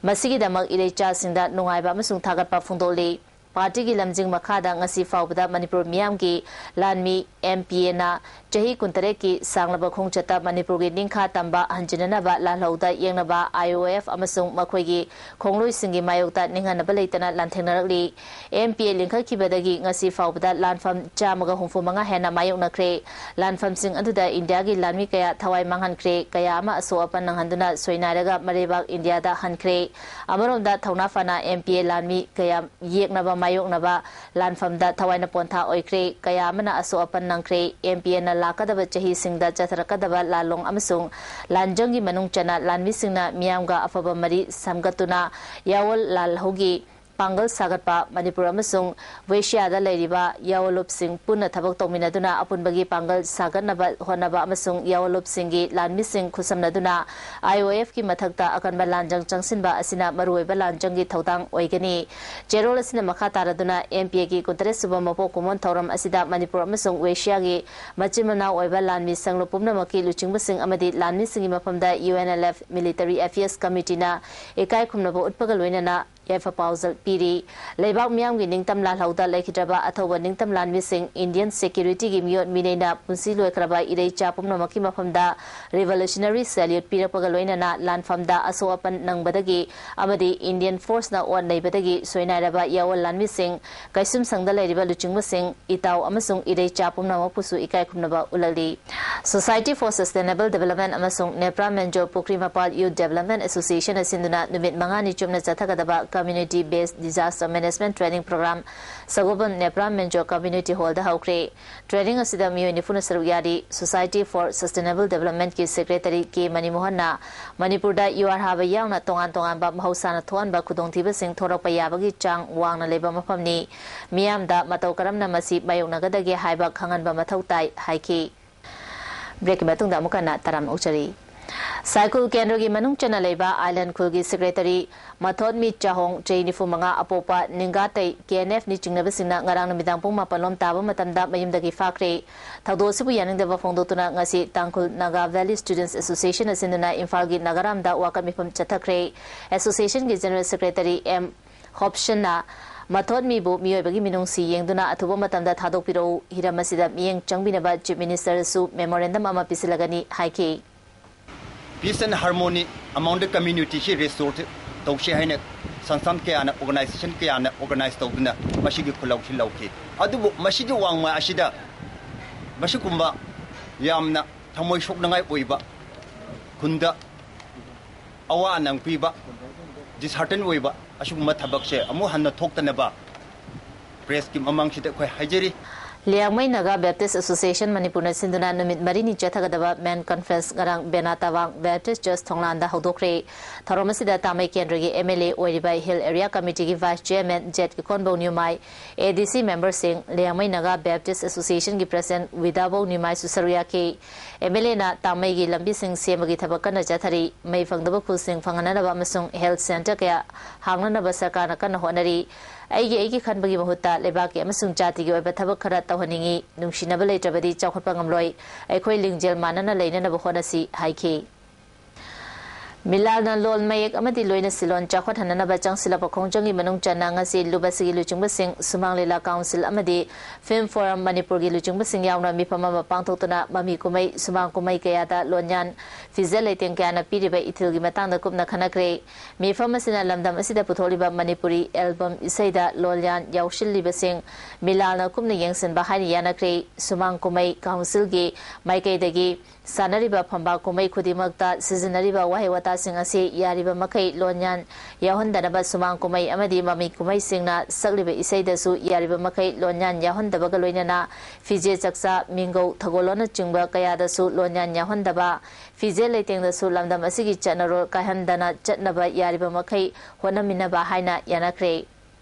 ꯃꯁꯤꯒꯤꯗꯃꯛ ꯏꯔꯩꯆꯥꯁꯤꯡꯗ ꯅꯨꯡꯉꯥꯏꯕ ꯑꯃꯁꯨꯡ ꯊꯥꯒꯠꯄ ꯐꯣꯡꯗꯣꯛꯂꯤ꯫ ꯄꯥꯔꯇꯤꯒꯤ ꯂꯝꯖꯤꯡ ꯃꯈꯥꯗ ꯉꯁꯤ ꯐꯥꯎꯕꯗ ꯃꯅꯤꯄꯨꯔ ꯃꯤꯌꯥꯝꯒꯤ ꯂꯥꯟꯃꯤ MPAꯅ ꯆꯍꯤ ꯀꯨꯟꯇꯔꯦꯠꯀꯤ ꯁꯥꯡꯂꯕ ꯈꯣꯡꯆꯠꯇ ꯃꯅꯤꯄꯨꯔꯒꯤ ꯅꯤꯡꯈꯥ ꯇꯝꯕ ꯍꯟꯖꯤꯟꯅꯅꯕ ꯂꯥꯜꯍꯧꯗ ꯌꯦꯡꯅꯕ IOF ꯑꯃꯁꯨꯡ ꯃꯈꯣꯏꯒꯤ ꯈꯣꯡꯂꯣꯏꯁꯤꯡꯒꯤ ꯃꯥꯌꯣꯛꯇ ꯅꯤꯡꯍꯟꯅꯕ ꯂꯩꯇꯅ ꯂꯥꯟꯊꯦꯡꯅꯔꯛꯂꯤ꯫ MPA ꯂꯤꯡꯈꯠꯈꯤꯕꯗꯒꯤ ꯉꯁꯤ ꯐꯥꯎꯕꯗ ꯂꯥꯟꯐꯝ ꯆꯥꯝꯃꯒ ꯍꯨꯝꯐꯨ ꯃꯉꯥ ꯍꯦꯟꯅ ꯃꯥꯌꯣꯛꯅꯈ꯭ꯔꯦ꯫ ꯂꯥꯟꯐꯝꯁꯤꯡ ꯑꯗꯨꯗ ꯏꯟꯗꯤꯌꯥꯒꯤ ꯂꯥꯟꯃꯤ ꯀꯌꯥ ꯊꯋꯥꯏ ꯃꯥꯡꯍꯟꯈ꯭ꯔꯦ, ꯀꯌꯥ ꯑꯃ ꯑꯁꯣꯛ ꯑꯄꯟ ꯅꯪꯍꯟꯗꯨꯅ ꯁꯣꯏꯅꯥꯏꯔꯒ ꯃꯔꯩꯕꯥꯛ ꯏꯟꯗꯤꯌꯥꯗ ꯍꯟꯈ꯭ꯔꯦ꯫ ꯑꯃꯔꯣꯝꯗ ꯊꯧꯅꯥ ꯐꯅ MPA ꯂꯥꯟꯃꯤ ꯀꯌꯥ ꯌꯦꯛꯅꯕ ꯃꯥꯌꯣꯛꯅꯕ ꯂꯥꯟꯐꯝꯗ ꯊꯋꯥꯏꯅ ꯄꯣꯟꯊꯥ ꯑꯣꯏꯈ꯭ꯔꯦ, ꯀꯌꯥ ꯑꯃꯅ ꯑꯁꯣꯛ ꯑꯄꯟ ꯅꯪꯈ꯭ꯔꯦ꯫ MPAꯅ ꯂꯥꯛꯀꯗꯕ ꯆꯍꯤꯁꯤꯡꯗ ꯆꯠꯊꯔꯛꯀꯗꯕ ꯂꯥꯜꯂꯣꯡ ꯑꯃꯁꯨꯡ ꯂꯥꯟꯖꯪꯒꯤ ꯃꯅꯨꯡ ꯆꯟꯅ ꯂꯥꯟꯃꯤꯁꯤꯡꯅ ꯃꯤꯌꯥꯝꯒ ꯑꯐꯕ ꯃꯔꯤ ꯁꯦꯝꯒꯠꯇꯨꯅ ꯌꯥꯑꯣꯜ ꯂꯥꯜꯍꯧꯒꯤ ꯄꯥꯡꯒꯜ ꯁꯥꯒꯠꯄ, ꯃꯅꯤꯄꯨꯔ ꯑꯃꯁꯨꯡ ꯋꯦꯁꯤꯌꯥꯗ ꯂꯩꯔꯤꯕ ꯌꯥꯑꯣꯂꯨꯞꯁꯤꯡ ꯄꯨꯟꯅ ꯊꯕꯛ ꯇꯧꯃꯤꯟꯅꯗꯨꯅ ꯑꯄꯨꯟꯕꯒꯤ ꯄꯥꯡꯒꯜ ꯁꯥꯒꯠꯅꯕ ꯍꯣꯠꯅꯕ ꯑꯃꯁꯨꯡ ꯌꯥꯑꯣꯂꯨꯞꯁꯤꯡꯒꯤ ꯂꯥꯟꯃꯤꯁꯤꯡ ꯈꯨꯠꯁꯝꯅꯗꯨꯅ IOFꯀꯤ ꯃꯊꯛꯇ ꯑꯀꯟꯕ ꯂꯥꯟꯖꯪ ꯆꯪꯁꯤꯟꯕ ꯑꯁꯤꯅ ꯃꯔꯨꯑꯣꯏꯕ ꯂꯥꯟꯖꯪꯒꯤ ꯊꯧꯗꯥꯡ ꯑꯣꯏꯒꯅꯤ꯫ ꯆꯦꯔꯣꯜ ꯑꯁꯤꯅ ꯃꯈꯥ ꯇꯥꯔꯗꯨꯅ MPAꯒꯤ ꯀꯨꯟꯇꯔꯦꯠ ꯁꯨꯕ ꯃꯄꯣꯛ ꯀꯨꯝꯑꯣꯟ ꯊꯧꯔꯝ ꯑꯁꯤꯗ ꯃꯅꯤꯄꯨꯔ ꯑꯃꯁꯨꯡ ꯋꯦꯁꯤꯌꯥꯒꯤ ꯃꯆꯤꯟ ꯃꯅꯥꯎ ꯑꯣꯏꯕ ꯂꯥꯟꯃꯤ ꯁꯪꯂꯨꯞ ꯄꯨꯝꯅꯃꯛꯀꯤ ꯂꯨꯆꯤꯡꯕꯁꯤꯡ ꯑꯃꯗꯤ ꯂꯥꯟꯃꯤꯁꯤꯡꯒꯤ ꯃꯐꯝꯗ UNLF Military Affairs Committeeꯅ ꯏꯀꯥꯏ ꯈꯨꯝꯅꯕ ꯎꯠꯄꯒ ꯂꯣꯏꯅꯅ ꯌꯥꯏꯐ ꯄꯥꯎꯖꯦꯜ ꯄꯤꯔꯤ꯫ ꯂꯩꯕꯥꯛ ꯃꯤꯌꯥꯝꯒꯤ ꯅꯤꯡꯇꯝ ꯂꯥꯜꯍꯧꯗ ꯂꯩꯈꯤꯗ꯭ꯔꯕ ꯑꯊꯧꯕ ꯅꯤꯡꯇꯝ ꯂꯥꯟꯃꯤꯁꯤꯡ, Indian securityꯒꯤ ꯃꯤꯑꯣꯠ ꯃꯤꯅꯩꯅ ꯄꯨꯟꯁꯤ ꯂꯣꯏꯈ꯭ꯔꯕ ꯏꯔꯩꯆꯥ ꯄꯨꯝꯅꯃꯛꯀꯤ ꯃꯐꯝꯗ revolutionary salute ꯄꯤꯔꯛꯄꯒ ꯂꯣꯏꯅꯅ ꯂꯥꯟꯐꯝꯗ ꯑꯁꯣꯛ ꯑꯄꯟ ꯅꯪꯕꯗꯒꯤ ꯑꯃꯗꯤ Indian forceꯅ ꯑꯣꯠ ꯅꯩꯕꯗꯒꯤ ꯁꯣꯏꯅꯥꯏꯔꯕ ꯌꯥꯑꯣꯜ ꯂꯥꯟꯃꯤꯁꯤꯡ, ꯀꯩꯁꯨꯝꯁꯪꯗ ꯂꯩꯔꯤꯕ ꯂꯨꯆꯤꯡꯕꯁꯤꯡ, ꯏꯇꯥꯎ ꯑꯃꯁꯨꯡ ꯏꯔꯩꯆꯥ ꯄꯨꯝꯅꯃꯛꯄꯨꯁꯨ ꯏꯀꯥꯏ ꯈꯨꯝꯅꯕ ꯎꯠꯂꯛꯂꯤ꯫ Society for Sustainable Development ꯑꯃꯁꯨꯡ ꯅꯦꯄ꯭ꯔꯥ ꯃꯦꯟꯖꯣ ꯄꯨꯈ꯭ꯔꯤ ꯃꯄꯥꯜ Youth Development Associationꯅ ꯁꯤꯟꯗꯨꯅ ꯅꯨꯃꯤꯠ ꯃꯉꯥꯅꯤ ꯆꯨꯞꯅ ꯆꯠꯊꯒꯗꯕ Community Based Disaster Management Training Program ꯁꯒꯣꯜꯕꯟ ꯅꯦꯄ꯭ꯔꯥ ꯃꯦꯟꯖꯣ Community Hall ꯗ ꯍꯧꯈ꯭ꯔꯦ꯫ Training ꯑꯁꯤꯗ ꯃꯤꯑꯣꯏ ꯅꯤꯐꯨꯅ ꯁꯔꯨꯛ ꯌꯥꯔꯤ꯫ Society for Sustainable Development ꯀꯤ Secretary ꯀꯦ ꯃꯅꯤꯃꯣꯍꯟꯅ ꯃꯅꯤꯄꯨꯔꯗ ꯌꯨꯍꯥꯔ ꯍꯥꯕ ꯌꯥꯎꯅ ꯇꯣꯉꯥꯟ ꯇꯣꯉꯥꯟꯕ ꯃꯍꯧꯁꯥꯅ ꯊꯣꯛꯍꯟꯕ ꯈꯨꯗꯣꯡꯊꯤꯕꯁꯤꯡ ꯊꯣꯔꯛꯄ ꯌꯥꯕꯒꯤ ꯆꯥꯡ ꯋꯥꯡꯅ ꯂꯩꯕ ꯃꯐꯝꯅꯤ꯫ ꯃꯤꯌꯥꯝꯗ ꯃꯇꯧ ꯀꯔꯝꯅ ꯃꯁꯤ ꯃꯥꯌꯣꯛꯅꯒꯗꯒꯦ ꯍꯥꯏꯕ ꯈꯪꯍꯟꯕ ꯃꯊꯧ ꯇꯥꯏ ꯍꯥꯏꯈꯤ꯫ Break ꯀꯤ ꯃꯇꯨꯡꯗ ꯑꯃꯨꯛ ꯍꯟꯅ ꯇꯔꯥꯝꯅ ꯑꯣꯛꯆꯔꯤ꯫ ꯁꯥꯏꯈꯨꯜ ꯀꯦꯟꯗ꯭ꯔꯒꯤ ꯃꯅꯨꯡ ꯆꯟꯅ ꯂꯩꯕ ꯑꯥꯏꯂꯦꯟ ꯈꯨꯜꯒꯤ Secretary ꯃꯊꯣꯠꯃꯤ ꯆꯥꯍꯣꯡ, ꯆꯍꯤ ꯅꯤꯐꯨ ꯃꯉꯥ, ꯑꯄꯣꯛꯄ ꯅꯤꯡꯒꯥꯇꯩ, ꯀꯦ ꯑꯦꯟ ꯑꯦꯐ ꯅꯤ ꯆꯤꯡꯅꯕꯁꯤꯡꯅ ꯉꯔꯥꯡ ꯅꯨꯃꯤꯗꯥꯡ ꯄꯨꯡ ꯃꯥꯄꯟ ꯂꯣꯝ ꯇꯥꯕ ꯃꯇꯝꯗ ꯃꯌꯨꯝꯗꯒꯤ ꯐꯥꯈ꯭ꯔꯦ꯫ ꯊꯧꯗꯣꯛ ꯑꯁꯤꯕꯨ ꯌꯥꯅꯤꯡꯗꯕ ꯐꯣꯡꯗꯣꯛꯇꯨꯅ ꯉꯁꯤ ꯇꯥꯡꯈꯨꯜ ꯅꯥꯒꯥ ꯚꯦꯂꯤ Students Association ꯅ ꯁꯤꯟꯗꯨꯅ ꯏꯝꯐꯥꯜꯒꯤ ꯅꯥꯒꯥꯔꯥꯝꯗ ꯋꯥꯀꯠ ꯃꯤꯐꯝ ꯆꯠꯊꯈ꯭ꯔꯦ꯫ Association ꯒꯤ General Secretary ꯑꯦꯝ ꯍꯣꯞꯁꯟꯅ ꯃꯊꯣꯠꯃꯤꯕꯨ ꯃꯤꯑꯣꯏꯕꯒꯤ ꯃꯤꯅꯨꯡꯁꯤ ꯌꯦꯡꯗꯨꯅ ꯑꯊꯨꯕ ꯃꯇꯝꯗ ꯊꯥꯗꯣꯛꯄꯤꯔꯛꯎ, ꯍꯤꯔꯝ ꯑꯁꯤꯗ ꯃꯤꯠꯌꯦꯡ ꯆꯪꯕꯤꯅꯕ Chief Minister ꯁꯨ memorandum ꯑꯃ ꯄꯤꯁꯤꯜꯂꯒꯅꯤ ꯍꯥꯏꯈꯤ꯫ Peace and harmony among the community ꯁꯤ restore ꯇꯧꯁꯤ ꯍꯥꯏꯅ ꯁꯪꯁꯊꯥꯟ ꯀꯌꯥꯅ, organization ꯀꯌꯥꯅ organize ꯇꯧꯗꯨꯅ ꯃꯁꯤꯒꯤ ꯈꯨꯜꯂꯧꯁꯤ ꯂꯧꯈꯤ꯫ ꯑꯗꯨꯕꯨ ꯃꯁꯤꯒꯤ ꯋꯥꯡꯃ ꯑꯁꯤꯗ ꯃꯁꯤꯒꯨꯝꯕ ꯌꯥꯝꯅ ꯊꯃꯣꯏ ꯁꯣꯛꯅꯉꯥꯏ ꯑꯣꯏꯕ, ꯈꯨꯟꯗ ꯑꯋꯥ ꯑꯅꯥ ꯄꯤꯕ, dishearten ꯑꯣꯏꯕ ꯑꯁꯤꯒꯨꯝꯕ ꯊꯕꯛꯁꯦ ꯑꯃꯨꯛ ꯍꯟꯅ ꯊꯣꯛꯇꯅꯕ press ꯀꯤ ꯃꯃꯥꯡꯁꯤꯗ ꯑꯩꯈꯣꯏ ꯍꯥꯏꯖꯔꯤ꯫ ꯂꯤꯌꯥꯡꯃꯩ ꯅꯥꯒꯥ Baptist Association ꯃꯅꯤꯄꯨꯔꯅ ꯁꯤꯟꯗꯨꯅ ꯅꯨꯃꯤꯠ ꯃꯔꯤꯅꯤ ꯆꯠꯊꯒꯗꯕ main conference ꯉꯔꯥꯡ ꯕꯦꯅꯥ ꯇꯋꯥꯡ Baptist Church ꯊꯣꯡꯂꯥꯟꯗ ꯍꯧꯗꯣꯛꯈ꯭ꯔꯦ꯫ ꯊꯧꯔꯝ ꯑꯁꯤꯗ ꯇꯥꯃꯩ ꯀꯦꯟꯗ꯭ꯔꯒꯤ ꯑꯦꯝ ꯑꯦꯜ ꯑꯦ ꯑꯣꯏꯔꯤꯕ Hill Area Committee ꯒꯤ Vice Chairman ꯖꯦꯠ ꯏꯀꯣꯟꯕꯧ ꯅ꯭ꯌꯨꯃꯥꯏ, ꯑꯦ ꯗꯤ ꯁꯤ member ꯁꯤꯡ, ꯂꯤꯌꯥꯡꯃꯩ ꯅꯥꯒꯥ Baptist Association ꯒꯤ President ꯋꯤꯗꯥꯕꯧ ꯅ꯭ꯌꯨꯃꯥꯏꯁꯨ ꯁꯔꯨꯛ ꯌꯥꯈꯤ꯫ ꯑꯦꯝ ꯑꯦꯜ ꯑꯦꯅ ꯇꯥꯃꯩꯒꯤ ꯂꯝꯕꯤꯁꯤꯡ ꯁꯦꯝꯕꯒꯤ ꯊꯕꯛ ꯀꯟꯅ ꯆꯠꯊꯔꯤ, ꯃꯩ ꯐꯪꯗꯕ ꯈꯨꯜꯁꯤꯡ ꯐꯪꯍꯟꯅꯅꯕ ꯑꯃꯁꯨꯡ health centre ꯀꯌꯥ ꯍꯥꯡꯅꯅꯕ ꯁꯔꯀꯥꯔꯅ ꯀꯟꯅ ꯍꯣꯠꯅꯔꯤ꯫ ꯑꯩꯒꯤ ꯑꯩꯒꯤ ꯈꯟꯕꯒꯤ ꯃꯍꯨꯠꯇ ꯂꯩꯕꯥꯛꯀꯤ ꯑꯃꯁꯨꯡ ꯖꯥꯇꯤꯒꯤ ꯑꯣꯏꯕ ꯊꯕꯛ ꯈꯔ ꯇꯧꯍꯟꯅꯤꯡꯏ꯫ ꯅꯨꯡꯁꯤꯅꯕ ꯂꯩꯇ꯭ꯔꯕꯗꯤ ꯆꯥꯎꯈꯠꯄ ꯉꯝꯂꯣꯏ꯫ ꯑꯩꯈꯣꯏ ꯂꯤꯡꯖꯦꯜ ꯃꯥꯟꯅꯅ ꯂꯩꯅꯅꯕ ꯍꯣꯠꯅꯁꯤ ꯍꯥꯏꯈꯤ꯫ ꯃꯤꯂꯥꯜꯅ ꯂꯣꯟ ꯃꯌꯦꯛ ꯑꯃꯗꯤ ꯂꯣꯏꯅ ꯁꯤꯂꯣꯟ ꯆꯥꯎꯈꯠꯍꯟꯅꯅꯕ ꯆꯪꯁꯤꯜꯂꯛꯄ ꯈꯣꯡꯖꯪꯒꯤ ꯃꯅꯨꯡ ꯆꯟꯅ ꯉꯁꯤ ꯂꯨꯞ ꯑꯁꯤꯒꯤ ꯂꯨꯆꯤꯡꯕꯁꯤꯡ, ꯁꯨꯃꯥꯡ ꯂꯤꯂꯥ ꯀꯥꯎꯟꯁꯤꯜ ꯑꯃꯗꯤ Film Forum ꯃꯅꯤꯄꯨꯔꯒꯤ ꯂꯨꯆꯤꯡꯕꯁꯤꯡ ꯌꯥꯎꯅ ꯃꯤꯐꯝ ꯑꯃ ꯄꯥꯡꯊꯣꯛꯇꯨꯅ ꯃꯃꯤ ꯀꯨꯝꯍꯩ, ꯁꯨꯃꯥꯡ ꯀꯨꯝꯍꯩ ꯀꯌꯥꯗ ꯂꯣꯟꯌꯥꯟ, ꯐꯤꯖꯦꯠ ꯂꯩꯇꯦꯡ ꯀꯌꯥꯅ ꯄꯤꯔꯤꯕ ꯏꯊꯤꯜꯒꯤ ꯃꯇꯥꯡꯗ ꯀꯨꯞꯅ ꯈꯟꯅꯈ꯭ꯔꯦ꯫ ꯃꯤꯐꯝ ꯑꯁꯤꯅ ꯂꯝꯗꯝ ꯑꯁꯤꯗ ꯄꯨꯊꯣꯛꯂꯤꯕ ꯃꯅꯤꯄꯨꯔꯤ album ꯏꯁꯩꯗ ꯂꯣꯟꯌꯥꯟ ꯌꯥꯎꯁꯤꯜꯂꯤꯕꯁꯤꯡ ꯃꯤꯂꯥꯜꯅ ꯀꯨꯞꯅ ꯌꯦꯡꯁꯤꯟꯕ ꯍꯥꯏꯅ ꯌꯥꯅꯈ꯭ꯔꯦ꯫ ꯁꯨꯃꯥꯡ ꯀꯨꯝꯍꯩ ꯀꯥꯎꯟꯁꯤꯜꯒꯤ ꯃꯥꯏꯀꯩꯗꯒꯤ ꯁꯥꯟꯅꯔꯤꯕ ꯐꯝꯕꯥꯛ ꯀꯨꯝꯍꯩ ꯈꯨꯗꯤꯡꯃꯛꯇ ꯁꯤꯖꯤꯟꯅꯔꯤꯕ ꯋꯥꯍꯩ ꯋꯥꯇꯥꯁꯤꯡ ꯑꯁꯤ ꯌꯥꯔꯤꯕ ꯃꯈꯩ ꯂꯣꯟꯌꯥꯟ ꯌꯥꯎꯍꯟꯗꯅꯕ ꯁꯨꯃꯥꯡ ꯀꯨꯝꯍꯩ ꯑꯃꯗꯤ ꯃꯃꯤ ꯀꯨꯝꯍꯩꯁꯤꯡꯅ ꯁꯛꯂꯤꯕ ꯏꯁꯩꯗꯁꯨ ꯌꯥꯔꯤꯕ ꯃꯈꯩ ꯂꯣꯟꯌꯥꯟ ꯌꯥꯎꯍꯟꯗꯕꯒ ꯂꯣꯏꯅꯅ ꯐꯤꯖꯦ ꯆꯛꯆꯥ, ꯃꯤꯡꯒꯧ, ꯊꯧꯒꯜꯂꯣꯟꯅꯆꯤꯡꯕ ꯀꯌꯥꯗꯁꯨ ꯂꯣꯟꯌꯥꯟ ꯌꯥꯎꯍꯟꯗꯕ, ꯐꯤꯖꯦ ꯂꯩꯇꯦꯡꯗꯁꯨ ꯂꯝꯗꯝ ꯑꯁꯤꯒꯤ ꯆꯠꯅꯔꯣꯜ ꯀꯥꯏꯍꯟꯗꯅ ꯆꯠꯅꯕ ꯌꯥꯔꯤꯕ ꯃꯈꯩ ꯍꯣꯠꯅꯃꯤꯟꯅꯕ ꯍꯥꯏꯅ ꯌꯥꯅꯈ꯭ꯔꯦ꯫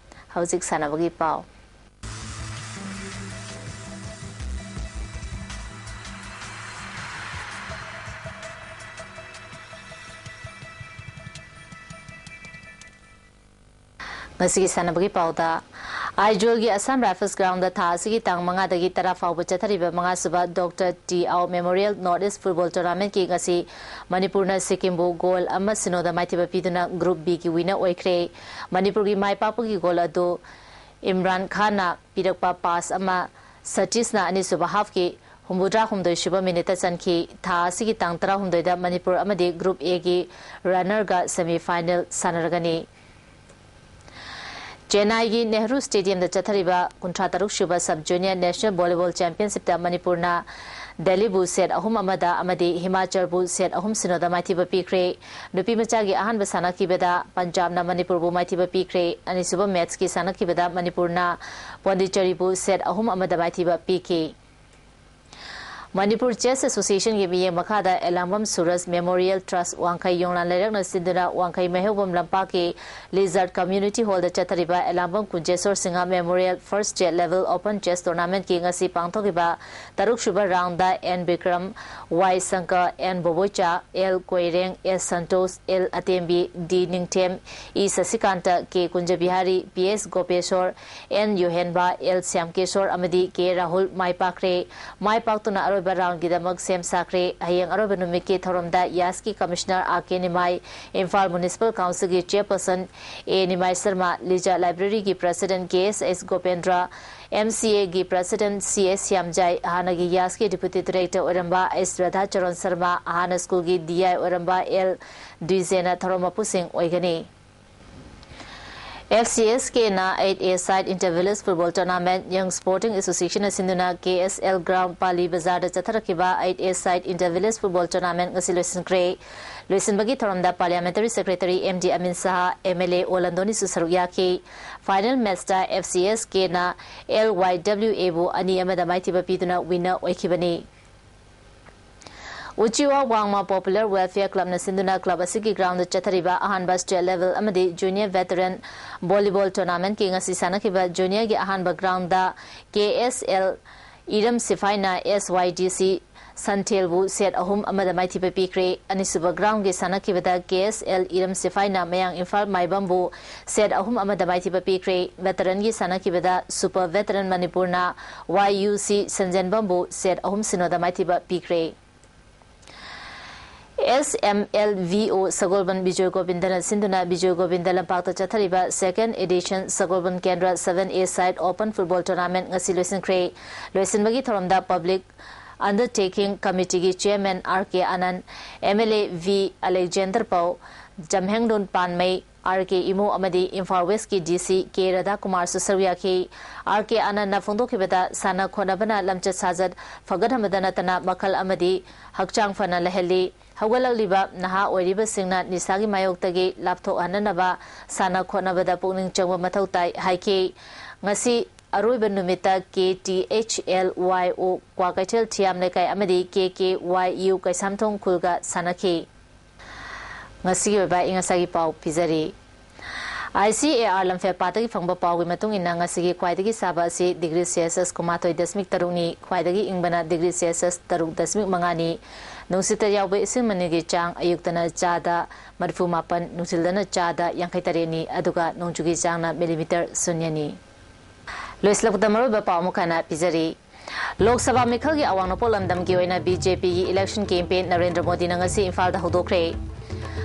ꯍꯧꯖꯤꯛ ꯁꯥꯟꯅꯕꯒꯤ ꯄꯥꯎ꯫ ꯉꯁꯤꯒꯤ ꯁꯥꯟꯅꯕꯒꯤ ꯄꯥꯎꯗ, ꯑꯥꯏꯖꯣꯜꯒꯤ ꯑꯁꯥꯝ ꯔꯥꯏꯐꯜꯁ ꯒ꯭ꯔꯥꯎꯟꯗ ꯊꯥ ꯑꯁꯤꯒꯤ ꯇꯥꯡ ꯃꯉꯥꯗꯒꯤ ꯇꯔꯥ ꯐꯥꯎꯕ ꯆꯠꯊꯔꯤꯕ ꯃꯉꯥꯁꯨꯕ ꯗꯣꯛꯇꯔ ꯇꯤ ꯑꯥꯎ ꯃꯦꯃꯣꯔꯤꯌꯦꯜ ꯅꯣꯔꯠ ꯏꯁ ꯐꯨꯠꯕꯣꯜ ꯇꯣꯔꯅꯥꯃꯦꯟꯠꯀꯤ ꯉꯁꯤ ꯃꯅꯤꯄꯨꯔꯅ ꯁꯤꯛꯀꯤꯝꯕꯨ ꯒꯣꯜ ꯑꯃ ꯁꯤꯅꯣꯗ ꯃꯥꯏꯊꯤꯕ ꯄꯤꯗꯨꯅ ꯒ꯭ꯔꯨꯞ ꯕꯤꯒꯤ ꯋꯤꯅꯔ ꯑꯣꯏꯈ꯭ꯔꯦ꯫ ꯃꯅꯤꯄꯨꯔꯒꯤ ꯃꯥꯏ ꯄꯥꯛꯄꯒꯤ ꯒꯣꯜ ꯑꯗꯨ ꯏꯝꯔꯥꯟ ꯈꯥꯟꯅ ꯄꯤꯔꯛꯄ ꯄꯥꯁ ꯑꯃ ꯁꯇꯤꯁꯅ ꯑꯅꯤꯁꯨꯕ ꯍꯥꯐꯀꯤ ꯍꯨꯝꯐꯨꯇꯔꯥ ꯍꯨꯝꯗꯣꯏ ꯁꯨꯕ ꯃꯤꯅꯤꯠꯇ ꯆꯟꯈꯤ꯫ ꯊꯥ ꯑꯁꯤꯒꯤ ꯇꯥꯡ ꯇꯔꯥꯍꯨꯝꯗꯣꯏꯗ ꯃꯅꯤꯄꯨꯔ ꯑꯃꯗꯤ ꯒ꯭ꯔꯨꯞ ꯑꯦꯒꯤ ꯔꯟꯅꯔꯒ ꯁꯦꯃꯤ ꯐꯥꯏꯅꯦꯜ ꯁꯥꯟꯅꯔꯒꯅꯤ꯫ ꯆꯦꯟꯅꯥꯏꯒꯤ ꯅꯦꯍꯔꯨ ꯁ꯭ꯇꯦꯗꯤꯌꯝꯗ ꯆꯠꯊꯔꯤꯕ ꯀꯨꯟꯊ꯭ꯔꯥ ꯇꯔꯨꯛ ꯁꯨꯕ ꯁꯕ ꯖꯨꯅꯤꯌꯔ ꯅꯦꯁꯅꯦꯜ ꯚꯣꯂꯤꯕꯣꯜ ꯆꯦꯝꯄꯤꯌꯟꯁꯤꯞꯇ ꯃꯅꯤꯄꯨꯔꯅ ꯗꯦꯜꯂꯤꯕꯨ ꯁꯦꯠ ꯑꯍꯨꯝ ꯑꯃꯗ ꯑꯃꯗꯤ ꯍꯤꯃꯥꯆꯜꯕꯨ ꯁꯦꯠ ꯑꯍꯨꯝ ꯁꯤꯅꯣꯗ ꯃꯥꯏꯊꯤꯕ ꯄꯤꯈ꯭ꯔꯦ꯫ ꯅꯨꯄꯤ ꯃꯆꯥꯒꯤ ꯑꯍꯥꯟꯕ ꯁꯥꯟꯅꯈꯤꯕꯗ ꯄꯟꯖꯥꯕꯅ ꯃꯅꯤꯄꯨꯔꯕꯨ ꯃꯥꯏꯊꯤꯕ ꯄꯤꯈ꯭ꯔꯦ꯫ ꯑꯅꯤꯁꯨꯕ ꯃꯦꯠꯁꯀꯤ ꯁꯥꯟꯅꯈꯤꯕꯗ ꯃꯅꯤꯄꯨꯔꯅ ꯄꯣꯟꯗꯤꯆꯦꯔꯤꯕꯨ ꯁꯦꯠ ꯑꯍꯨꯝ ꯑꯃꯗ ꯃꯥꯏꯊꯤꯕ ꯄꯤꯈꯤ꯫ ꯃꯅꯤꯄꯨꯔ ꯆꯦꯁ ꯑꯦꯁꯣꯁꯤꯌꯦꯁꯟꯒꯤ ꯃꯤꯠꯌꯦꯡ ꯃꯈꯥꯗ ꯑꯦꯂꯥꯡꯕꯝ ꯁꯨꯔꯖ ꯃꯦꯃꯣꯔꯤꯌꯦꯜ ꯇ꯭ꯔꯁ ꯋꯥꯡꯈꯩ ꯌꯣꯡꯂꯥꯟ ꯂꯩꯔꯛꯅ ꯁꯤꯟꯗꯨꯅ ꯋꯥꯡꯈꯩ ꯃꯩꯍꯧꯕꯝ ꯂꯝꯄꯥꯛꯀꯤ ꯂꯤꯖꯥꯔꯠ ꯀꯝꯃ꯭ꯌꯨꯅꯤꯇꯤ ꯍꯣꯜꯗ ꯆꯠꯊꯔꯤꯕ Elangbam Kunjeshor Singh memorial first state level open chess ꯇꯣꯔꯅꯥꯃꯦꯟꯠꯀꯤ ꯉꯁꯤ ꯄꯥꯡꯊꯣꯛꯈꯤꯕ ꯇꯔꯨꯛꯁꯨꯕ round N Bikram, Y Sangka, N Boboicha, L Koireng, S Santosh, L Atembi, D Ningthem, E Sashikanta, K Kunjabihari, P S Gopeshor, N Yohenba, L Shyamkesor ꯑꯃꯗꯤ ꯀꯦ ꯔꯥꯍꯨꯜ ꯃꯥꯏ ꯄꯥꯛꯈ꯭ꯔꯦ꯫ ꯃꯥꯏ ꯄꯥꯛꯇꯨꯅ ꯑꯔꯣꯏꯕ ꯔꯥꯎꯟꯒꯤꯗꯃꯛ ꯁꯦꯝ ꯁꯥꯈ꯭ꯔꯦ꯫ ꯍꯌꯦꯡ ꯑꯔꯣꯏꯕ ꯅꯨꯃꯤꯠꯀꯤ ꯊꯧꯔꯝꯗ ꯌꯥꯁꯀꯤ ꯀꯃꯤꯁꯅꯔ ꯑꯥꯔ ꯀꯦ ꯅꯤꯃꯥꯏ, ꯏꯝꯐꯥꯜ ꯃ꯭ꯌꯨꯅꯤꯁꯤꯄꯥꯜ ꯀꯥꯎꯟꯁꯤꯜꯒꯤ ꯆꯦꯌꯔꯄꯔꯁꯟ ꯑꯦ ꯅꯤꯃꯥꯏ ꯁꯔꯃ, ꯂꯤꯖꯥ ꯂꯥꯏꯕ꯭ꯔꯦꯔꯤꯒꯤ ꯄ꯭ꯔꯁꯤꯗꯦꯟꯠ ꯀꯦ ꯑꯦꯁ ꯑꯦꯁ ꯒꯣꯄꯦꯟꯗ꯭ꯔ, ꯑꯦꯝ ꯁꯤ ꯑꯦꯒꯤ ꯄ꯭ꯔꯁꯤꯗꯦꯟꯠ ꯁꯤ ꯑꯦꯁ ꯁ꯭ꯌꯥꯝꯖꯥꯏ, ꯍꯥꯟꯅꯒꯤ ꯌꯥꯁꯀꯤ ꯗꯤꯄ꯭ꯌꯨꯇꯤ ꯗꯤꯔꯦꯛꯇꯔ ꯑꯣꯏꯔꯝꯕ ꯑꯦꯁ ꯔꯥꯙꯥꯆꯔꯟ ꯁꯔꯃ, ꯍꯥꯟꯅ ꯁ꯭ꯀꯨꯜꯒꯤ ꯗꯤ ꯑꯥꯏ ꯑꯣꯏꯔꯝꯕ ꯑꯦꯜ ꯗ꯭ꯋꯤꯖꯦꯅ ꯊꯧꯔꯝ ꯃꯄꯨꯁꯤꯡ ꯑꯣꯏꯒꯅꯤ꯫ F C S K ꯅ eight A side inter-village football tournament Young Sporting Association ꯅ ꯁꯤꯟꯗꯨꯅ K S L ground ꯄꯥꯂꯤ ꯕꯖꯥꯔꯗ ꯆꯠꯊꯔꯛꯈꯤꯕ eight A side inter-village football tournament ꯉꯁꯤ ꯂꯣꯏꯁꯤꯟꯈ꯭ꯔꯦ꯫ ꯂꯣꯏꯁꯤꯟꯕꯒꯤ ꯊꯧꯔꯝꯗ Parliamentary Secretary M D ꯑꯃꯤꯟ Shah, M L A ꯑꯣ ꯂꯟꯗꯣꯅꯤꯁꯨ ꯁꯔꯨꯛ ꯌꯥꯈꯤ꯫ Final match ꯇ F C S K ꯅ L Y W A ꯕꯨ ꯑꯅꯤ ꯑꯃꯗ ꯃꯥꯏꯊꯤꯕ ꯄꯤꯗꯨꯅ winner ꯑꯣꯏꯈꯤꯕꯅꯤ꯫ ꯎꯆꯤꯋꯥ ꯋꯥꯡꯃ Popular Welfare Club ꯅ ꯁꯤꯟꯗꯨꯅ club ꯑꯁꯤꯒꯤ ground ꯗ ꯆꯠꯊꯔꯤꯕ ꯑꯍꯥꯟꯕ state level ꯑꯃꯗꯤ junior veteran volleyball tournament ꯀꯤ ꯉꯁꯤ ꯁꯥꯟꯅꯈꯤꯕ junior ꯒꯤ ꯑꯍꯥꯟꯕ ground ꯗ K S L ꯏꯔꯝ ꯁꯤꯐꯥꯏꯅ S Y D C ꯁꯟꯊꯦꯜꯕꯨ set ꯑꯍꯨꯝ ꯑꯃꯗ ꯃꯥꯏꯊꯤꯕ ꯄꯤꯈ꯭ꯔꯦ꯫ ꯑꯅꯤꯁꯨꯕ ground ꯒꯤ ꯁꯥꯟꯅꯈꯤꯕꯗ K S L ꯏꯔꯝ ꯁꯤꯐꯥꯏꯅ ꯃꯌꯥꯡ ꯏꯝꯐꯥꯜ ꯃꯥꯏꯕꯝꯕꯨ set ꯑꯍꯨꯝ ꯑꯃꯗ ꯃꯥꯏꯊꯤꯕ ꯄꯤꯈ꯭ꯔꯦ꯫ Veteran ꯒꯤ ꯁꯥꯟꯅꯈꯤꯕꯗ Super Veteran ꯃꯅꯤꯄꯨꯔꯅ Y U C ꯁꯟꯖꯦꯟꯕꯝꯕꯨ set ꯑꯍꯨꯝ ꯁꯤꯅꯣꯗ ꯃꯥꯏꯊꯤꯕ ꯄꯤꯈ꯭ꯔꯦ꯫ S M L V O ꯁꯒꯣꯜꯕꯟ ꯕꯤꯖꯣꯏ ꯒꯣꯕꯤꯟꯗꯅ ꯁꯤꯟꯗꯨꯅ ꯕꯤꯖꯣꯏ ꯒꯣꯕꯤꯟꯗ ꯂꯝꯄꯥꯛꯇ ꯆꯠꯊꯔꯤꯕ second edition ꯁꯒꯣꯜꯕꯟ ꯀꯦꯟꯗ꯭ꯔ seven A side open football tournament ꯉꯁꯤ ꯂꯣꯏꯁꯤꯟꯈ꯭ꯔꯦ꯫ ꯂꯣꯏꯁꯤꯟꯕꯒꯤ ꯊꯧꯔꯝꯗ Public Undertaking Committee ꯒꯤ Chairman R K Anand, M L A V Alexander Pou, Jamhenglun Panmei, R K Imo ꯑꯃꯗꯤ ꯏꯝꯐꯥꯜ West ꯀꯤ D C K ꯔꯥꯙꯥꯀꯨꯃꯥꯔꯁꯨ ꯁꯔꯨꯛ ꯌꯥꯈꯤ꯫ R K ꯑꯥꯅꯟꯗꯅ ꯐꯣꯡꯗꯣꯛꯈꯤꯕꯗ, ꯁꯥꯟꯅ ꯈꯣꯠꯅꯕꯅ ꯂꯝꯆꯠ ꯁꯥꯖꯠ ꯐꯒꯠꯍꯟꯕꯗ ꯅꯠꯇꯅ ꯃꯈꯜ ꯑꯃꯗꯤ ꯍꯛꯆꯥꯡ ꯐꯅ ꯂꯩꯍꯜꯂꯤ꯫ ꯍꯧꯒꯠꯂꯛꯂꯤꯕ ꯅꯍꯥ ꯑꯣꯏꯔꯤꯕꯁꯤꯡꯅ ꯅꯤꯁꯥꯒꯤ ꯃꯥꯌꯣꯛꯇꯒꯤ ꯂꯥꯞꯊꯣꯛꯍꯟꯅꯅꯕ ꯁꯥꯟꯅ ꯈꯣꯠꯅꯕꯗ ꯄꯨꯛꯅꯤꯡ ꯆꯪꯕ ꯃꯊꯧ ꯇꯥꯏ ꯍꯥꯏꯈꯤ꯫ ꯉꯁꯤ ꯑꯔꯣꯏꯕ ꯅꯨꯃꯤꯠꯇ K T H L Y O Kwakeithel ꯊꯤꯌꯥꯝ ꯂꯩꯀꯥꯏ ꯑꯃꯗꯤ K K Y U Keishamthong ꯈꯨꯜꯒ ꯁꯥꯟꯅꯈꯤ꯫ ꯉꯁꯤꯒꯤ ꯑꯣꯏꯕ ꯑꯏꯪ ꯑꯁꯥꯒꯤ ꯄꯥꯎ ꯄꯤꯖꯔꯤ꯫ I C A R ꯂꯝꯐꯦꯜ ꯄꯥꯠꯇꯒꯤ ꯐꯪꯕ ꯄꯥꯎꯒꯤ ꯃꯇꯨꯡ ꯏꯟꯅ, ꯉꯁꯤꯒꯤ ꯈ꯭ꯋꯥꯏꯗꯒꯤ ꯁꯥꯕ ꯑꯁꯤ degree Celsius ꯀꯨꯟꯃꯥꯊꯣꯏ ꯗꯁꯃꯤꯛ ꯇꯔꯨꯛꯅꯤ, ꯈ꯭ꯋꯥꯏꯗꯒꯤ ꯏꯪꯕꯅ degree Celsius ꯇꯔꯨꯛ ꯗꯁꯃꯤꯛ ꯃꯉꯥꯅꯤ꯫ ꯅꯨꯡꯁꯤꯠꯇ ꯌꯥꯎꯕ ꯏꯁꯤꯡ ꯃꯅꯤꯜꯒꯤ ꯆꯥꯡ ꯑꯌꯨꯛꯇꯅ ꯆꯥꯗ ꯃꯔꯤꯐꯨ ꯃꯥꯄꯟ, ꯅꯨꯡꯊꯤꯜꯗꯅ ꯆꯥꯗ ꯌꯥꯡꯈꯩ ꯇꯔꯦꯠꯅꯤ, ꯑꯗꯨꯒ ꯅꯣꯡꯖꯨꯒꯤ ꯆꯥꯡꯅ millimeter ꯁꯨꯟꯌꯅꯤ꯫ ꯂꯣꯏꯁꯤꯜꯂꯛꯄꯗ ꯃꯔꯨꯑꯣꯏꯕ ꯄꯥꯎ ꯑꯃꯨꯛ ꯍꯟꯅ ꯄꯤꯖꯔꯤ꯫ ꯂꯣꯛ ꯁꯚꯥ ꯃꯤꯈꯜꯒꯤ ꯑꯋꯥꯡ ꯅꯣꯡꯄꯣꯛ ꯂꯝꯗꯝꯒꯤ ꯑꯣꯏꯅ B J P ꯒꯤ election campaign ꯅꯔꯦꯟꯗ꯭ꯔ ꯃꯣꯗꯤꯅ ꯉꯁꯤ ꯏꯝꯐꯥꯜꯗ ꯍꯧꯗꯣꯛꯈ꯭ꯔꯦ꯫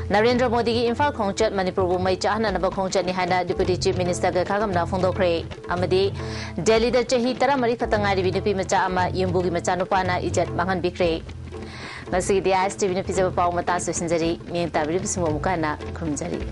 ꯅꯔꯦꯟꯗ꯭ꯔ ꯃꯣꯗꯤꯒꯤ ꯏꯝꯐꯥꯜ ꯈꯣꯡꯆꯠ ꯃꯅꯤꯄꯨꯔꯕꯨ ꯃꯩ ꯆꯥꯛꯍꯟꯅꯅꯕ ꯈꯣꯡꯆꯠꯅꯤ ꯍꯥꯏꯅ Deputy Chief Minister ꯒꯩꯈꯥꯒꯝꯅ ꯐꯣꯡꯗꯣꯛꯈ꯭ꯔꯦ꯫ ꯑꯃꯗꯤ ꯗꯦꯜꯂꯤꯗ ꯆꯍꯤ ꯇꯔꯥꯃꯔꯤ ꯈꯛꯇ ꯉꯥꯏꯔꯤꯕꯤ ꯅꯨꯄꯤ ꯃꯆꯥ ꯑꯃ ꯌꯨꯝꯕꯨꯒꯤ ꯃꯆꯥꯅꯨꯄꯥꯅ ꯏꯖꯠ ꯃꯥꯡꯍꯟꯕꯤꯈ꯭ꯔꯦ꯫ ꯉꯁꯤꯒꯤꯗꯤ I S T V ꯅ ꯄꯤꯖꯕ ꯄꯥꯎ ꯃꯇꯥꯡ ꯂꯣꯏꯁꯤꯟꯖꯔꯤ꯫ ꯃꯤꯠꯌꯦꯡ ꯇꯥꯕꯤꯔꯤꯕꯁꯤꯡꯕꯨ ꯑꯃꯨꯛꯀ ꯍꯟꯅ ꯈꯨꯔꯨꯝꯖꯔꯤ꯫